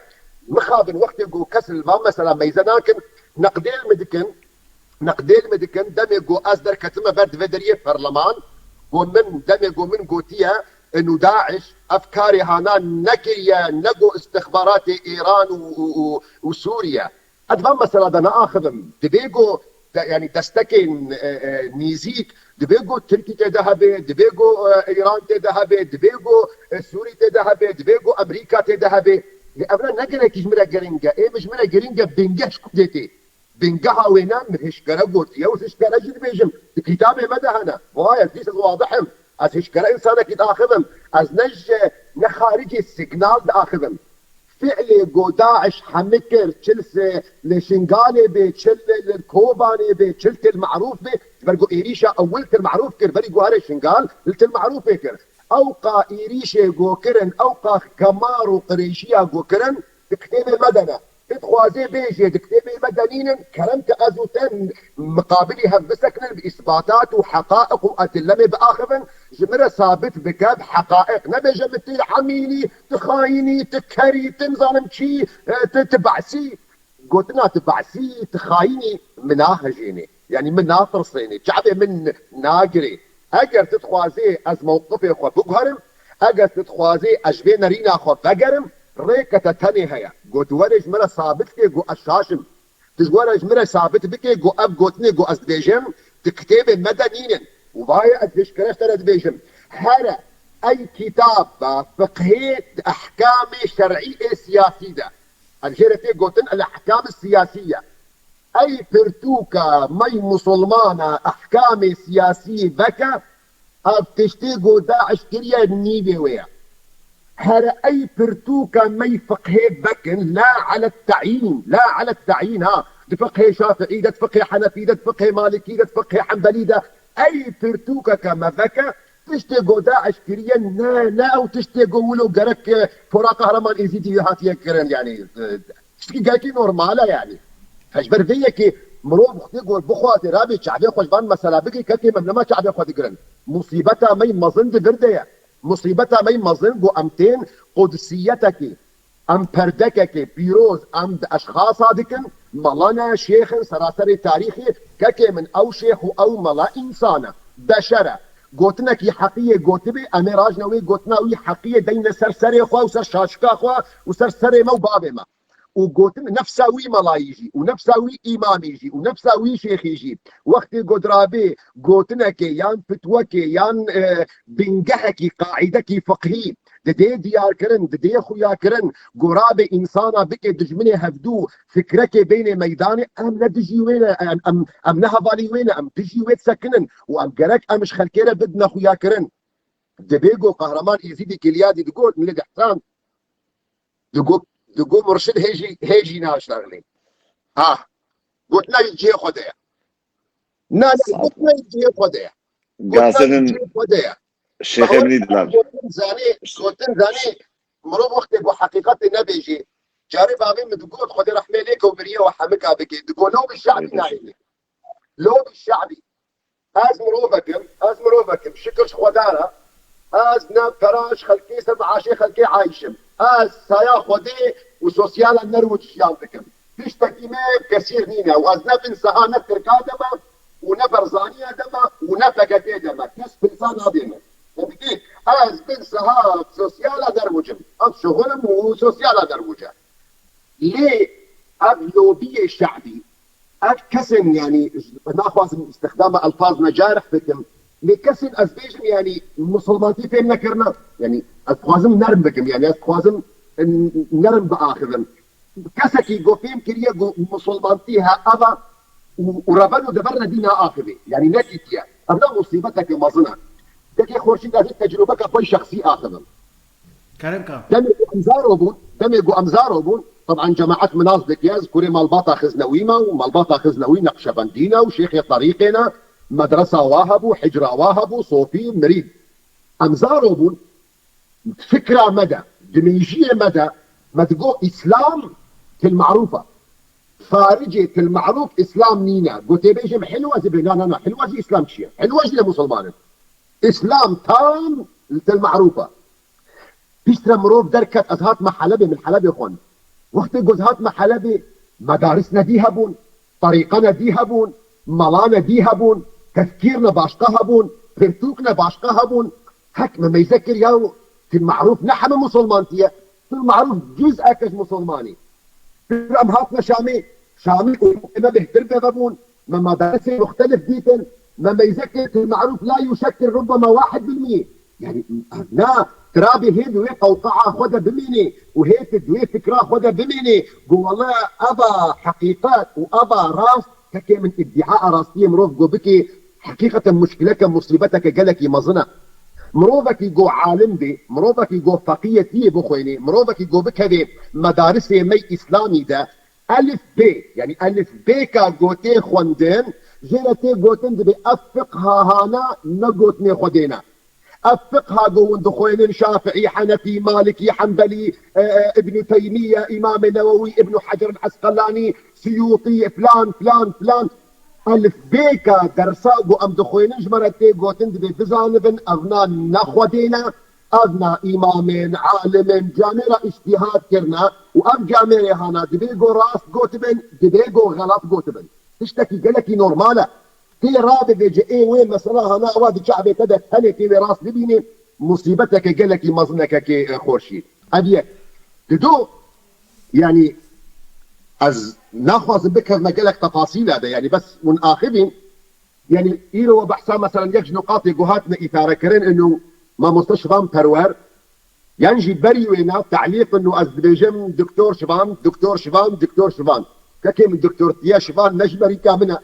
Mixabin wextê ku kes li van mesela meyze nakin, neqdê li min dikin, neqdê li min dikin, demê ku ez derketime ber di vê deriyê perleman, ku min, demê ku min gotiye, û DAIŞ ev karê hana nekiriye, ne ku istixbaratê Îran û, û, û, û Sûriye. Ez van mesela de neaxivim. Dibê ku de, yanî destekên, e, e, nêzîk, dibê ku Tirkî tê de hebe, dibê ku, e, Îran tê de hebe, dibê ku, e, Sûrî tê de hebe, dibê ku Amerîka tê de hebe. Lê ev ne, ne gelekî ji min re giring e. Ê min ji min re giring e bingeh ji ku dê tê. Bingeha wê ne min hişkere gotiye û hişkere jî dibêjim. Di kitabê me de hene. Wayê, ez dîs ez wadih im. Ez hişkere insanekî diaxivim. Ez ne ji, ne xaricê signal diaxivim. Fiilê ku DAIŞ hemî kir, çi li se-, li Şingalê bê, çi li, li Kobanê bê, çi li Til Merûf bê, ji ber ku êrîşa ewil Til Merûf kir, berî ku here Şingal, li Til Merûfê kir. Ewqa êrîşê ku kirin, ewqa gemar û qirêjiya ku kirin, di kitêbê me de ne. Tu dixwazê bêjê, di kitêbê me de nînin, kerem ke ez û te miqabilî hev bisekinin, bi îsbatat û heqaiq û edille me biaxivin, ji min re sabit bike bi heqaiq. Nebêje min tu hemînî, tu xayînî, tu kerî, tu nizanim çî, e, tu, tu be'sî. Gotina tu be'sî, tu xayînî, min nahejênê. Yanî min natirsênê. Çavê min nagirê. Eger tu dixwazê ez mewqifê xwe biguherim, eger tu dixwazê ez ji vê nerîna xwe vegerim, rêke te tenê heye. Got were ji min re sabit ke ku ez şaş im. Tu ji were ji min re sabit bike ku ev gotinê ku ez dibêjim, di kitêbê me de nînin. Û vaye ez hişkere ji te re dibêjim. Here ey kitaba fiqhê di ehkamê şer'î ê siyasî de. Em jê re tê gotin el-ehkam siyasiye. Ey pirtûka mey musulmana ehkamê siyasî veke, ev tiştê ku DAIŞ kiriye nîvê wê ye. Here ey pirtûka mey fiqhê vekin, la ala te'yîn, la ala te'yîn ha. Di fiqhê Şafi'î de, di fiqhê Henefî de, di fiqhê Malikî de, di fiqhê Henbelî de. Ey pirtûkeke me veke, tiştê ku DAIŞ kiriye, ne, ne ew tiştê ku wilo gerek, e, pora Qehreman Êzîdî hatiye kirin, yanî, e, tiştekî gelekî normal e, yanî. Ji ber vê yekê mirov wextê ku bixwaze rabê çavê xwe ji van mesela bigire, kekê me nema çavê xwe digirin. Musîbeta me yî mezin di vir de ye. Musîbeta me yî mezin ku em tên qudsiyetekê. Em perdekekê pîroz em di eşxasa dikin, mela ne, şêx in, seraserê tarîxê, kekê min ew şêx û ew mela însan e, beşer e. Gotinekî heqiyê gotibê, em ê rajne wê gotina wî heqiyê deyne ser serê xwe û ser şaşika xwe û ser serê me û bavê me. Û gotin nefsa wî melayî jî û nefsa wî îmamî jî û nefsa wî şêxî jî wextê godrabê gotinekê yan fitwekê yan, e, bingehekî, qaîdekî fiqhî didê diyarkirin, didê xuyakirin, gorabê însana bike dijminê hevdû, fikrekê bênê meydanê, em ne dijî wê ne, em, em, em ne hevalî wê ne, em dijî wê disekinin û em gerek em ji xelkê re bidine xuyakirin. Dibê ku Qehreman Êzîdî Kilyadî digot, milê dihtan, digot, digot murşid hê jî, hê jî naştaxilê. Ha, gotina jî cihê xwe de ye. Na, na, gotina jî cihê xwe de ye. Gotina jî cihê xwe de ye. Şêxê min î dilam. Gotin zanî, gotin zanî, mirov wextê ku heqîqetê nebêjê, carê bavê min digot, Xwedê rehmê lê ke û miriye û hemika bike. Digot, lo bi şe'bî nayê. Lo bi şe'bî. Ez mirovek im, ez mirovek im, şikir ji Xweda re. Ez ne pera ji xelkê ser meaşê xelkê ayîş im. Ez saya Xwedê û sosyala nerwij jiyan dikim. Tiştekî me kesîr nîne û ez ne bin seha ne Tirka de me û ne Berzaniya de me û ne P K K de me. Kes pirsa nadê me. Dibê ez bin seha sosyala derwicim. Ez şixulim û sosyala derwice. Lê ev lobiyê şe'bî, ev kesên, yanî, naxwazim îstixdama elfaz necarih bikim, lê kesên ez bêjim, yanî, misilmantî fêm nekirine. Yanî, ez dixwazim nerm bikim, yanî, ez dixwazim, n-, nerm biaxivim. Kesekî ku fêm kiriye ku misilmantî he eva û, û reveno di ber re dî naaxivê. Yanî, nedîtiye. Ev ne musîbeteke mezin e. Dekê Xurşîd ez ê tecrûbeke xwe şexsî axivim. Kerem ka. Demê ku em zaro bûn, demê ku em zaro bûn, teban cemaet min nas dike, ez kurê malbata Xiznewî me û malbata Xiznewî Neqşebendî ne û şêxê terîqê ne, medresa wa hebû, hicra wa hebû, sofî, mirîd. Em zaro bûn, fikra me de, dimêjiyê me de, me digot Îslam til marûf e. Xaricê til marûf Îslam nîne. Gotê bêjim hilwezî bê, na, na, na, hilwezî Îslam çi ye? Hilwezî ne musulman in. Îslam tam til marûf e. Piştre mirov derket, ez hatme Helebê, min Helebê xwend. Wextê ku ez hatme Helebê, medaris ne dî hebûn, terîqe ne dî hebûn, mela ne dî hebûn, tefkîr ne başqa hebûn, pirtûk ne başqa hebûn. Hek me meyze kir ya, tu marûf ne heme musulmantî ye. Tu marûf cüz'ek ji musulmanî. Em hatme Şamê, Şamê û me bêhtir bevebûn. Me madarisê muxtelif dîtin. Me meyzekê tu marûf la yûşektir rubbema wahid bil miyê. Yani, na, tirabê hê di wê qewqaa xwe de bimînê û hê tu di wê fikra xwe de bimînê. Gu wele eva heqîqet û eva rast, kekê min îddia a rastiyê mirov gu bikê, heqîqeten muşkileke, musîbeteke gelekî mezin e. Mirovekî gu alim bê, mirovekî gu feqiyetiyê bixwênê, mirovekî gu bikevê medarisê me îslamî de, elif bê, yani elif bê ka gotê xwendin, jê re tê gotin dibê ev fiqha hana ne gotinê Xwedê ne. Ev fiqha go hûn dixwênin Şafîî, Henefî, Malikî, Henbelî, e, e, Îbnû Teymiye, Îmamê Newewî, Îbnû Hecer el-Esqelanî, Siyûtî, filan, filan, filan. Elif bê ka dersa go em dixwênin ji me re tê gotin dibê bizanibin evna ne Xwedê ne. Evna îmamên, alimên camêra îctîhad kirine û ev camêrê hana dibê go rast gotibin, dibê go xelat gotibin. Tiştekî gelekî normal e. Tê rabivêje ê wê mesela hana ewa di çavê te de tenê tê wê rast bibînê, musîbeteke gelekî mezineke kê, e, Xorşîd. Ev yek. Dido, yani ez naxwazim bikevme gelek tefasîla de, yani bes hûn axivîn, yani îro we behsa mesela yek ji nukatê ku hatine îfare kirin inu mamoste Şivan Perwer, yan jî berî wêna telîq inu ez dibêjim Doktor Şivan, Doktor Şivan, Doktor Şivan. Kekê min doktortiye Şivan ne ji berîka min e.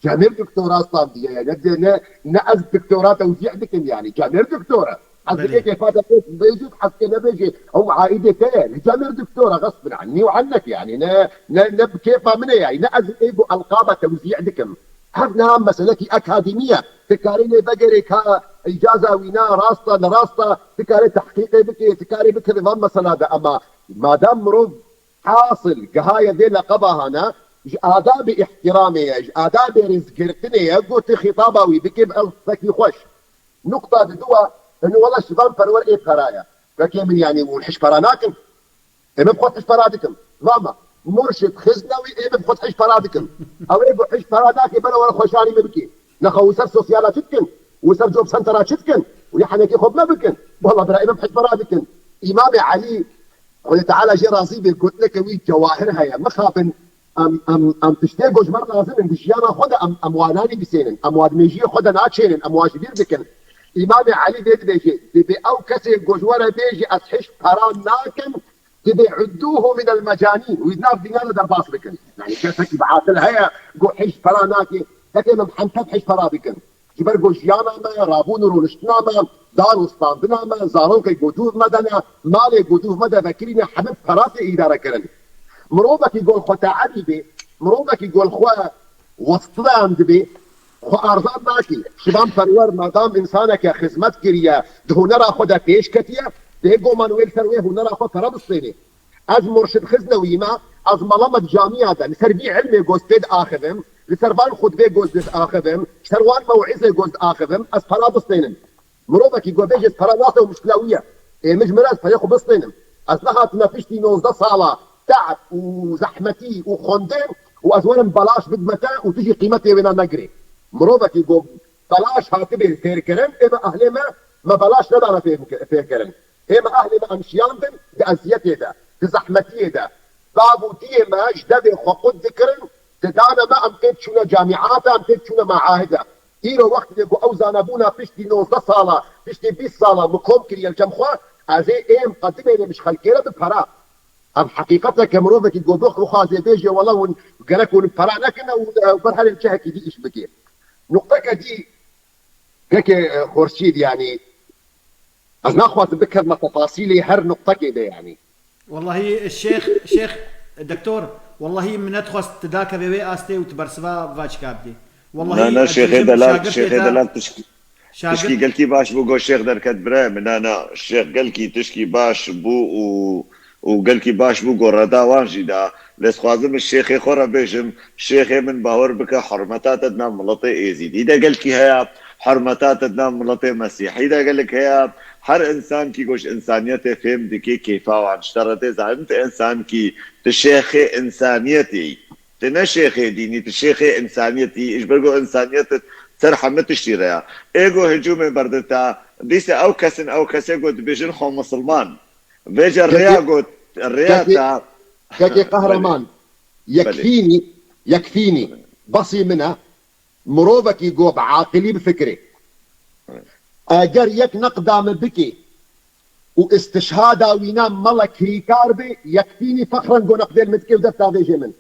Camêr doktora standiye ye. Ne, ne, ne ez doktora tewzî dikim yani. Camêr doktora. Ez Belê. Dikê kêfa te pêş bêjî, hezkê nebêjî. Ew aîdê te ye. Li camêr doktora xesbin annî û annek yani. Ne, ne, ne bi kêfa min e yani. Ne ez ê bu elqaba tewzî dikim. Ev niha meselekî akademî ye. Tu karê lê vegerê ka îcaza wî ne rast e, ne rast e. Tu karê tehqîqê bikê, tu karê bikevê van mesela de. Ama madam mirov hasil gihaye vê leqeba hana, ji adabê îhtîramê ye, ji adabê rêzgirtinê ye, ku tu xîtaba wî bikê bi elfekî xweş. Nuqta diduwa, inu wela Şivan Perwer ê pera ye. Kekê min yani hûn hişpera nakin. Ê min bi xwe hişpera dikim. Vama, Murşid Xiznewî ê min bi xwe hişpera dikim. Ew ê ku hişpera nake bere were xweşanî min bikê. Nexa û ser sosyala çi dikin? Û ser job centera çi dikin? Û ya henekê xwe bi me bikin. Wela bira ê min bi hişpera dikin. Îmamê Elî, Xwedê Teala jê razî bê, gotineke wî cewahir heye. Mixabin em, em, em tiştê ku ji me re lazim in, di jiyana xwe de em, em wan nanivîsênin, em wan di mêjiyê xwe de naçênin, em wan ji bîr dikin. Îmamê Elî vê dibêje, dibê ew kesê ku ji we re bêjî ez hişt pera nakim, dibê udduhu minel mecanîn, wî di nav dîna de derbas bikin. Yani kesekî bi aqil heye ku hişt pera nake, heke min hempe hişt pera bikin. Ji ber ku jiyana me, rabûn û rûniştina me, dar û standina me, zarokê ku dûv me de ne, malê ku dûv me de vekirîne, hemî pera tê îdare kirin. Mirovekî ku xwe teebî bê, mirovekî ku xwe westiyan dibê, xwe arzan nake. Şivan Perwer madam însaneke xizmet kiriye, di hunera xwe de pêş ketiye, dê goman wê li ser wê hunera xwe pere bistênê. Ez Murşid Xiznewî me, ez mela me di camiya de, li ser vî ilmê goz pê diaxivim, li ser van xutbê goz diaxivim, li ser wan mewizê goz diaxivim, ez pera bistênim. Mirovekî ku bêje ez pera nase û muşkila wî ye. Ê min ji min re ez perê xwe bistênim. Ez nehatime piştî nozdeh sala te'b û zehmetî û xwendin û ez werim belaş bidime te û tu jî qîmetê wê ne negirê. Mirovekî ku belaş hatibê fêrkirin, ê me ehlê me, me belaş nedane fêr-, fêrkirin. Ê me ehlê me em şiyandin di eziyetê de, di zehmetiyê de. Bav û diyê me ji devê xwe qut dikirin, didane me, em tê diçûne camîata, em tê diçûne meahide. Îro wextê ku ew zanebûna piştî nozdeh sala, piştî bîst sala min kom kiriye li cem xwe, ez ê êm qedimê ji xelkê re bi pera. Ev heqîqet e ke mirovekî ku bixwazê bêje, wela hûn gerek hûn pera nekin û, e, ber herê cihekî dî îş bike. Nuqteke dî, kekê, e, Xurşîd, yanî, ez naxwazim bikevme tefasîlê her nuqtekê de, yanî. Wellahî, şêx, şêx, doktor, wellahî min nedixwest tu dakevê wê astê û tu bersiva va çika bidî. Wellahî, Na, na, ez şêxê dibêjim delal, şagirtê şêxê te, delal tişk-, şagir- tişkî gelkî baş bû, go şêx derket bire min. Na, na, şêx gelkî tişkî baş bû û, û gelkî baş bû, go reda wan jî da. Lê dixwazim min şêxê xwe re bêjim, şêxê min, bawer bike, hurmeta te di nav miletê êzîdî de gelkî heye, hurmeta te di nav miletê mesîhî de gelek heye. Her însankî go ji însaniyetê fêm dike, kêfa wan ji te re tê. Zanim tu însankî, tu şêxê însaniyetê yî. Tu ne şêxê dînî, tu şêxê însaniyetî, ji ber ku însaniyet ser hemî tiştî re ya. Ê ku hicûmê berdita, dîse ew kes in, ew kesê ku dibêjin xwe misilman. Vêce rêya Kekê, ku, rêya kekê, ta kekê Qehreman, Belê. Yekfînî, yekfînî, Belê. Besî min e, mirovekî ku bi aqilî bifikirê. Belê. Eger yek neqda min bikê û istişhada wî ne mele kirîkar bê, yekfînî fexren ku neqdê li min dikê û dest davêjê min.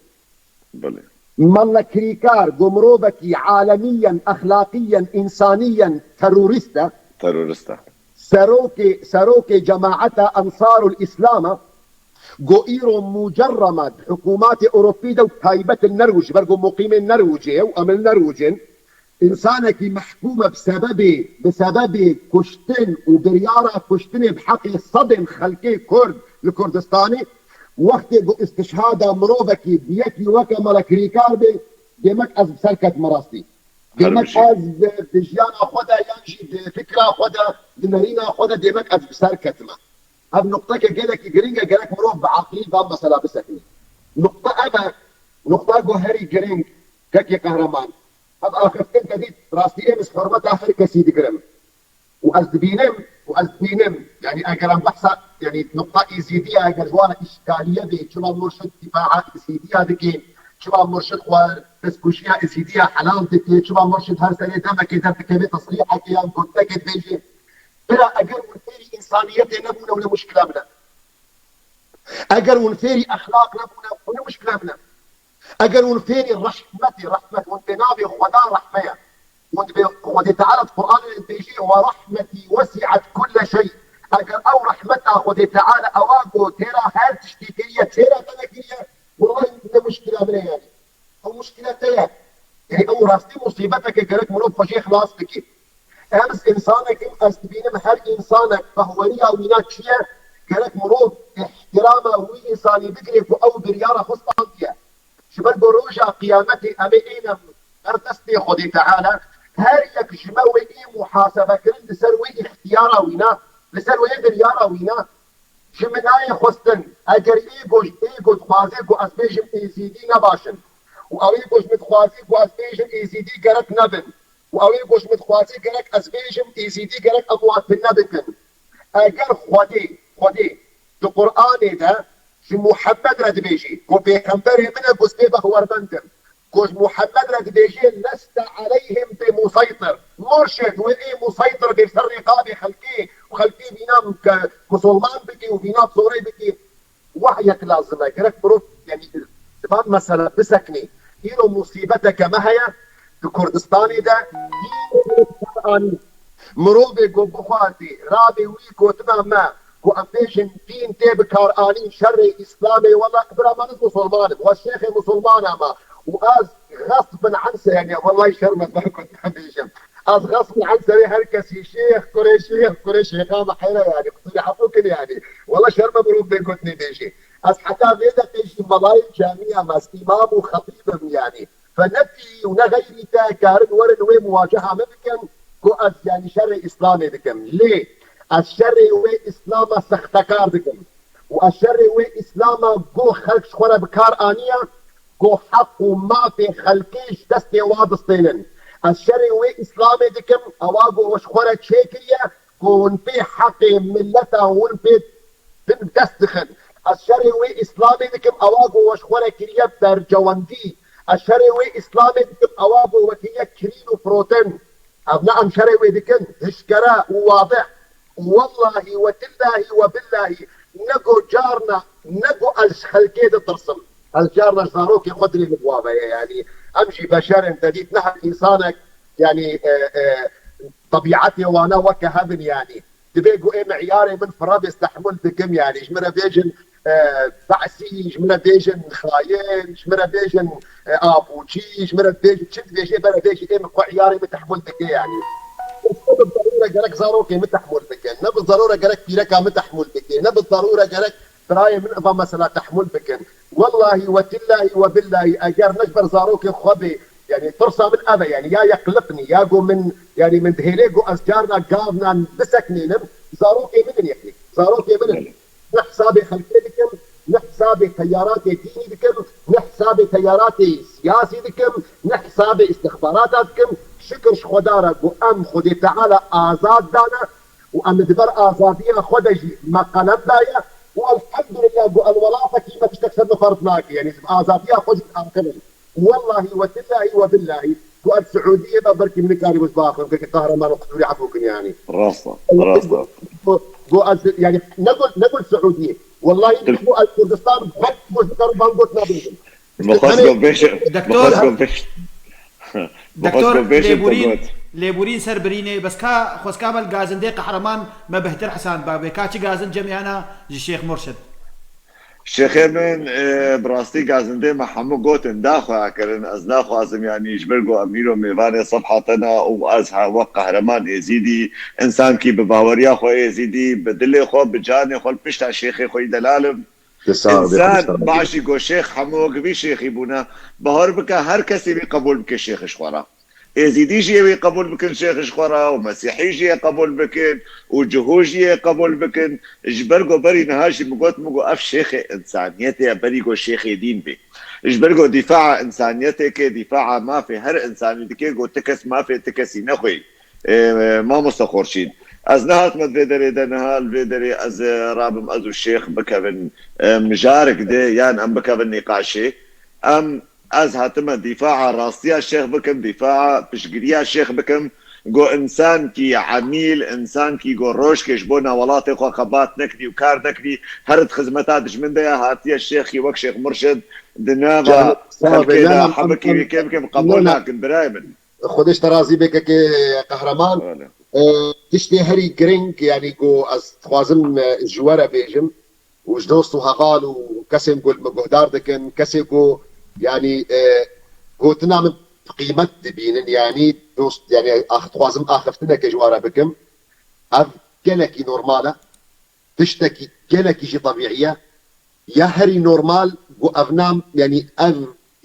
Belê. Mele kirîkar, ku mirovekî alemiyen, exlaqiyen, insaniyen terorîst e. Terorîst e. Serokê, serokê cemaeta Ensarul Îslam e, ku îro mucerrem e di hikûmatê Ewropî de û taybet li Nerwîc, ji ber ku muqîmên Nerwîcê ye û em li Nerwîc in. Însanekî mehkûm e bi sebebê, bi sebebê kuştin û biryara kuştinê bi heqê sedên xelkê Kurd li Kurdistanê, wextê ku istişhada mirovekî bi yekî weke mele kirîkar bê, demek ez bi ser ketime rastî. Demek ez di, di jiyana xwe de yan jî di fikra xwe de, di nerîna xwe de, demek ez bi ser ketime. Ev nuqteke gelekî giring e, gerek mirov bi aqilî van mesela bisekine. Nuqta ev e, nuqta ku herî giring, kekê Qehreman. Ev axiftin te dît, rastî ê min hurmeta her kesî digirim. Û ez dibînim, û ez dibînim, yanî eger em behsa, yanî nuqta Êzîdiya, eger ji wan re îşkaliye bê, çima murşid dîfaa Êzîdiya dike, çima murşid xwe destkujiya Êzîdiya helal dike, çima murşid her serê demekê derdikeve tesrîhekê yan gotinekê dibêje. Bira eger hûn fêrî însaniyetê nebûne, hûn ê muşkila min e. Eger hûn fêrî exlaq nebûne, hûn ê muşkila min e. Eger hûn fêrî rehmetê, rehmet, hûn dibê navê Xweda rehme ye. Hûn dibê Xwedê Teala di Qur'anê de dibêjî, "Ve rahmetî wesi'et kulle şey." Eger ew rehmeta Xwedê Teala ewa ku têra her tiştî kiriye, têra te nekiriye, wellahî ne muşkila min e yanî. Ew muşkila te ye. Yanî ew rastî musîbeteke gerek mirov xwe jê xilas bike. Ez însanek im, ez dibînim her însanek behweriya wîna çi ye, gerek mirov îhtirama wî însanî bigire ku ew biryara xwe standiye. Ji ber ku roja qiyametê em ê êne ber destê Xwedê Teala, her yek ji me wê ê muhasebekirin li ser wê îhtiyara wîna, li ser wê biryara wîna. Ji min nayê xwestin, eger ê ku, ê ku dixwaze ku ez bêjim Êzîdî ne baş in, û ew ê ku ji min dixwaze ku ez bêjim Êzîdî gerek nebin, û ew ê ku ji min dixwaze gerek ez bêjim Êzîdî gerek em wan tune bikin. Eger Xwedê, Xwedê di Qur'anê de ji Muhammed re dibêjî ku pêxemberê min e, ku ez pê behwermend im. Ku ji Muhammed re dibêjê, "Leste aleyhim bi museytir." Murşid, wê ê museytir bê ser rêqabê xelkê û xelkê vîna ke musulman bikê û vîna bi zorê bikê. Wahyek lazim e. Gerek mirov, yanî, di van mesele biseknê. Îro musîbeteke me heye di Kurdistanê de. Dîn anî. Mirovê ku bixwazî rabê wî gotina me ku em bêjin dîn tê bikaranîn şerê Îslamê, wela bira me, ez musulman im, we şêxê musulman e me û ez xesbin an se-, yanî wellahî şerm e ber ku te bêjim. Ez xesbin an serê her kesî şêx, kurê şêx, kurê şêxa me heyre yanî, qusûrê hefû kin yanî. Wela şerm e mirov bê gotinê bêjê. Ez heta vê deqê jî melayê camî ya me, ez îmam û xetîb im yanî. Fe ne tî û ne xeyrî te karin werin wê muwaceha me bikin ku ez, yanî, şerê Îslamê dikim. Lê ez şerê wê Îslama sextekar dikim. û ez şerê wê Îslama ku xelk ji xwe re bi kar aniye, ku heq û mafê xelkê ji destê wa distênin. Ez şerê wê Îslamê dikim, ewa ku ji xwe re çêkiriye, ku hûn pê heqê mileta hûn pê bin dest dixin. Ez şerê wê Îslamê dikim, ewa ku we ji xwe re kiriye bercewendî. Ez şerê wê Îslamê dikim, ewa ku we kiriye kirîn û firotin. Ev ne em şerê wê dikin, hişkere û wadih. Wellahî we tillahî we billahî ne ku carna, ne ku ez ji xelkê ditirsim. Ez carna ji zarokê xwe dilê min wave ye, yanî em jî beşer in, te dît ne her însanek, yanî, e, e, tebîetê wana weke hev in, yanî. Dibê ku ê meyarê min firabê stehmul dikim, yanî ji min re bêjin, e, Be'sî, ji min re bêjin xayin, ji min re bêjin, e, abûçî, ji min re bêjin çi dibêjê, bere bêjî ê min xwe eyarê min tehmul dike, yanî. Ne bi zarûre gerek zarokê min tehmul bike, ne bi zarûre gerek pîreka min tehmul bike, ne bi zarûre gerek birayê min eva mesela tehmul bikin. Wellahî we tillahî we billahî eger ne ji ber zarokê xwe bê, yanî tirsa min ev e, yanî ya yeqliqnî, ya ku min, yanî min dihêlê ku ez carna gavnan biseknênim, zarokê min in, yanî zarokê min in. Ne hesabê xelkê dikim, ne hesabê teyaratê dînî dikim, ne hesabê teyaratê siyasî dikim, ne hesabê îstixbarata dikim. Şikir ji Xweda re ku em Xwedê Teala azad dane û em li ber azadiya xwe de jî me qelem daye û elhemdulillah ku el welatekî me tiştek ser min ferz nake. Yanî ji azadiya xwe jî diaxivin. Wellahî we tillahî we billahî ku ez Siûdiyê me belkî min nikarî wis biaxivim, keke Kahraman û Qutûrî efû kin yanî. Rast e, rast e. Ku, ku ez, yanî, ne got, ne got Siûdiyê. Wellahî ne got ez Kurdistan, belkî got nikarim van got nabêjim. Mixwest got bêjim, Doktor, mixwest got bêjim. Doktor, lêborîn, lêborîn ser birînê, bes ka xwezka me li gazindê Qehreman me bêhtir hesand ba, bê ka çi gazin cemiyana ji Şêx Murşid. Şêxê min, e, bi rastî gazindê me hemû gotin, da xwe kirin, ez naxwazim, yanî ji ber ku em îro mêvanê sefha te ne û ez ha wek Qehreman Êzîdî, însankî bi baweriya xwe Êzîdî, bi dilê xwe, bi canê xwe, li pişta şêxê xwe yî delal im. Însan, başî ku şêx hemû wek vî şêxî bûne, bahar bike her kesê wî qebûl bike şêx ji xwe re. Êzîdî jî ê wî qebûl bikin şêx ji xwe re û Mesîhî jî ê qebûl bikin û Cihû jî ê qebûl bikin. Ji ber ku berî niha jî min got, min got ev şêxê însaniyetê ye, berî ku şêxê dîn bê. Ji ber ku dîfaa însaniyetê ke, dîfaa mafê her însanî dike, ku ti kes mafê ti kesî nexwî. E, mamoste Xorşîd, ez nehatime di vê derê de, niha li vê derê ez, e, rabim ez û şêx bikevin, e, mijarek de yan em bikevin nîqaşê. Em Ez hatime dîfaa rastiya şêx bikim, dîfaa piştgiriya şêx bikim. Go însankî emîl, însankî go rojkê ji bona welatê xwe xebat nekirî û kar nekirî, her di xizmeta dijmin de ya hatiye şêxî wek Şêx Murşid di nava xelkê de hebikî wê kê bikim, qebûl nakin birayê min. Xwedê ji te razî bê kekê Qehreman. Tiştê herî giring, yanî go ez dixwazim ji we re bêjim, û ji dost û heval û kesên ku li min guhdar dikin, kesê ku, yanî, e, gotina min bi qîmet dibînin, yanî dost, yanî ax-, dixwazim axiftineke ji wan re bikim. Ev gelekî normal e, tiştekî gelekî jî tebîî ye. Ya herî normal ku ev nam, yanî ev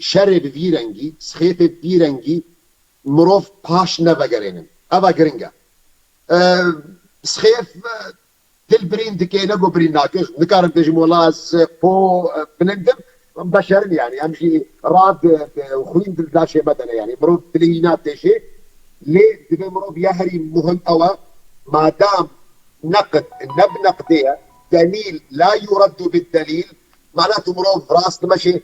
şerê bi vî rengî, sixêfê bi vî rengî mirov paş nevegerênin. Eva giring e. E, sixêf, e, Dil birîn dike, ne ku birîn nake. Nikarim bêjim wela ez po, e, bilindim. Em beşer in yanî. Em jî rad, e, xwîn dil daşê me de ne yanî. Mirov dilê wî natêşê. Lê divê mirov ya herî muhim ew e. Madam neqd ne bi neqdê ye. Delîl la yureddu bid delîl. Mana tu mirov rast dimeşê.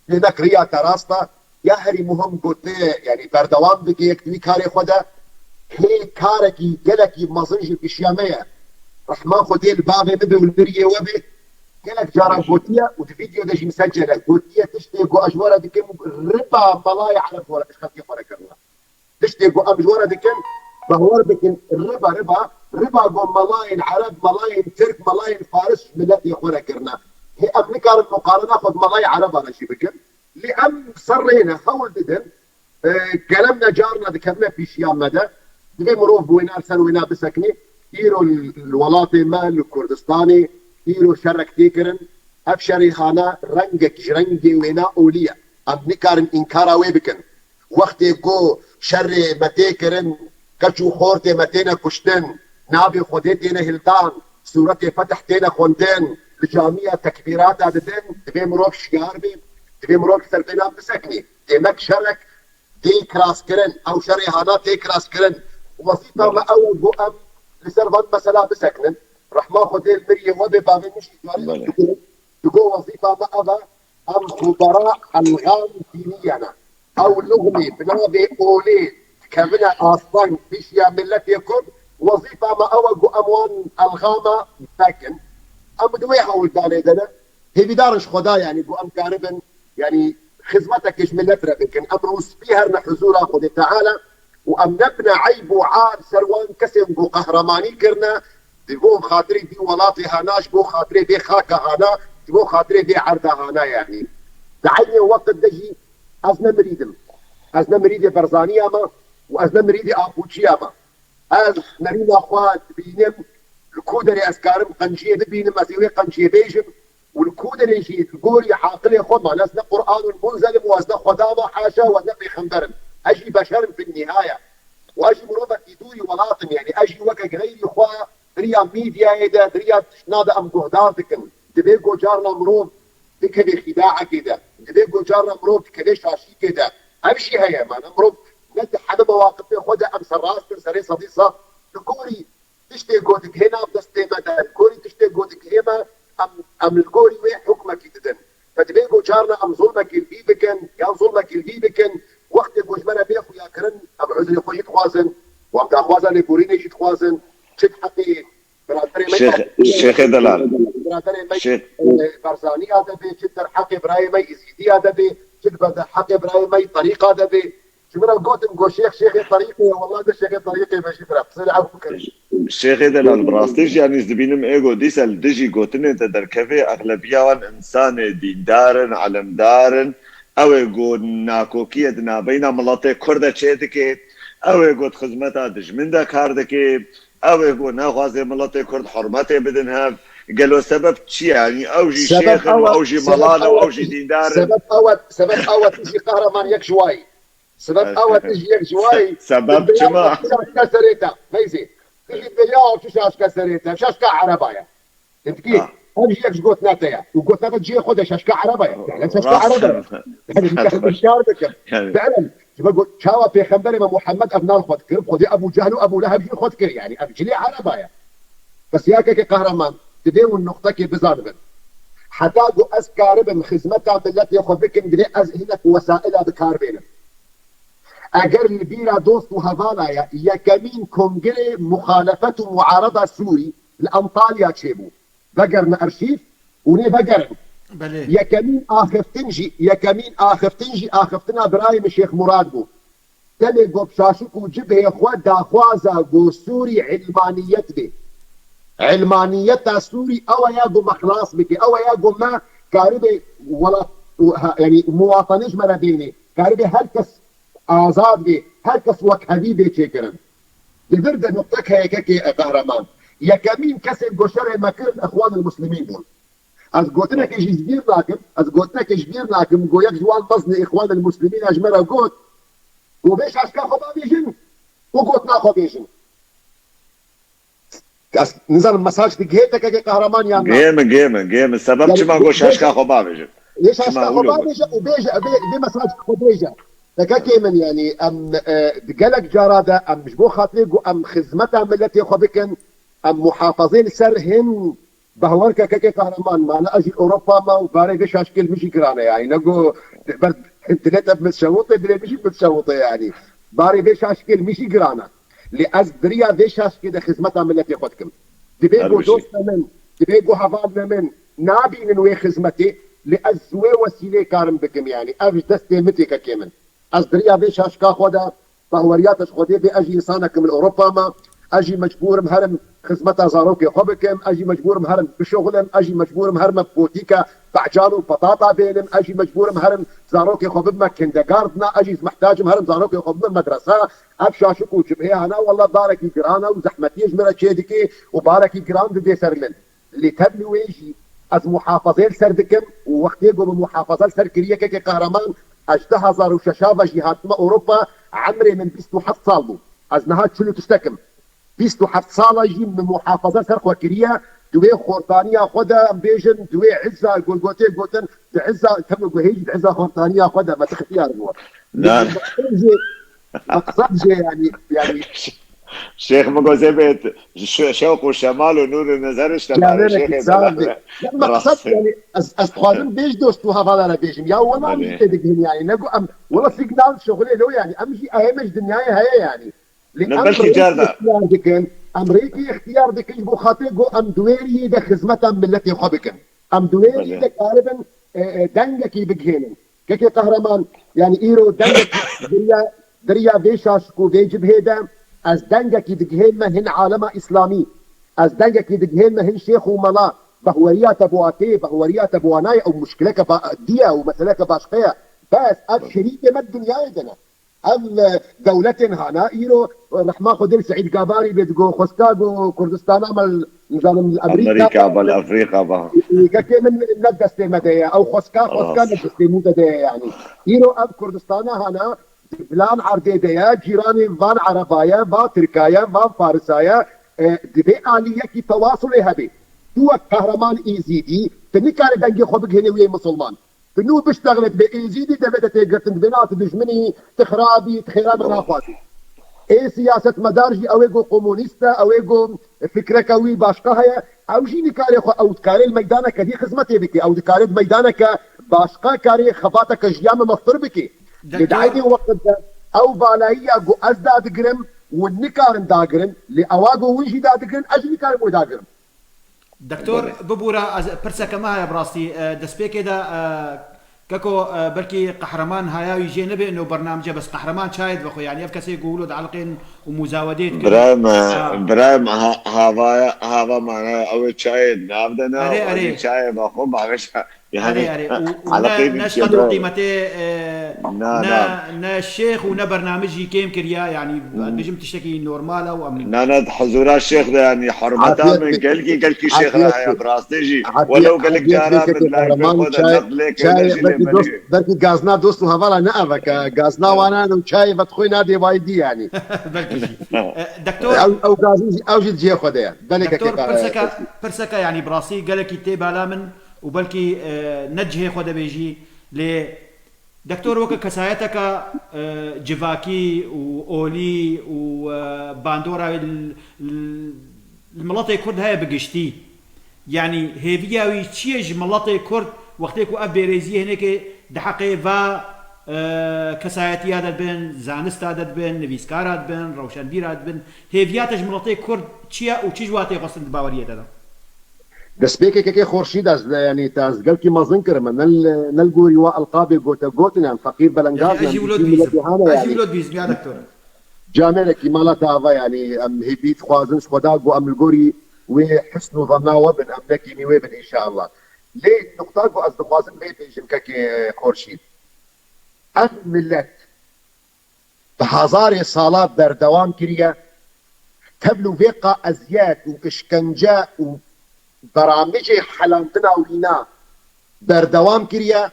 Lê nek riya te rast e. Ya herî muhim ku tu, yanî berdewam bike yek di wî karê xwe de. Hê karekî gelekî mezin jî pişiya me ye. Rehma Xwedê li bavê min be û li biriyê we be. Gelek caran gotiye û di vîdeo de jî misecel e. Gotiye tiştê ku ez ji we re dikim riba melayê Ereb xwe re, xelkê xwe re kirine. Tiştê ku em ji we re dikin, behwar bikin, riba, riba, riba ku melayên Ereb, melayên Tirk, melayên Faris ji miletê xwe re kirine. Hê em nikarin muqarena xwe bi melayê Ereba re jî bikin. Lê em ser rê ne, hewl didin, e, kerem ne carna dikevine pîşiya me de. Divê mirov bi wêna li ser wêna bisekine. Îro li, li welatê me, li Kurdistanê, îro şerek tê kirin. Ev şerê hane rengek ji rengê wêna olî ye. Em nikarin înkara wê bikin. Wextê ku şerê me tê kirin, keç û xortê me têne kuştin, navê Xwedê têne hildan, sûretê Fetih têne xwendin, li camiya tekbîrata didin, divê mirov şiyar be, divê mirov li ser vêna biseknê. Demek şerek tê kiraskirin, ew şerê hana tê kiraskirin. Wezîfa me ew e ku em li ser van mesela biseknin. Rehma Xwedê li miriyê we bê, bavê min jî carê Belê. digot, digot wezîfa me ev e, em xubera elxam dîniye ne. Ew lixmî bi navê olê dikevine asteng pêşiya miletê Kurd, wezîfa me ew e ku em wan elxama vekin. Em di wê hewldanê de ne. Hêvîdar in ji Xweda, yanî ku em karibin, yanî xizmetekê ji milet re bikin. Em rûspî herne huzûra Xwedê Teala û em nebine eyb û ar ser wan kesên ku qehremanî kirine, ji bo xatirê vî welatê hana, ji bo xatirê vê xaka hana, ji bo xatirê vê erda hana, yanî. Di eynê weqt de jî ez ne mirîd im. Ez ne mirîdê Berzaniya me û ez ne mirîdê Apoçiya me. Ez nerîna xwe dibînim, li ku derê ez karim qenciyê bibînim, ez ê wê qenciyê bêjim û li ku derê jî li gorî aqilê xwe, man ez ne Qur'anul Munzel im û ez ne Xweda me, haşa, û ez ne pêxember im. Ez jî beşer im bin nihaya. Û ez jî mirovekî dûrî welat im, yanî ez jî weke geyrî xwe di riya mîdyayê de, di riya tiştna de em guhdar dikin. Divê ku carna mirov bikeve xîdaekê de. Divê ku carna mirov dikeve şaşîkê de. Ev jî heye, mane mirov ne di heme mewaqifê xwe de em serrast in, serê sedî sed. Li gorî tiştê ku digihê nav destê me de, li gorî tiştê ku digihê me, em, em li gorî wê hukmekî didin. Fe divê ku carna em zulmekî li vî bikin, yan zulmekî li vî bikin, wextê ku ji me re bê xuyakirin, em uzrê xwe jî dixwazin, û em daxwaza lêborînê jî dixwazin, çi di heqê biraderê me Şêx-, Şêxê Delal. Biraderê me, Şêx- e, Barzaniya de bê, çi di derheqê birayê me Îzîdiya de bê, çi di derheqê birayê me Terîqa de bê. Ji min re gotin ku şêx, şêxê terîqê ye, wela ne şêxê terîqê me jî bira. Qisê li ev bikin. Şêxê Delal, bi rastî jî, yanî, ez dibînim ê ku dîsa li dijî gotinê te derkeve, exlebiya wan insanê dîndar in, elemdar in. Ew ê ku nakokiyê di navbeyna miletê Kurd de çêdike, ew ê ku di xizmeta dijmin de kar dike, ew ê ku naxwaze miletê Kurd hurmetê bidin hev. Gelo sebeb çi ye? Yanî ew jî Sebeb şêx in, ew e, ew jî sebeb melan in, ew e, ew jî dîndar in. Sebeb ew e, sebeb ew e, tu jî qehreman yek ji wayî. Sebeb ew e, tu jî yek ji wayî. Se-, sebeb çima? Şaşka serê te. Feyzê. Tu jî dibe ya tu şaşka serê te. Şaşka ereba ye. Gotî, ha, ev jî yek ji gotina te ye. Û gotina te cihê xwe de şaşka ereba ye. Yani şaşka ereba ye. Yani, kar bikin. Yani. Felen. Ji me got, çawa pêxemberê me Muhammed ev nan xwe dikir, Xwedê Ebu Cehl û Ebu Leheb jî xwe dikir. Yani, ev cilê ereba ye. Bes ya kekê qehreman, divê hûn nuqtekê bizanibin. Heta ku ez karibim xizmeta miletê xwe bikim, divê ez hinek wesaila bi kar bênim. Eger li bîra dost û hevala ye, yekemîn kongrê muxalefet û muarada Sûrî li Antalya çêbû. Vegerine arşîv û nê vegerin. Belê. Yekemîn axiftin jî, yekemîn axiftin jî axiftina birayê min Şêx Murad bû. Demê ku bi şaşik û cibhê xwe daxwaza ku Sûrî ilmaniyet bê. Ilmaniyeta Sûrî ew e ya ku me xilas bike, ew e ya ku me karibê welat, ha, yanî muwatanê ji me re bênê. Karibê her kes azad bê, her kes wekhevî bê çêkirin. Di vir de nuqtek heye kekê qehreman. Yekemîn kesên ku şerê me kirin Îxwanul Muslimîn bûn. Ez gotinekê jî ji bîr nakim, ez gotinekê ji bîr nakim, ku yek ji wan mezinê Îxwanul Muslimîn a ji me re got, ku bê şaşka xwe bavêjin û gotina xwe bêjin. Ez nizanim mesaj digihê te kekê qehreman yan na. Gihê min, gihê min, gihê min. Sebeb yani, çima got şaşka xwe bavêjin? Yê şaşka xwe bavêje û bêje, bê, bê mesaj xwe bêje. Te kekê min, yani, em, e, di gelek cara de em ji bo xatirê ku em xizmeta miletê xwe bikin, em muhafazê li ser hin Behwer ke kekê qehreman, mane ez jî Ewropa me û barê vê şaşkê li min jî giran e, yanî ne ku ber dilê te bi min şewitê, dilê min jî bi min şewitê, yanî barê vê şaşkê li min jî giran e. Lê ez di riya vê şaşkê de xizmeta miletê xwe dikim. Divê ku dosta min, divê ku hevalina min nabînin wê xizmetê, lê ez wê wesîlê karim bikim, yanî ev ji destê min tê kekê min. Ez di riya vê şaşka xwe de, bahweriya te ji Xwedê bê, ez jî însanekim li Ewropa me, ez jî mecbûr im herim xizmeta zarokê xwe bikim, ez jî mecbûr im herim bişuxilim, ez jî mecbûr im herim potîka becan û petata bênim, ez jî mecbûr im herim zarokê xwe bibime kindergartena, ez jî mihtac im herim zarokê xwe bibime medresa. Ev şaşik û cibhê hene wele barekî giran e û zehmetiyê ji min re çê dike û barekî giran didê ser min. Lê tev li wê jî ez muhafazê li ser dikim û wextê ku min muhafaza li ser kiriye kekê qehreman, ez ji du hezar û şeş ve jî hatime Ewropa, emrê min bîst û heft sal bû. Ez niha çil û tiştek im. Bîst û heft sala jî min muhafaza li ser xwe kiriye, Di wê xortaniya xwe de em bêjin, di wê izza Golgotê gotin, di izza, tevî ku hêj di izza xortaniya xwe de me tixtiyar bû. Na. Meqsed jê, meqsed jê yani, yani Şêx Migozê bê şe-, şewq û şemal û nûr û nezer işte Şêxê Belexê. Meqsed yani ez, ez dixwazim bêj dost û hevala re bêjim. Ya wela Belê. Em jî tê digihîn yani. Ne ku em, wela signal şixulê lo yani. Em jî ehême ji dinyayê heye yani. Lê Ne, em belkî rêkî car da. Îxtiyar dikin, em rêkî îxtiyar dikin ji bo xatirê ku em di wê riyê de xizmeta miletê xwe bikin. Em di wê riyê Belê. De karibin, e, e, dengekî bigihênin. Kekê Qehreman, yani îro dengekî biriya, biriya vê şaşik û vê cibhê de ez dengekî digihênme hin alema îslamî. Ez dengekî digihênme hin şêx û mela. Behweriya te bi wa tê, behweriya te bi wa nayê, ew muşkileke ba-, dî ye, ew meseleke başqe ye. Bes ev şerîkê me di dinyayê de ne. Ev, e, dewletên hana îro, e, rehma Xwedê li Seîd Gabarî bê digo, xwestka go Kurdistana me, nizanim, li Amerîka, Amerîka ba, li Afrîka ba. Kekê min ne destê me de ye. Ew xwestka, xwestka Rast. Ne destê min de ye yani. Îro ev Kurdistana hana di filan erdê de ye, cîranê van Ereba ye, va Tirka ye, van Farisa ye. E, divê aliyekî tewasulê hebe. Tu wek Qehreman Êzîdî, tu nikare dengê xwe bigihînî wê misilman. Tu nû biştexile, divê Êzîdî devê te tê girtin, divê na tu dijminî, tu xirabî, tu xêra me naxwazî. Ê siyasetmedar jî ew ê go komunîst e, ew ê go fikreke wî başqa heye, ew jî nikare xwe, ew dikare li meydaneke dî xizmetê bike, ew dikare di meydaneke başqa karê xebateke jiya me mexfir bike. Lê di Doktor eynî weqt de ew valayiya ku ez dadigirim, hûn nikarin dagirin, lê ewa ku hûn jî dadigirin, ez jî nikarim wê dagirim. Doktor, Belê. Bibûre, ez, pirseke me heye bi rastî, e, destpêkê de, e, keko, e, belkî Qehreman haya wî jê nebe ino bernamece, bes Qehreman çayê dibe xwe, yanî ev kesê ku wilo dieliqên û muzawedê dikin. Birayê me, Ha. Birayê me ha-, havaya, hava manaya ew ê çayê di nav de ne, Erê, û erê. Çayê be xwe baweşa. Yani, Erê, erê. Û, û ne, eleqeyê ne ji qedr û qîmetê, e, Na, ne, na. Ne şêx û ne bernamij jî kêm kiriye. Yani, em bêjim tiştekî normal e û em Na, na, di huzura şêx de, yani, hurmeta Afiyet min be. Gelkî, gelkî şêx Afiyet re heye, be. Bi rastî jî. Afiyet, Welew gelek afiyet cara be, min kekê live Qehreman, xwe de çayê, neqlê kir, çayê ne jî lê belkî dost, belkî gazna dost û hevala ne eve ke, gazna wana û çayê ve dixwê nadê vayî dî, yani. Belkî jî. E, doktor Ew, ew gazin jî, ew jî di cihê xwe de ye. Belê Doktor, kekê Qehreman. Pirseke, pirseke, yani, bi rastî gelekî tê bala min û belkî, e, ne cihê xwe de bê jî, lê Doktor weke kesayeteke, e, civakî û olî û, e, bandora wê li, li, li miletê Kurd heye bi giştî. Yanî hêviya wî çi ye ji miletê Kurd wextê ku ev bêrêziyê hinekê di heqê va, e, kesayetiya de dibin, zanista de dibin, nivîskara dibin, rewşenbîra dibin. Hêviya te ji miletê Kurd çi ye û çi ji wa tê xwestin di baweriyê te de? Destpêkê kekê Xorşîd ez, yanî te ez gelkî mezin kirime. Ne li, ne li gorî wa elqabê gote gotin, em feqîr belengaz ne, em jî wilo dibîzim. Ez jî wilo dibîzim, ya doktor. Camêrekî mala te ava, yanî em hêvî dixwazin ji Xweda ku em li gorî wê hisn û zanna we bin, em nekî nî wê bin înşallah. Lê nuqta ku ez dixwazim vê bêjim kekê Xorşîd. Ev milet bi hezarê sala berdewam kiriye, tevlû vê qa eziyet û işkence û beramijê helandina wîna berdewam kiriye,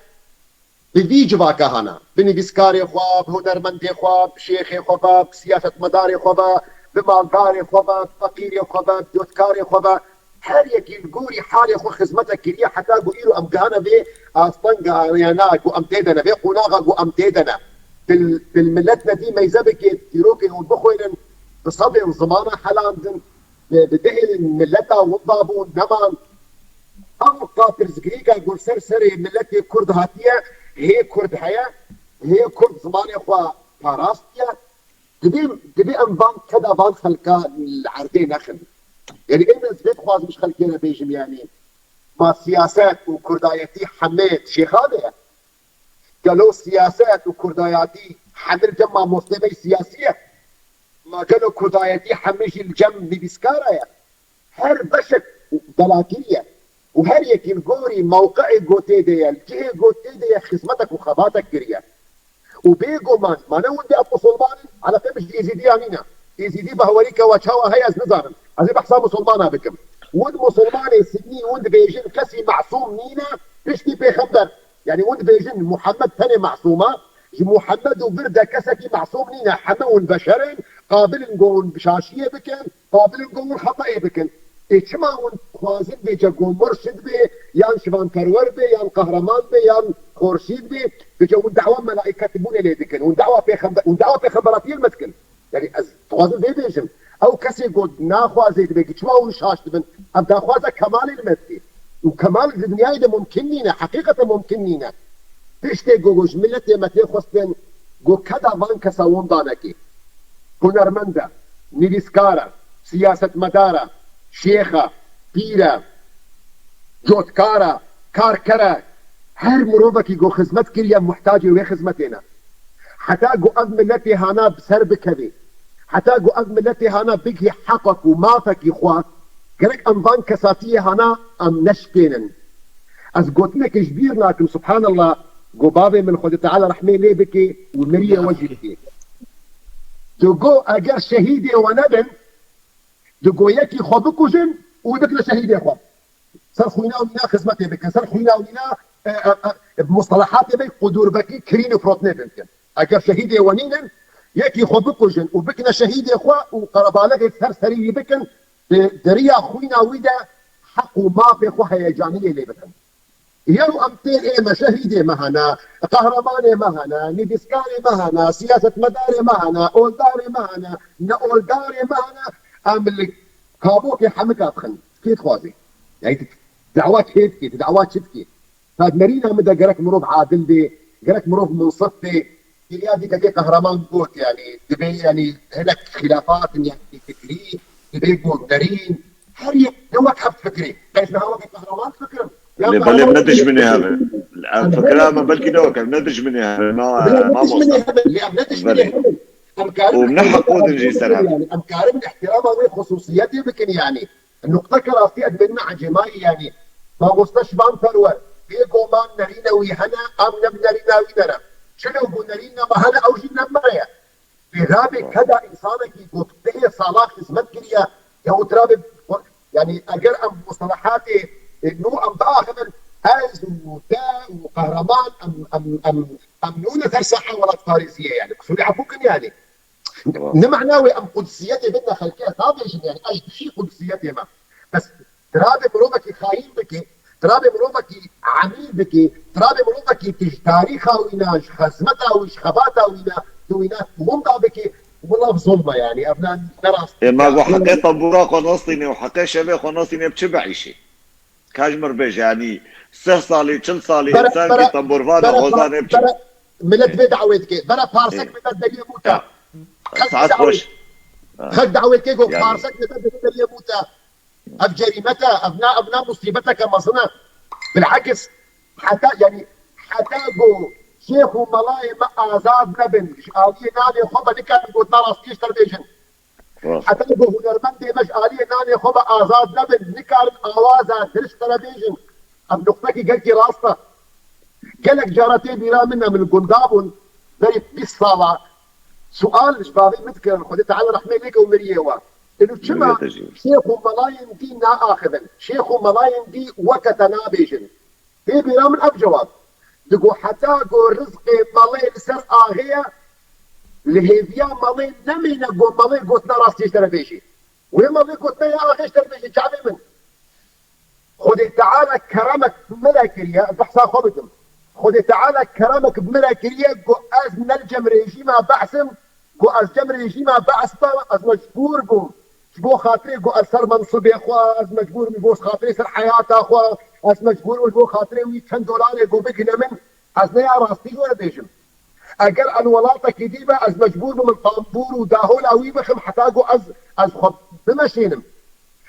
bi vî civaka hana, bi nivîskarê xwe, bi hunermendê xwe, bi şêxê xwe ve, bi siyasetmedarê xwe ve, bi maldarê xwe ve, bi feqîrê xwe ve, bi dotkarê xwe ve, her yekî li gorî halê xwe xizmetek kiriye, heta ku îro em gihane vê astenga, rêna ku em tê de ne, vê qonaxa ku em tê de ne. Dil, dil milet nedî meyze bike, dîrokên hûn bixwînin, bi sedên zimana helandin, bi, bi dehên mileta winda bûn, neman. Ew qapirsgirîka ku li ser serê miletê Kurd hatiye, hê Kurd heye, hê Kurd zimanê xwe parastiye, Divê, divê em van keda van xelka li erdê nexin. Yanî ên ez vê dixwazim ji xelkê re bêjim, yanî ma siyaset û kurdayetî heme di şêxa de ye? Gelo siyaset û kurdayetî heme li cem mamostê me siyasî ye? Ma gelo kurdayetî heme jî li cem nivîskara ye? Her beşek delakî ye û her yekî li gorî mewqeyê gotê de ye, li cihê gotê de ye, xizmetek û xebatek kiriye. Û bêguman, ma ne windê em musulman in, eleqe min ji Êzîdiya nîne. Êzîdî behwerî ke we çawa heye ez nizanim. Ez ê behsa musulmana bikim. Wind musulmanê sinnî, wind dibêjin kesî mesûm nîne, piştî pêxember. Yanî wind dibêjin Muhammed tenê mesûm e, ji Muhammed û vir de kesekî mesûm nîne. Heme wind beşer in, qabil in ku wind şaşiyê bikin, qabil in ku wind xetayê bikin. Ê çima wind dixwazin bêje ku murşid bê, yan şivanperwer bê, yan qehreman bê, yan xorşîd bê, bêje hûn dawa melaîketbûnê lê dikin, hûn dawa pêxember, hûn dawa pêxemberatiyê li me dikin. Yani ez dixwazim vê bêjim. Ew kesê ku naxwaze dibe ki çima hûn şaş dibin? Ev daxwaza kemalê li me dike. Û kemal di dinyayê de mumkin nîne, heqîqeten mumkin nîne. Tiştê ku ji miletê me tê xwestin, ku keda van kesa windanekê, hunermend e, nivîskar e, siyasetmedar e, şêx e, pîr e, cotkar e, karker e, her mirovekî ku xizmet kiriye muhtacê wê xizmetê ne. Heta ku ev miletê hana bi ser bikevê, heta ku ev miletê hana bigihî heqek û mafekî xwe, gerek em van kesatiyê hana em neşkênin. Ez gotinekê ji bîr nakim, subhanallah, ku bavê min Xwedê Teala rehmê lê bike û miriye we jî bike. Digo eger şehîdê we nebin, digo yekî xwe bikujin û bikine şehîdê xwe. Ser xwîna û nîna xizmetê bikin, ser xwîna û nîna, e, e, e, mustelehatê me qudûrbekî kirîn û firotinê bikin. Eger şehîdê we nînin, yekî xwe bikujin û bikine şehîdê xwe û qerebalixê ser serî wî bikin, di, di riya xwîna wî de heq û mafê xwe heyecaniyê lê bikin. Yew em tên ê me, şehîdê me hene, qehremanê me hene, nivîskarê me hene, siyasetmedarê me hene, oldarê me hene, ne oldarê me hene, em li kabokê hemika dixin. Kê dixwaze? Yani, dawa kê dikê? Dawa çi dikê? Tad nerîna min de gerek mirov adil bê, gerek mirov minsif bê. Kiliya dîkekê qehreman got, yani, dibê, yani, hinek xilafat in, yani, fikrî, dibê got nerîn. Her yek ne wek hev fikrê. Ez niha wekî qehreman fikirim. Ya Lê belê qehreman ne dijminê hev e. Fikira me belkî ne wek hev, ne dijminê hev e. Ma, Lê ne dijminê mamosta. Hev e. Lê em ne dijminê Belê. Hev in. Em karin Û ne ihtirama heqo din jî ser hev. Yani, em karin ihtirama wê xusûsiyetê bikin, yani. Nuqteke rastî ez bêjime ecêmayî, yanî mamoste Şivan Perwer, bêgoman nerîne wî hene, em ne bi nerîna wî ne re. Çilo ku nerîna me hene, ew jî ne me re ye. Vê rabê keda însanekî ku dehê salan xizmet kiriye, ya û rabê, yanî eger em mustelehatê, e, nû em biaxivin, ez û te û qehreman, em, em, em, em nû ne ser saha welatparêziyê, yanî, qisûrî efû kin, yanî. Wa. Ne mana wê em qudsiyetê bidine xelkê, ez nabêjim, yani, ez dişî qudsiyetê me. Bes dirabê mirovekî xayîn bikî, dirabê mirovekî emî bikî, dirabê mirovekî tu ji tarîxa wî ne, ji xezmeta wî, ji xebata wî ne, tu wî ne, tu winda bikî, wila zulm e, yani, ev ne, ne rast e. Ê, ma got heqê tembûra xwe nastîne û heqê şevê xwe nastîne, bi çi biîşî? Ka ji mir bêje, yanî sih salî, çil salî Bere, însan bere, kî temburvan e, bere, hozanê biçin. Bere, millet vê dawê dike. Bere parsek Ê. Bide deriyê mû te. Ya. Xelk Saet dawê, xweş. Ha. Xelk dawê dike ku Yani. Parsek bide deriyê mû te. Ev cerîme te, ev na, ev na musîbeteke mezin e. Bilakis, heta, yani, heta ku şêx û melayê me azad nebin, ji aliyê nanê xwe ve nikarin gotina rastiyê ji te re bêjin. Rast. Heta ku hunermendê me ji aliyê nanê xwe ve azad nebin, nikarin awaza dirist te re bêjin. Ev nuqtekî gelkî rast e. Gelek cara tê bîra min e, min gunda bûn, berî bîst sala. Sual ji bavê min dikirin, Xwedê Teala rehmê lê ke û miriyê we. Êno çima Miriyê te jî. Şêx û melayên dî naaxivin? Şêx û melayên dî weke te nabêjin. Tê bîra min ev cewab. Digo heta ku rizqê melê li ser axê ye, li hêviya melê nemîne ku melê gotina rastiyê ji te re bêjî. Wê melê gotina ya axê ji te re bêjî, çavê min. Xwedê Teala keremek bi min re kiriye, ez behsa xwe bidim. Xwedê Teala keremek bi min re kiriye ku ez ne li cem rejîma Be'sim, ku ez cem rejîma Be'is be, ez mecbûr bûm. Ji bo xatirê ku ez ser mensibê xwe, ez mecbûr bûm, ji bo xatirê ser heyata xwe, ez mecbûr bûm, ji bo xatirê wî çend dolarê ku bigihne min, ez ne ya rastî ji we re bêjim. Eger ez welatekî dî be, ez mecbûr bûm min tambûr û dahola wî bixim heta ku ez, ez xwe bimeşînim.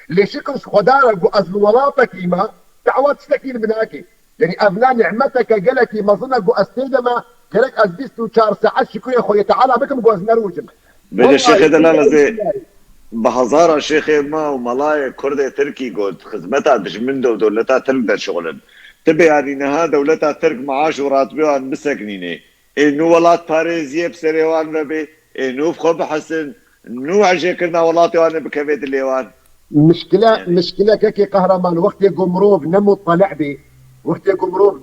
Lê şikir ji Xweda re ku ez li welatekî me, dawa tiştekî li min nake. Yanî ev na nîmeteke gelekî mezin e ku ez tê de me, gerek ez bîst û çar saet şikurê Xwedê Teala bikim ku ez nerojim. Bêje Wellahî şêxê delal ez ê billahi. Bi hezara şêxê me û melayê kurdê tirkî ku xizmeta dijmin de û dewleta tirk de şixulin. Ti bê yanî niha dewleta tirk maaş û ratibê wan bisekinînê. Ê nû welatparêziyê bi serê wan ve bê, ê nû bi xwe bihesin, nû hejêkirina welatê wan ê bikeve dilê wan. Mişkile, Yani. Mişkile kekê qehreman, wextê ku mirov ne muttali'bê, wextê ku mirov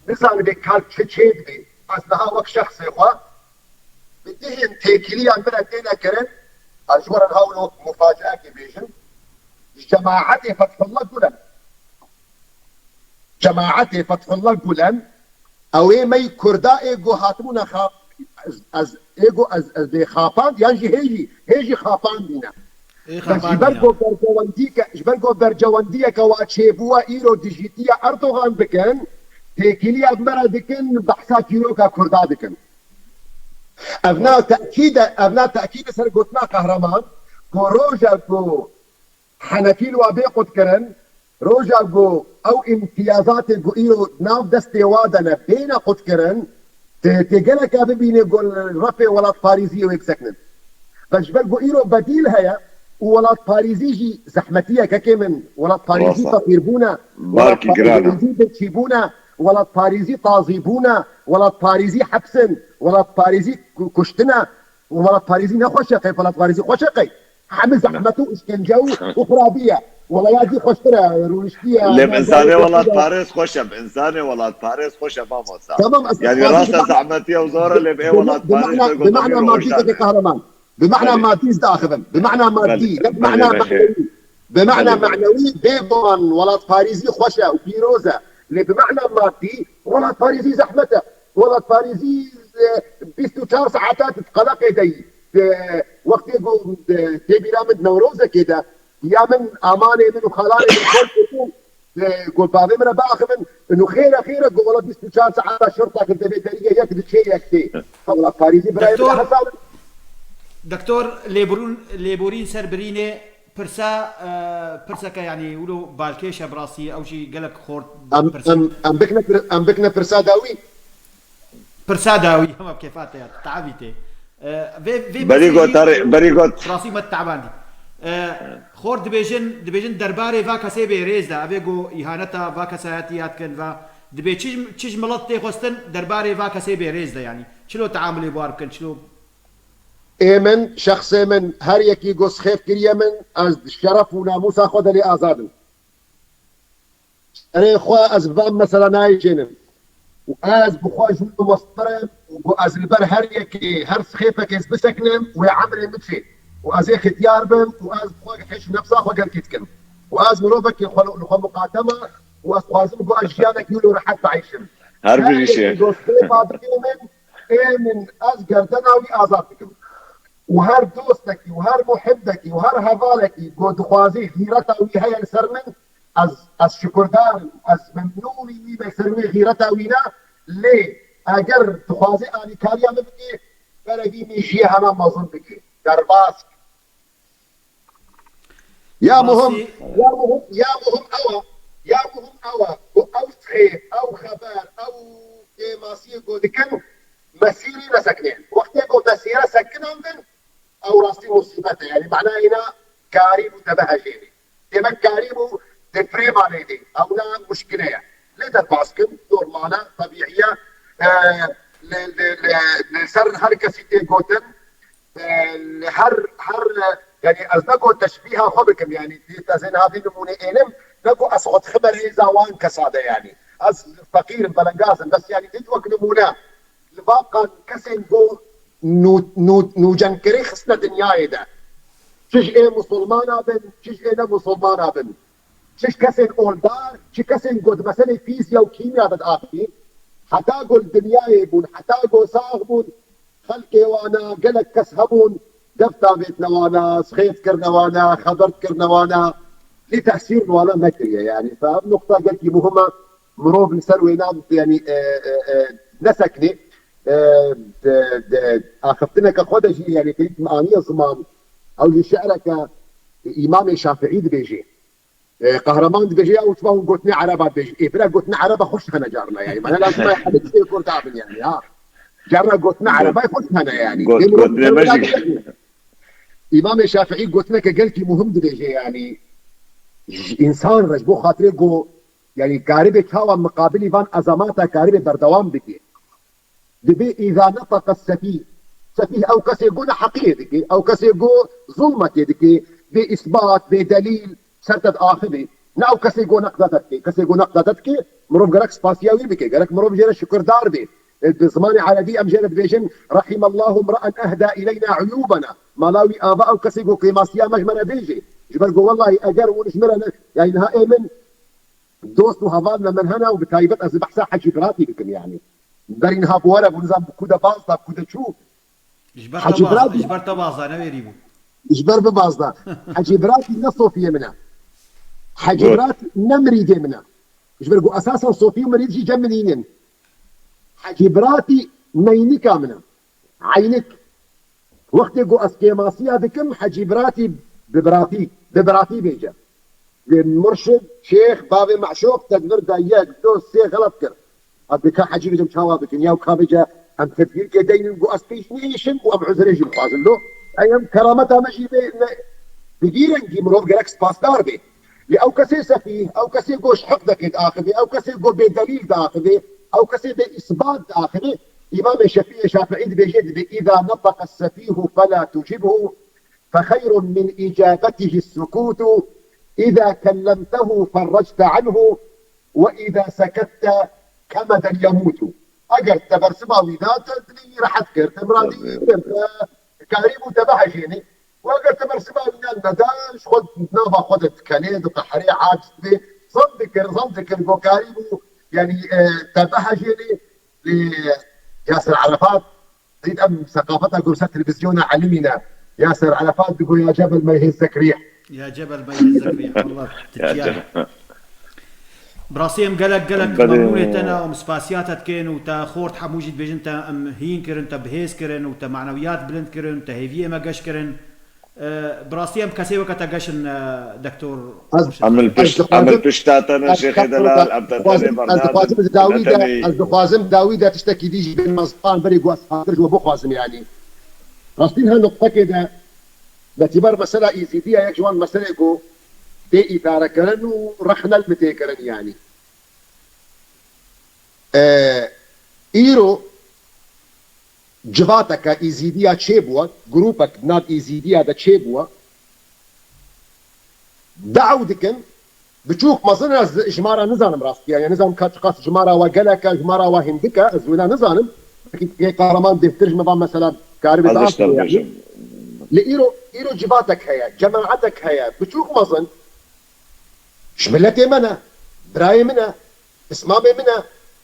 nizanibê ka çi çêdibê, ez niha wek şexsê xwe, bi dihên têkiliya min re têne kirin, ez ji we re niha wilo mufaceekê bêjim. Cemaetê Fethullah Gulen. Cemaetê Fethullah Gulen, ew ê me yî Kurda ê ku hatibûne xa-, ez, ez, ê ku ez, ez bê xapand, yan jî hê jî, hê jî xapandîne. Ê Bes ji ber xapandîne. ku berjewendîke, ji ber ku berjewendiyeke wa çêbûwe îro dijîtiya Erdogan dikin, têkiliya bi me re dikin, behsa çîroka Kurda dikin. Evna tekîde, evna tekîde ser gotina Qehreman, ku roja ku Henefî li wa bê qutkirin, roja ku ew îmtiyazatê ku îro nav destê wa de ne bêne qutkirin, tê, tê geleka bibînê ku li refê welatparêziyê wê bisekinin. Bes ji ber ku îro bedîl heye û welatparêzî jî zehmetî ye kekê min, welatparêzî Rast e. feqîrbûn e, Barkî giran e. welatparêzî birçîbûn e, welatparêzî tazîbûn e, welatparêzî heps in, welatparêzî ku-, kuştin e. Welatparêzî ne xweş e qey, welatparêzî xweş e qey. Hemî zehmet û îşkence û, û xirabî ye. Welayatî xweştir e, rûniştî ye. Lê bi insanê welatparêz xweş e, bi insanê welatparêz xweş e mamosta. Tamam, ez Yanî dixwazim rast e bi mehna, zehmetî ye û zor e, lê bi ê bi me-, bi welatparêz mehna, de bi gotanî mehna madî rojda kekê be. Qehreman. Bi mehna Belê. madî ez diaxivim. Bi mehna madî, Belê. ne bi Belê, mehna belê. manewî. Bi mehna Belê, belê. manewî bêguman welatparêzî xweş e û pîroz e. Lê bi mehna madî welatparêzî zehmet e. Welatparêzî, e, bîst û çar saeta di qeleqê de yî. E, wextê ku, e, tê bîra min di Newrozekê de, ya min, amanê min û xalanê min kol ketin, e, ku bavê min re biaxivin, û xêre xêre ku wela bîst û çar saeta şirta ki devê deriyê yek diçê yek tê. Welatparêzî birayê min Doktor, Hesan. Doktor, lêborîn, lêborîn ser birînê pirsa, e, pirseke, yanî wilo balkêş e bi rastî, ew jî gelek xort Em, pirsî. em, em bikne pir-, em bikne pirsa dawî. Pirsa dawî, hema bi kêfa te ya, tabî tê. E, vê, vê Berî got, mesîrî, Tarê, berî got. Rastî me tabandî. E, xort dibêjin, dibêjin derbarê va kesê bê rêz de, evê go îhaneta va kesayetî ya dikin va, dibê çi, çi ji milet tê xwestin derbarê va kesê bê rêz de, yanî. Çilo teamulê bi war bikin, çilo Ê min, şexsê min, her yekî ku sixêf kiriye min, ez di şeref û namûsa xwe de lê azad im. Erê xwe ez bi van mesela nayê jênim. Û ez bi xwe ji wî mostir im û ku ez li ber her yekê, her sixêfekê ez bisekinim, wê emrê min çê. Û ez ê xitiyar bim û ez bi xwe hêş û nefsa xwe gelkî dikim. Û ez mirovekî xwe li xwe miqatema û ez dixwazim ku ez jiyanekî wilo rehet bieyşim. Her Her bijî yekî şêx. ku sixêfa dike min, ê min ez gerdena wî azad dikim. Û her dostekî û her muhibbekî û her hevalekî ku dixwazî xîreta wî heye li ser min, ez, ez şukurdar im, ez memnûnî wî me ser wî xîreta wî ne, lê eger dixwazî alîkariya min bikê, berevî min jiyê hema mezin bikê. Derbas. Ya muhim, Rastî, ya muhim, ya muhim ew e. Ya muhim ew e ku ew sixêf, ew xeber, ew kêmasiyê ku dikin, mesîrî nesekinên. Wextê ku mesîre sekinandin, ew rastî musîbet e. Yanî mana îna karî bû te bihejêrî. Demek karî bû te firê malê dê. Ew ne muşkile ye. Lê derbas kim, normal e, tebîî ye. E, li, li, li, li ser her kesî tê gotin, e, li her, her, e, yanî ez ne got teşbîha xwe bikim, yanî dî ez ê niha vê nimûnê ênim, ne ku ez xwe dixime rêza wan kesa de, yanî ez feqîr im, belengaz im, bes yanî dît wek nimûne, li va qan kesên ku nû-, nû-, nûcenkirî xistine dinyayê de. Çi ji ê musulmana bin, çi ji ê ne musulmana bin. Çi kesên oldar, çi kesên ku di meselê fîzya û kîmya de diaxivî, heta ku li dinyayê bûn, heta ku sax bûn, xelkê wana, gelek kes hebûn, dev tavêtine wana, sixêf kirine wana, xeber dikirine wana, lê tesîr li wana nekiriye. Yanî, fa ev nuqta gelkî muhim e, mirov li ser wê nam, yanî, e, e, e, neseknê, e, de, de, axiftineke xwe de jî, yanî, pêk aniye ziman, ew jî şi'reke Îmamê Şafiî dibêjê. E, Qehreman dibêje, ya û çima hûn gotinê Ereba dibêjin? Ê, bira, gotinê Ereba xweş hene carna, yanî. Mana lazim e hemî tiştê Kurd abin, yanî, ha. Carna gotinê Got-, Ereba xweş hene, yanî. got-, Ê, mirov gotinê me jî. Îmamê Şafiî gotineke gelkî muhim dibêje, yanî. Ji însan re ji bo xatirê ku, yanî, karibê çawa miqabilî van ezamata karibê berdewam bike. Dibê îza neteqe sefîh. Sefîh ew kesê ku neheqiyê dike, ew kesê ku zulmetê dike, bê îsbat, bê delîl, ser te diaxivê. Ne ew kesê ku neqde te dike. Kesê ku neqde te dike, mirov gerek spasiya wî bike, gerek mirov jê re şukirdar bê. E, bi zimanê erebî em jê re dibêjin, "Rahimallahu mra'an ehda ileyna uyubana." Mala wî ava ew kesê ku kêmasiya me ji me re bêjê. Ji ber ku wellahî eger hûn ji min re ne, yani niha ê min dost û heval me min hene û bi taybet ez ê behsa Hecî Biratî bikim yani. Berî niha bi we re bû, nizam bi ku de baz da, bi ku de çû. Ji ber Hecî te baz, Biratî ji ber te baz da, ne wêrî bû. Ji ber bibazda. Hecî Biratî ne sofiyê min e. Hecî Biratî ne mirîdê min e. Ji ber ku esasen sofî û mirîd jî cem min nînin. Hecî Biratî meynika min e. Eynik. Wextê ku ez kêmasiya dikim, Hecî Biratî bi biratî, bi biratî bêje. Lê murşid, şêx, bavê meşûq te di vir de yek, du, sê xelet kir. Ez dê ka Hecî bêjim çawa bikin? Ya ka bêje em tedbîrkê deynin ku ez pêş nihêşim û em uzrê jî bixwazin lo. Ey em kerameta me jî bê ne. Bi vî rengî mirov gerek spasdar bê. Lê ew kesê sefîh, ew kesê ku ji heq dekê diaxivê, ew kesê ku bê delîl diaxivê, ew kesê bê îsbat diaxivê, Îmamê Şefî Şafîî dibêje, dibê, "Îza netaka sefîhu fela tucibhu." فخير من إجابته السكوت، إذا كلمته فرجت عنه، وإذا سكت كمدا يموت. Eger te bersiva wî da, te dilê wî rehet kir, te miradê wî kir, te karî bû te bihejênî. Û eger te bersiva wî ne, neda, ji xwe nava xwe de dikelê, diqeherê, aciz dibê, zan dikir, zan dikir, ku karî bû, yani, e, te bihejênî, lê Yasir Arafat, Dît em seqafeta ku ser televîzyona elimîne. Yasir Arafat digo ya cebel me yehêzek rîh. Ya cebel me yehêzek rîh. Wallah, Ya titiya. cebel. Bi rastî em gelek, gelek Belê. memnûnê te ne, em spasiya te dikin û te xort hemû jî dibêjin te em hîn kirin, te bihêz kirin û te manewiyat bilind kirin, te hêviyê me geş kirin. E, bi rastî em kesê weke te geş in, e, Doktor Ez Murşid. Em li Ez pişt, em dixwazim, li pişta te ne ez Şêxê Delal, em te tenê dixwazim, ez bernadin. dixwazim di dawî de, Ne tenê. ez dixwazim dawî de tiştekî dî jî bên mezban berî ku ez hatir ji we bixwazim yani. Rastî her nuqtekê de, betîbar mesela Êzîdiya yek ji wan meselê ku tê îdarekirin û rexne li tê kirin yani. E, îro civateke Êzîdiya çêbûye, grûpek di nav Êzîdiya de çêbûye, daw dikin, biçûk mezin ez ji me re nizanim rastiya, yani nizanim ka çiqas ji me re wa gelek e, ji me re wa hindik e, ez wêna nizanim. Belkî Qehreman bêhtir ji me va mesela karibe Ez biaxivê yani. Li îro, îro civatek heye, cemaetek heye, biçûk mezin, ji miletê me ne, birayê min e, pismamê min e,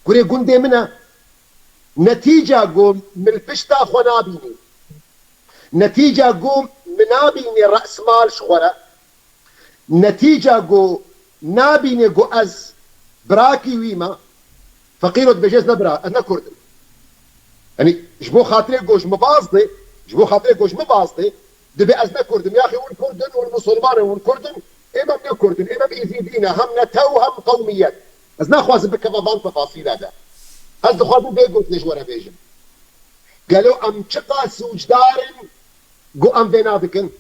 kurê gundê min e. Netîca ku min li pişta xwe nabînî. Netîca ku min nabînî resmal ji xwe re. Netîca ku nabînî ku ez birakî wî me. Feqîro dibêje ez ne bira, ez ne kurd im. Yanî ji bo xatirê ku ji min baz dê, ji bo xatirê ku ji min baz dê, dibê ez ne kurd im. Yaxî hûn kurd in, hûn musulman in, hûn kurd in. Ê me ne kurd in, ê me êzîdî ne, hem netew hem qewmiyet. Ez naxwazim bikevim van tefasîla de. Ez dixwazim vê gotinê ji we re bêjim. Gelo em çiqas sûcdar in ku em vê nadikin?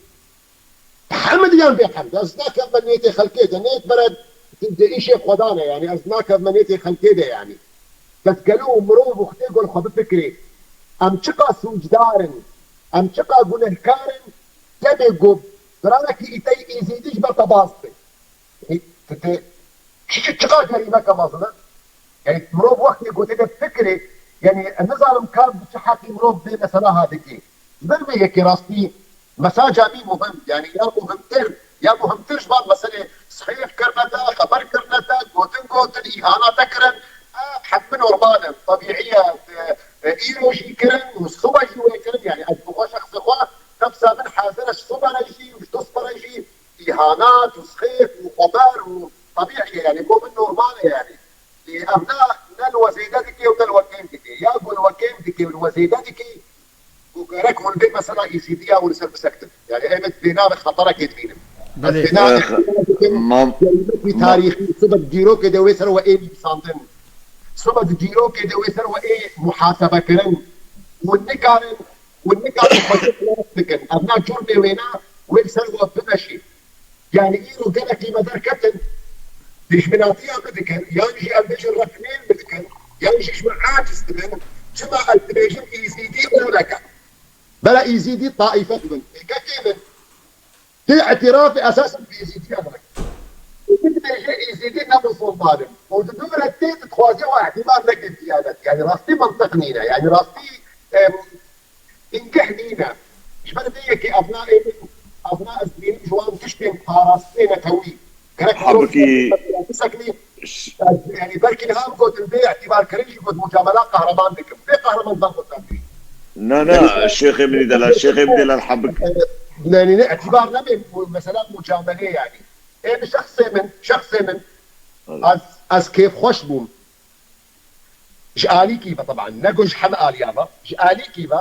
Hemd yan bêhemd. Ez nakevme nêtê xelkê de. Nêt bere di îşê Xwedan e, yani ez nakevme nêtê xelkê de yani. Bes gelo mirov wextê ku li xwe bifikirê, em çiqas sûcdar in, em çiqas gunehkar in, demê ku birakî îtey Êzîdî ji ber te baz dibe. Yanî, tu, tu, çi, çi, çiqas cerîmeke mezin e? Yanî, mirov wextê ku tê de fikirê, yanî, ez nizanim ka bi çi heqî mirov vê mesela ha dikê. Ji ber vê yekê rastî, mesaja wî muhim, yanî, ya muhimtir, ya muhimtir ji van meselê sihêf kirine te, xeber kirine te, gotin gotin, îhana te kirin, e, hetmin normal e, tebîî ye, e, e, îro jî kirin û sibe jî wê kirin, yanî, ez bi xwe şexsê xwe, nefsa min hazir e, ji sibe re jî û ji dustbe re jî, îhanat û sixêf û xweber û tebîî ye, yanî bo min normal e yanî. Lê ev ne, ne li we zêde dike û ne li we kêm dike. Ya ku li we kêm dike û li we zêde dike, ku gerek hûn vê mesela Êzîdiya hûn li ser bisektin. Yanî em ê vê navê xeterekê dibînin. Ez Belê. vê navê Eh, xeterekê dikim, mam-, wî ma- tarîxî, sibe di dîrokê de wê ser we ê nivîsandin. Sibe di dîrokê de wê ser we ê muhasebe kirin. Hûn nikarin Hûn nikarin xwezî xilas bikin. Ev na cûr bê wêna wê li ser we bimeşî. Yanî îro gelekî me derketin, dijminatiya min dikin, yan jî em bêjin rexnên min dikin, yan jî ji min aciz dibin. Çima ez dibêjim Êzîdî oleke? Bela Êzîdî taîfe dibin. Ê kekê min, Tê îtirafê esasen bi Êzîdiya bike. Û tu dibêje Êzîdî ne musulman in. Û tu dû re tê tu dixwazê we îhtîmal neke diyanet. Yanî rastî mintiq nîne. Yanî rastî, em, bingeh nîne. Ji ber vê yekê ev na ê min Evna ez dibînim ji wan tiştên parastinê netewî. Gerek Hebikî biseknî. Ş- Ez, yani belkî niha gotin bê îtibarkirin jî got mucamela qehreman dikim. Bê qehreman van gotin bê. Na, na, Yani şêxê min î delal, şêxê min delal hebik. Yani ne îtibar nebe bu mesela mucamelê yani. Ê bi şexsê min, şexsê min. Evet. Ez, ez kêfxweş bûm. Ji alîkî ve, teban, ne ku ji heme aliya ve, ji alîkî ve.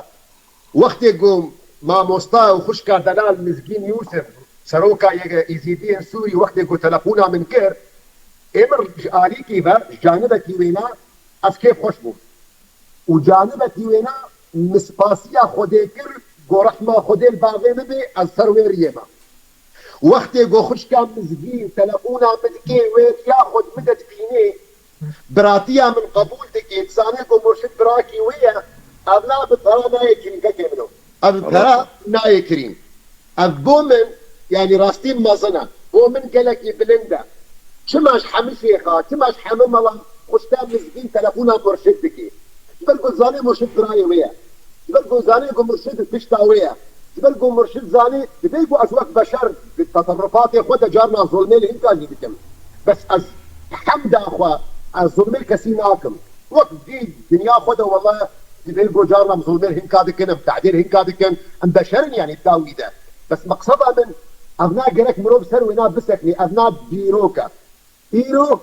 Wextê ku mamosta û xwişka delal Mizgîn Yûsif, seroka yê Êzîdiyên Sûrî, wextê ku telefona min kir, ê min ji alîkî ve, ji canibekî wêna, ez kêfxweş bûm. Û canibekî wêna, min spasiya Xwedê kir, ku rehma Xwedê li bavê min bê, ez ser wê riyê me. Wextê ku xwişka Mizgîn telefona min dike, wê riya xwe di min de dibîne, biratiya min qebûl dike, dizane ku Murşid birakî wê ye, ev na bi pera nayê kirîn kekê min o. Ev bi pera nayê kirîn. Ev bo min, yani rastî mezin e. Bo min gelekî bilind e. Çima ji hemî şêxa, çima ji hemî mela xwişka Mizgîn telefona Murşid dike? Ji ber ku zanê Murşid birayê wê ye. Ji ber ku zanê ku Murşid pişta wê ye. Ji ber ku Murşid zanê, dibê ku ez wek beşer di teserrufatê xwe de carna zulmê li hinka jî dikim. Bes ez hemda xwe, ez zulmê kesî nakim. Wek vî dinya xwe de wele dibê ku carna em zulmê li hinka dikin, em tehdê li hinka dikin, em beşer in yani dawî de. Bes meqseda min, ev na gerek mirov ser wêna biseknî, ev na dîrok e. Îro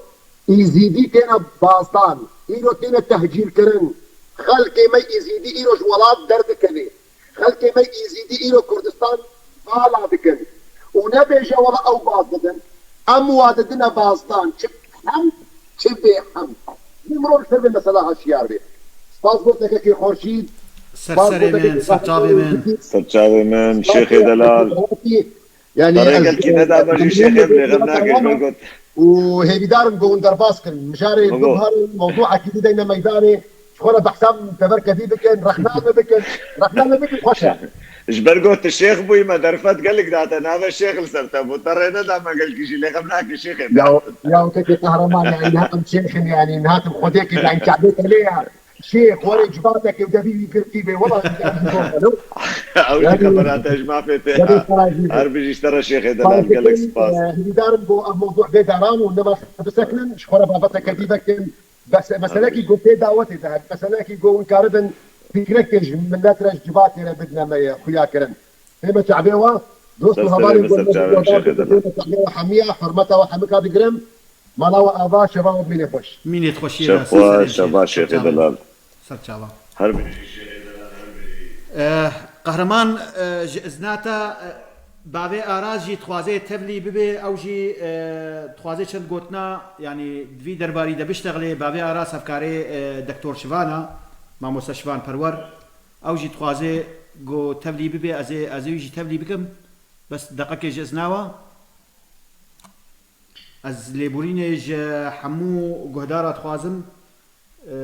Êzîdî têne bazdan, îro têne tehcîrkirin. Xelkê me Êzîdî îro ji welat derdikevê. Xelkê me Êzîdî îro Kurdistan vala dikin. Û nebêje wela ew baz didin. Em wa didine bazdan. Çi hem, çi bê hem. Bî mirov ser vê mesela hişyar bê. Spas bo tekekê Xorşîd. Ser serê min, ser çavê min. Ser çavê min, Şêxê Delal. Yani Berê ez, gelkî neda me jî şêxê bêxem nake ji ber got. Û hêvîdar im ku hûn derbas kin. Mijarê biguherin, mewdûekî dî deyne meydanê. Ji xwe re behsa teberkevî bikin, rexna me bikin. Rexna me bikin xweş e. Ji ber got tu şêx bûyî me derfet gelek date, navê şêx li ser te bû. Te rê neda me gelkî jî lê xem nake şêxê. Ya, ya kekê qehreman yani niha em şêx in yani niha em xwedêkê yani Ke'bê te lê ya. Şêx, werê civateke û devî wî girtî bê, wela. Ew jî xebera te ji mafê te. Her bijî ji te re şêxê delal, gelek spas. Hêvîdar im ku ev mewdû bê deran û nema bisekinin, ji xwe re babeteke dî vekin. Bes, meselekî ku tê dawetê de, meselekî ku hûn karibin fîkrekê ji milet re, ji civatê re bidine me ye xuya kirin. Hê me çavê we, dost û hevalên ku me çavê we hemiya, hurmeta we hemika digirim. Mala we ava, şeva we bimîne xweş. Mînê xweşiyê de, şeva şêxê delal. Ser çava. Her bijî şêxê delal, her bijî. Eh, Qehreman, eh, ji izna te, eh, bavê Aras jî dixwaze tevlî bibe, ew jî, eh, dixwaze çend gotina, yanî di vî derbarî de biştexilê, bavê Aras hevkarê, eh, Doktor Şivan e, Mamoste Şivan Perwer. Ew jî dixwaze ku tevlî bibe, ez ê, ez ê wî jî tevlî bikim. Bes deqekê ji izna we. Ez lêborînê ji hemû guhdara dixwazim. E,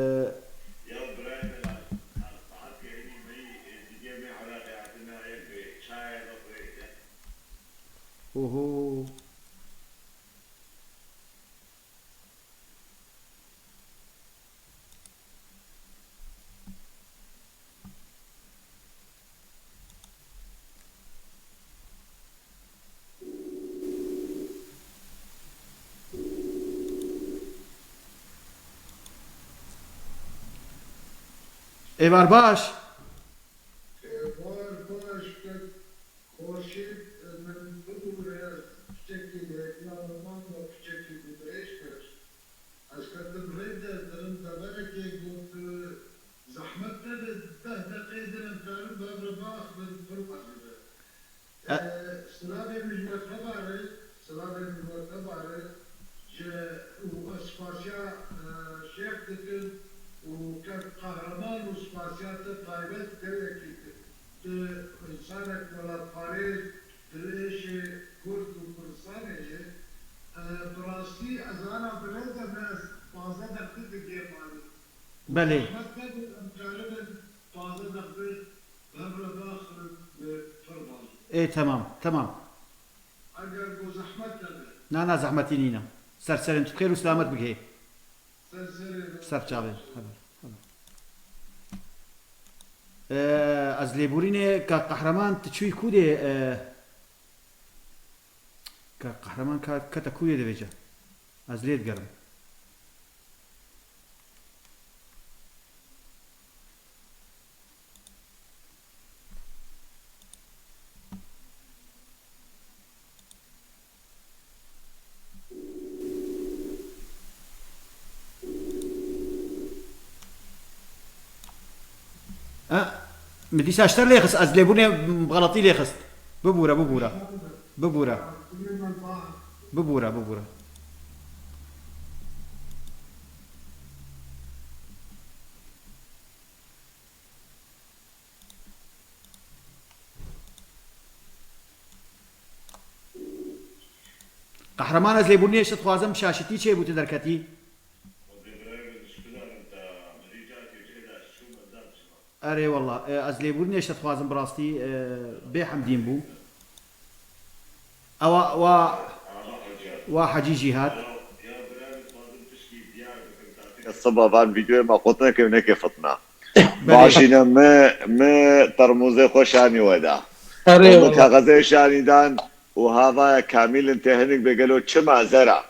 Ya birayê delal, saet gerî me yî, êzîdiyê me Iraqê hatine yek bê, çaya da birayê de. Oho. Êvar baş. Êvar baş, kek Xorşîd, min bibûre, ez piçekî lêvîya min manda, piçekî bi dirêj kir. Ez ketim rê de, dirim deverekê got, zehmet nebe, deh deqeyê din em karin bi hev re biaxivin, pir ecêb e. E- E, silavê min ji we teva re, silavê min ji we teva re, ji û ez spasiya, e, şêx dikim û kek Qehreman û spasiya te taybet gelekî dikim. Tu însanek welatparêz, dirêşê Kurd û Kurdistanê yê. E, bi rastî ez ana bi rê de me ez pazdeh deqî digê malî. Belê. Zehmet nebe, em karibin pazdeh deqî bi hev re biaxirin, bi pir baş bû. Ê, temam, temam. Eger ku zehmet nebe. Na, na, zehmetî nîne. Ser serê min, tu xêr û selamet bigihê. Ser serê min. Ser çavê. Hebe, hebe. Ee, ez lêborînê ka Qehreman, tu çûyî ku dê, ee, Ka qehreman ka kete kûyê divêce. Ez lê digerim. Ha, min dîsa ji te lê xist, ez lêbûnê bi xeletî lê xist. Bibûre, bibûre. Bibûre. Bibûre, bibûre. Qehreman, ez lêbûnê ji te dixwazim, şaşitî çêbû tu derketî. Erê wela, e, ez lêbûnê ji te dixwazim, bi rastî, e, bê hemdîn bû. Ewa, wa, wa Hecî jî hat. Siba van vîdeoyê me qut neke û neke fitna. Belê. Başîne me, me termûzê xwe şanî we da. Erê Û me wela. Kaxezê şanî dan û havaya kamîl in tê hinik bê gelo çima zera?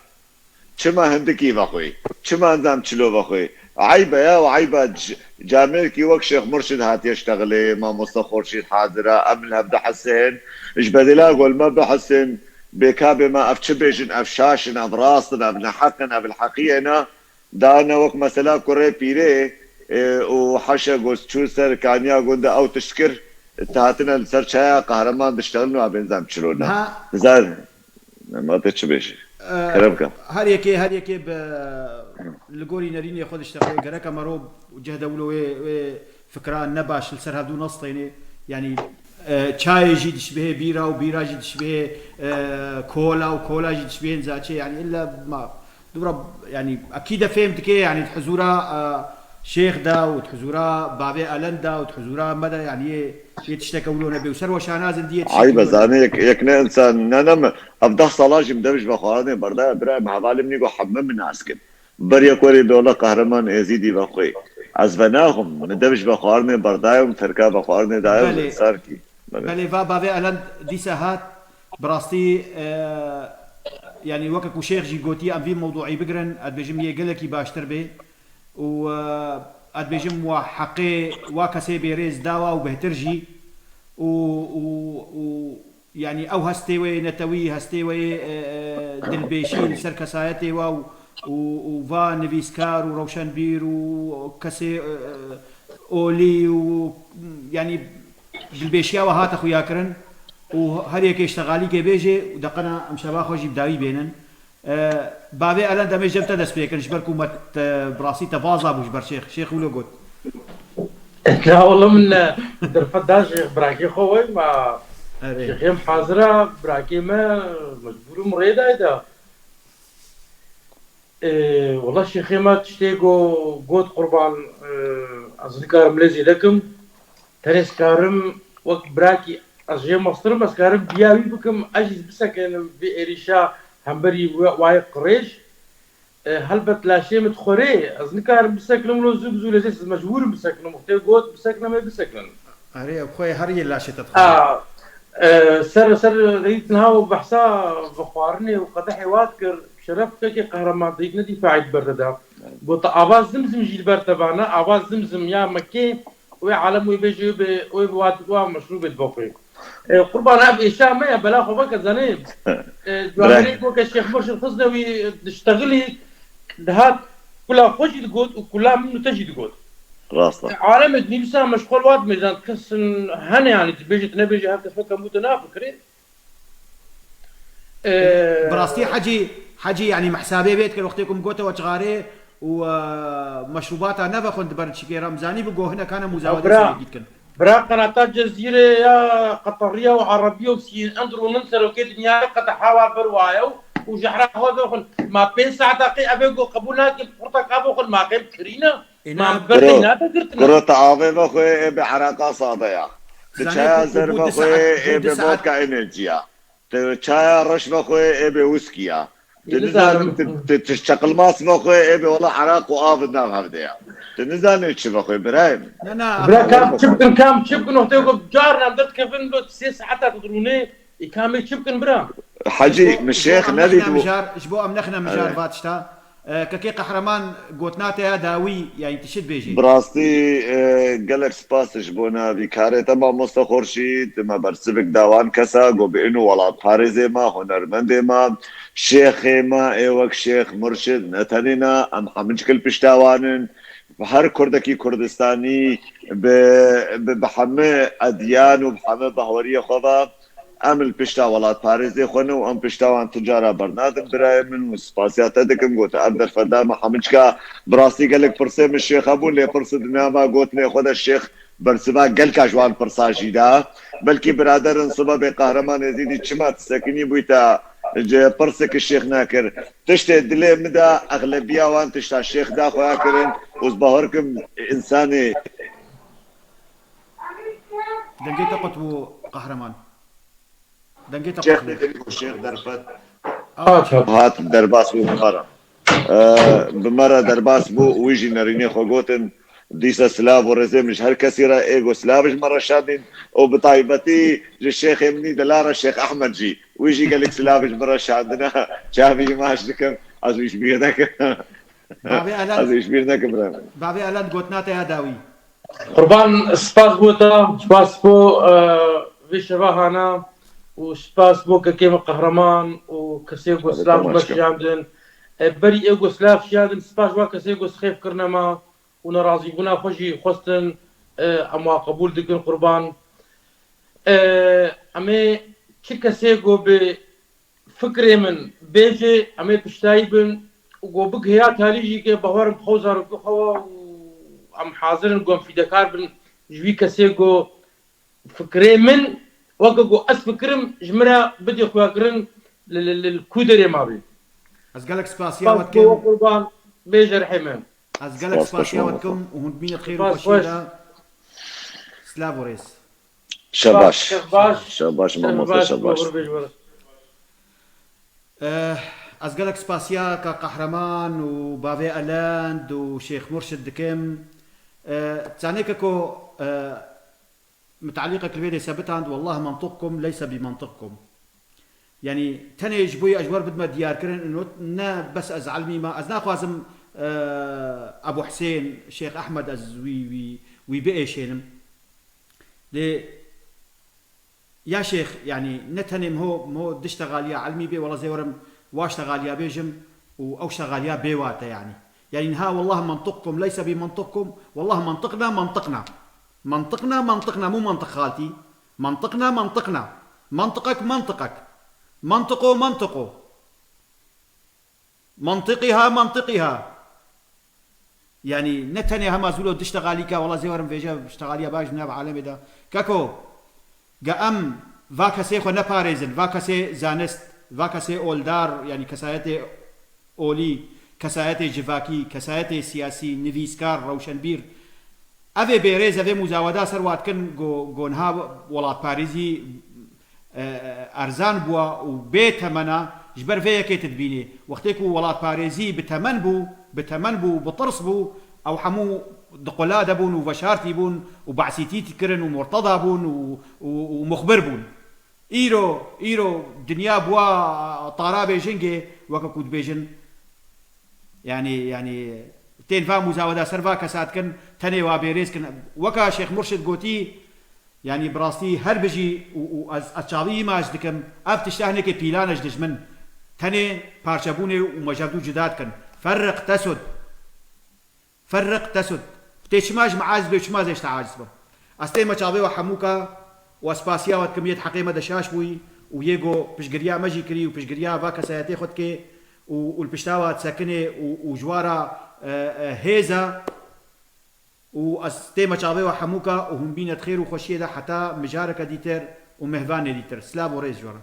Çima hindikî vexwî? Çima endam çilo vexwî? Eyb e ya, û eyb e c-, camêrkî wek Şêx Murşid hatiye ştexilê, mamoste Xurşîd hazir e, em li hev dihesin, ji bedêla gol me bihesin, bêkabê me ev çi bêjin, ev şaş in, ev rast in, ev neheq in, ev li heqiyê ne, dane wek mesela kurê pîrê, e, û heşe goz çû ser kaniya gund de ew tişt kir, tu hatine li ser çaya qehreman diştexilin û a bênzam çilo ne. Ha. Zar. Ma te çi bêjî? Ee, Kerem ke. Her yekê, her yekê bi, li gorî nerînê xwe dişteqê. Gerek e mero cih de wilo wê, wê fikra nebaş li ser hevdû nestênê. Yanî, e, çayê jî dişbihê bîra û bîra jî dişbihê, e, kola û kola jî dişbihên zaçê. Yanî illa ma dûra, yanî ekî de fêm dike, yanî di huzûra, e, şêx de û di huzûra bavê Elen de û di huzûra me de, yanî yê, yê tişteke wilo nebe û ser we şanazin diyê tiştekî Aybe wilo nebe. Zane yek, yek ne insan, ne, ne mi? Ev deh sala jî min dev ji vexwarinê berdaya birayê min, hevalê min î got hemû min nas kin. Ber yek werê bi wela qehreman Êzîdî vexwê. Ez venaxim, min dev ji vexwarinê berdayê û min terka vexwarinê dayê û Belê. Sarkî. Belê. Belê, va bavê Elen dîsa hat, bi rastî, e, yanî weke ku şêx jî gotî, em vî mewdûî bigirin, ez dibêjim yê gelekî baştir bê. Û, e, ez dibêjim wa heqê wa kesê bêrêz dawa û bêhtir jî. Û, û, û, yanî ew hestê wê yê netewî, hestê wê yê, e, e, dilbêşî li ser kesayetê wa û, û, û va nivîskar û rewşenbîr û kesê, e, e, olî û, yanî dilbêşiya we hate xuyakirin û her yekê ji te xalîkê bêjê û deqena em şeva xwe jî bi dawî bênin. E, bavê Elen demê cem te dest pê kin, ji ber ku me te, bi rastî te vaza bû ji ber şêx. Şêx wilo got. Na wele min, e, derfet da şêx, birakê xwe wey ma Erê. Şêxê em hazir e, birakê me mecbûr im rê dayda. E, wela şêxê me tiştê go-, got qurban, e, ez nikarim lê zêde kim. Tenê ez karim wek birakî ez jê mestir im, ez karim biya wî bikim, ez jî bisekinim vê êrîşa hemberî we-, wayê qirêj. E, helbet laşê min dixwerê, ez nikarim bisekinim wilo zû bi zû lê zê ez mecbûr im bisekinim. Wextê got bisekinim ê bisekinim. Erê, ew xwe her yê laşê te dixwere. A, e, ser, ser reyît niha û behsa vexwarinê û qedehê wat kir, şeref kekê qehreman deyît ne dîfaî di ber te de. Got ava zimzim jî li ber te vana, ava zimzim ya Mekê, wê alem wê bêje, wê bê, wê bi wa, wa meşrûbê dibe xwe. E, qurban ev êşa me ye, bela xwe veke zanê. E, Camerê ku ke Şêx Murşid Xiznewî diştexilî, dihat kula xwe jî digot û kula min û te jî digot. Rast e. E, alemê dinî wisa meşxul wat mêzan kesin hene, yanî tu bêjî tu nebêjî, her kes weke mû te nafikirê. Ee, Bi rastî Hecî, Hecî, yanî me hesabê vê dikir, wextê ku min gote we çixarê û, e, meşrûbata nevexwin di ber çikê re, em zanî bi gohine kane mûzawe Bira, dîsa yekî dikin. Bira qenata Cezîrê ya Qetariya û Erebiya û C N N dironin serokê dinyayê qete hewa ber waye û, û jehra xwe vexwin. Ma pênc saeta qê evê got qebûl nakin, qurta ka vexwin, ma qê kirîne. Ê, Ma na, berdê Kuro, nade girtine. Kuro te avê vexwe ê bi ereqa sade ya. Tu Zanê çaya ku, ku zer bû du vexwe saet, ê bû du bi saet. Vodka enerjiya. Tu çaya reş vexwe ê bi whisky ya. Tu Ê, nizanim, nizanim. Tu, tu, tu çeqilmas vexwe ê bi wela eraq û av nav hevde ya. Tu nizanê çi vexwe birayê min. Na, na, Bira kam çi bikin, kam çi bikin, wextê ku carna em derdikevin, lo sê saeta tu dirûnê, ê kamê çi bikin bira? Hecî, ji bo, min ji bo şêx em nedît nexne û mijar, ji bo em nexne mijar Erê. va tişta. E, Kekê Qehreman, gotina te ya dawî, yani tu çi dibêjî? Bi rastî, e, gelek spas ji bona vî karê te, mamoste Xorşîd, me bersivik da wan kesa, go bi ên û welatparêzê me, hunermendê me, şêxê me, ê wek Şêx Murşid, ne tenê ne, em hemû cik li pişta wan in. Her Kurdekî Kurdistanî bi, bi, bi hemû edyan û bi hemû bahweriyê xwe ve, em li pişta welatparêzê xwe ne û em pişta wan tu cara bernadin birayê min û spasiya te dikim, got ev derfet da me hemû çika. Bi rastî gelek pirsê min şêx hebûn, lê pirsi di nava gotinê xwe de şêx bersiva gelka ji wan pirsa jî da. Belkî biraderin sibe bê Qehreman Êzîdî çima tu sekinî bûyî te ji pirseke şêx nakir. Tiştê dilê min de exlebiya wan tişta şêx da xwe ya kirin û ez bawer kim insanê Dengê te qut bû, Qehreman. Dengê te qut bû. Şêx derfet. Hat, hat. Hat derbas bû bi me re. Ee, bi me re derbas bû, wî jî nerînê xwe gotin. Dîsa silav û rêzê min ji her kesî re ê got silav ji me re şandîn û bi taybetî ji şêxê min î delal re Şêx Ehmed jî. Wî jî gelek silav ji me re şandine. Çavî maç dikim, ez wî ji bîr nekim. Bavê Elen, Ez wî ji bîr nekim, birem. Bavê Elen, gotina te ya dawî. Qurban, spas bo te, spas bo, e, vê şeva hana û spas bo kekê min Qehreman û kesê ku silav ji me şiyandin. E, berî ê ku silav şiyandin, spas ji wan kesê ku sixêf kirine me û nerazîbûna xwe jî xwestin, e, em wa qebûl dikin Qurban. E, em ê çi kesê ku bi fikrê min bêjê, em ê piştayî bin û ku bigihêya talî jî ke bawer bi xwe û zarokê xwe û em hazir in ku em fîdekar bin ji wî kesê ku fikrê min weke ku ez fikirim ji min re bidê xuyakirin li, li, li, li ku derê mabê. Ez gelek spasiya we Spas dikim. Bo qurban bêje rihê min. Ez gelek Spas spasiya we xweş. dikim û hûn bimîne xêr û Spas xweşiyê xweş. de. Silav û rêz. Şebaş. Şebaş. Şebaş, mamoste, Şebaş, şebaş. Bêje were. Eh, ez gelek spasiya ka Qehreman û Bavê Elend û Şêx Murşid dikim. Eh, zanê keko, eh, mutaliqek li vê de sebitand, "Wallah mantiqkum leysa bi mantiqkum." Yani tenê ji bo ez ji wer bidime diyarkirin, ino ne bes ez elmî me, ez naxwazim, eh, Ebu Husên, Şêx Ehmed ez wî, wî, wî biêşênim. Lê ya şêx, yani ne tenê miho, miho di ştexaliya elmî bê, wela zê werim wa ştexaliya bêjim û ew ştexaliya bê wate yani. Yani niha wallah mantiqkum leyse bi mantiqkum, wallah mantiqna mantiqna. Mantiqna mantiqna, mû mantiq xaltî. Mantiqna mantiqna. Mantiqek mantiqek. Mantiqo mantiqo. Mantiqiha, mantiqiha. Yani ne tenê hema zûlo di ştexalîka, wela zê werim vêje ştexaliya baş di nav alemê de. Keko, ge em va kesê xwe neparêzin, va kesê zanist, va kesê oldar, yani kesayetê olî, kesayetê civakî, kesayetê siyasî, nivîskar, rewşenbîr. Ev ê bêrêz, ev ê muzaweda ser wa dikin, go, go niha welatparêzî, e, erzan bûa û bê temena, ji ber vê yekê tu dibînî. Wextê ku welatparêzî bi temen bû, bi temen bû, bi tirs bû, ew hemû di qula de bûn û veşartî bûn û behsîtî dikirin û murteda bûn û, û, û muxbir bûn. Îro, îro dinya bûa tarabê jingê, weke ku dibêjin, yani, yani tên va muzaweda ser va kesa dikin, tenê wa bêrêz kin. Weka Şêx Murşid gotî, yani bi rastî her bijî û, û ez, ez çavî îmaj dikim, ev tişta hinekê pîlan e ji dijmin. Tenê parçebûnê û mejevdû cuda dikin. Ferriq tesud. Ferriq tesud. Tê çima ji me aciz be û çima zê ji te aciz be? Ez tême çavê we hemûka û ez spasiya we dikim, yê di heqê me de şaş bûyî û yê go piştgiriya me jî kirî û piştgiriya va kesayetê xwe dikê û, û li pişta we disekinê û, û ji wa re, e, e, hêz e û ez tême çavê we hemûka û hûn bîne di xêr û xweşiyê de heta mijareke dîtir û mêvanê dîtir. Silav û rêz ji we re.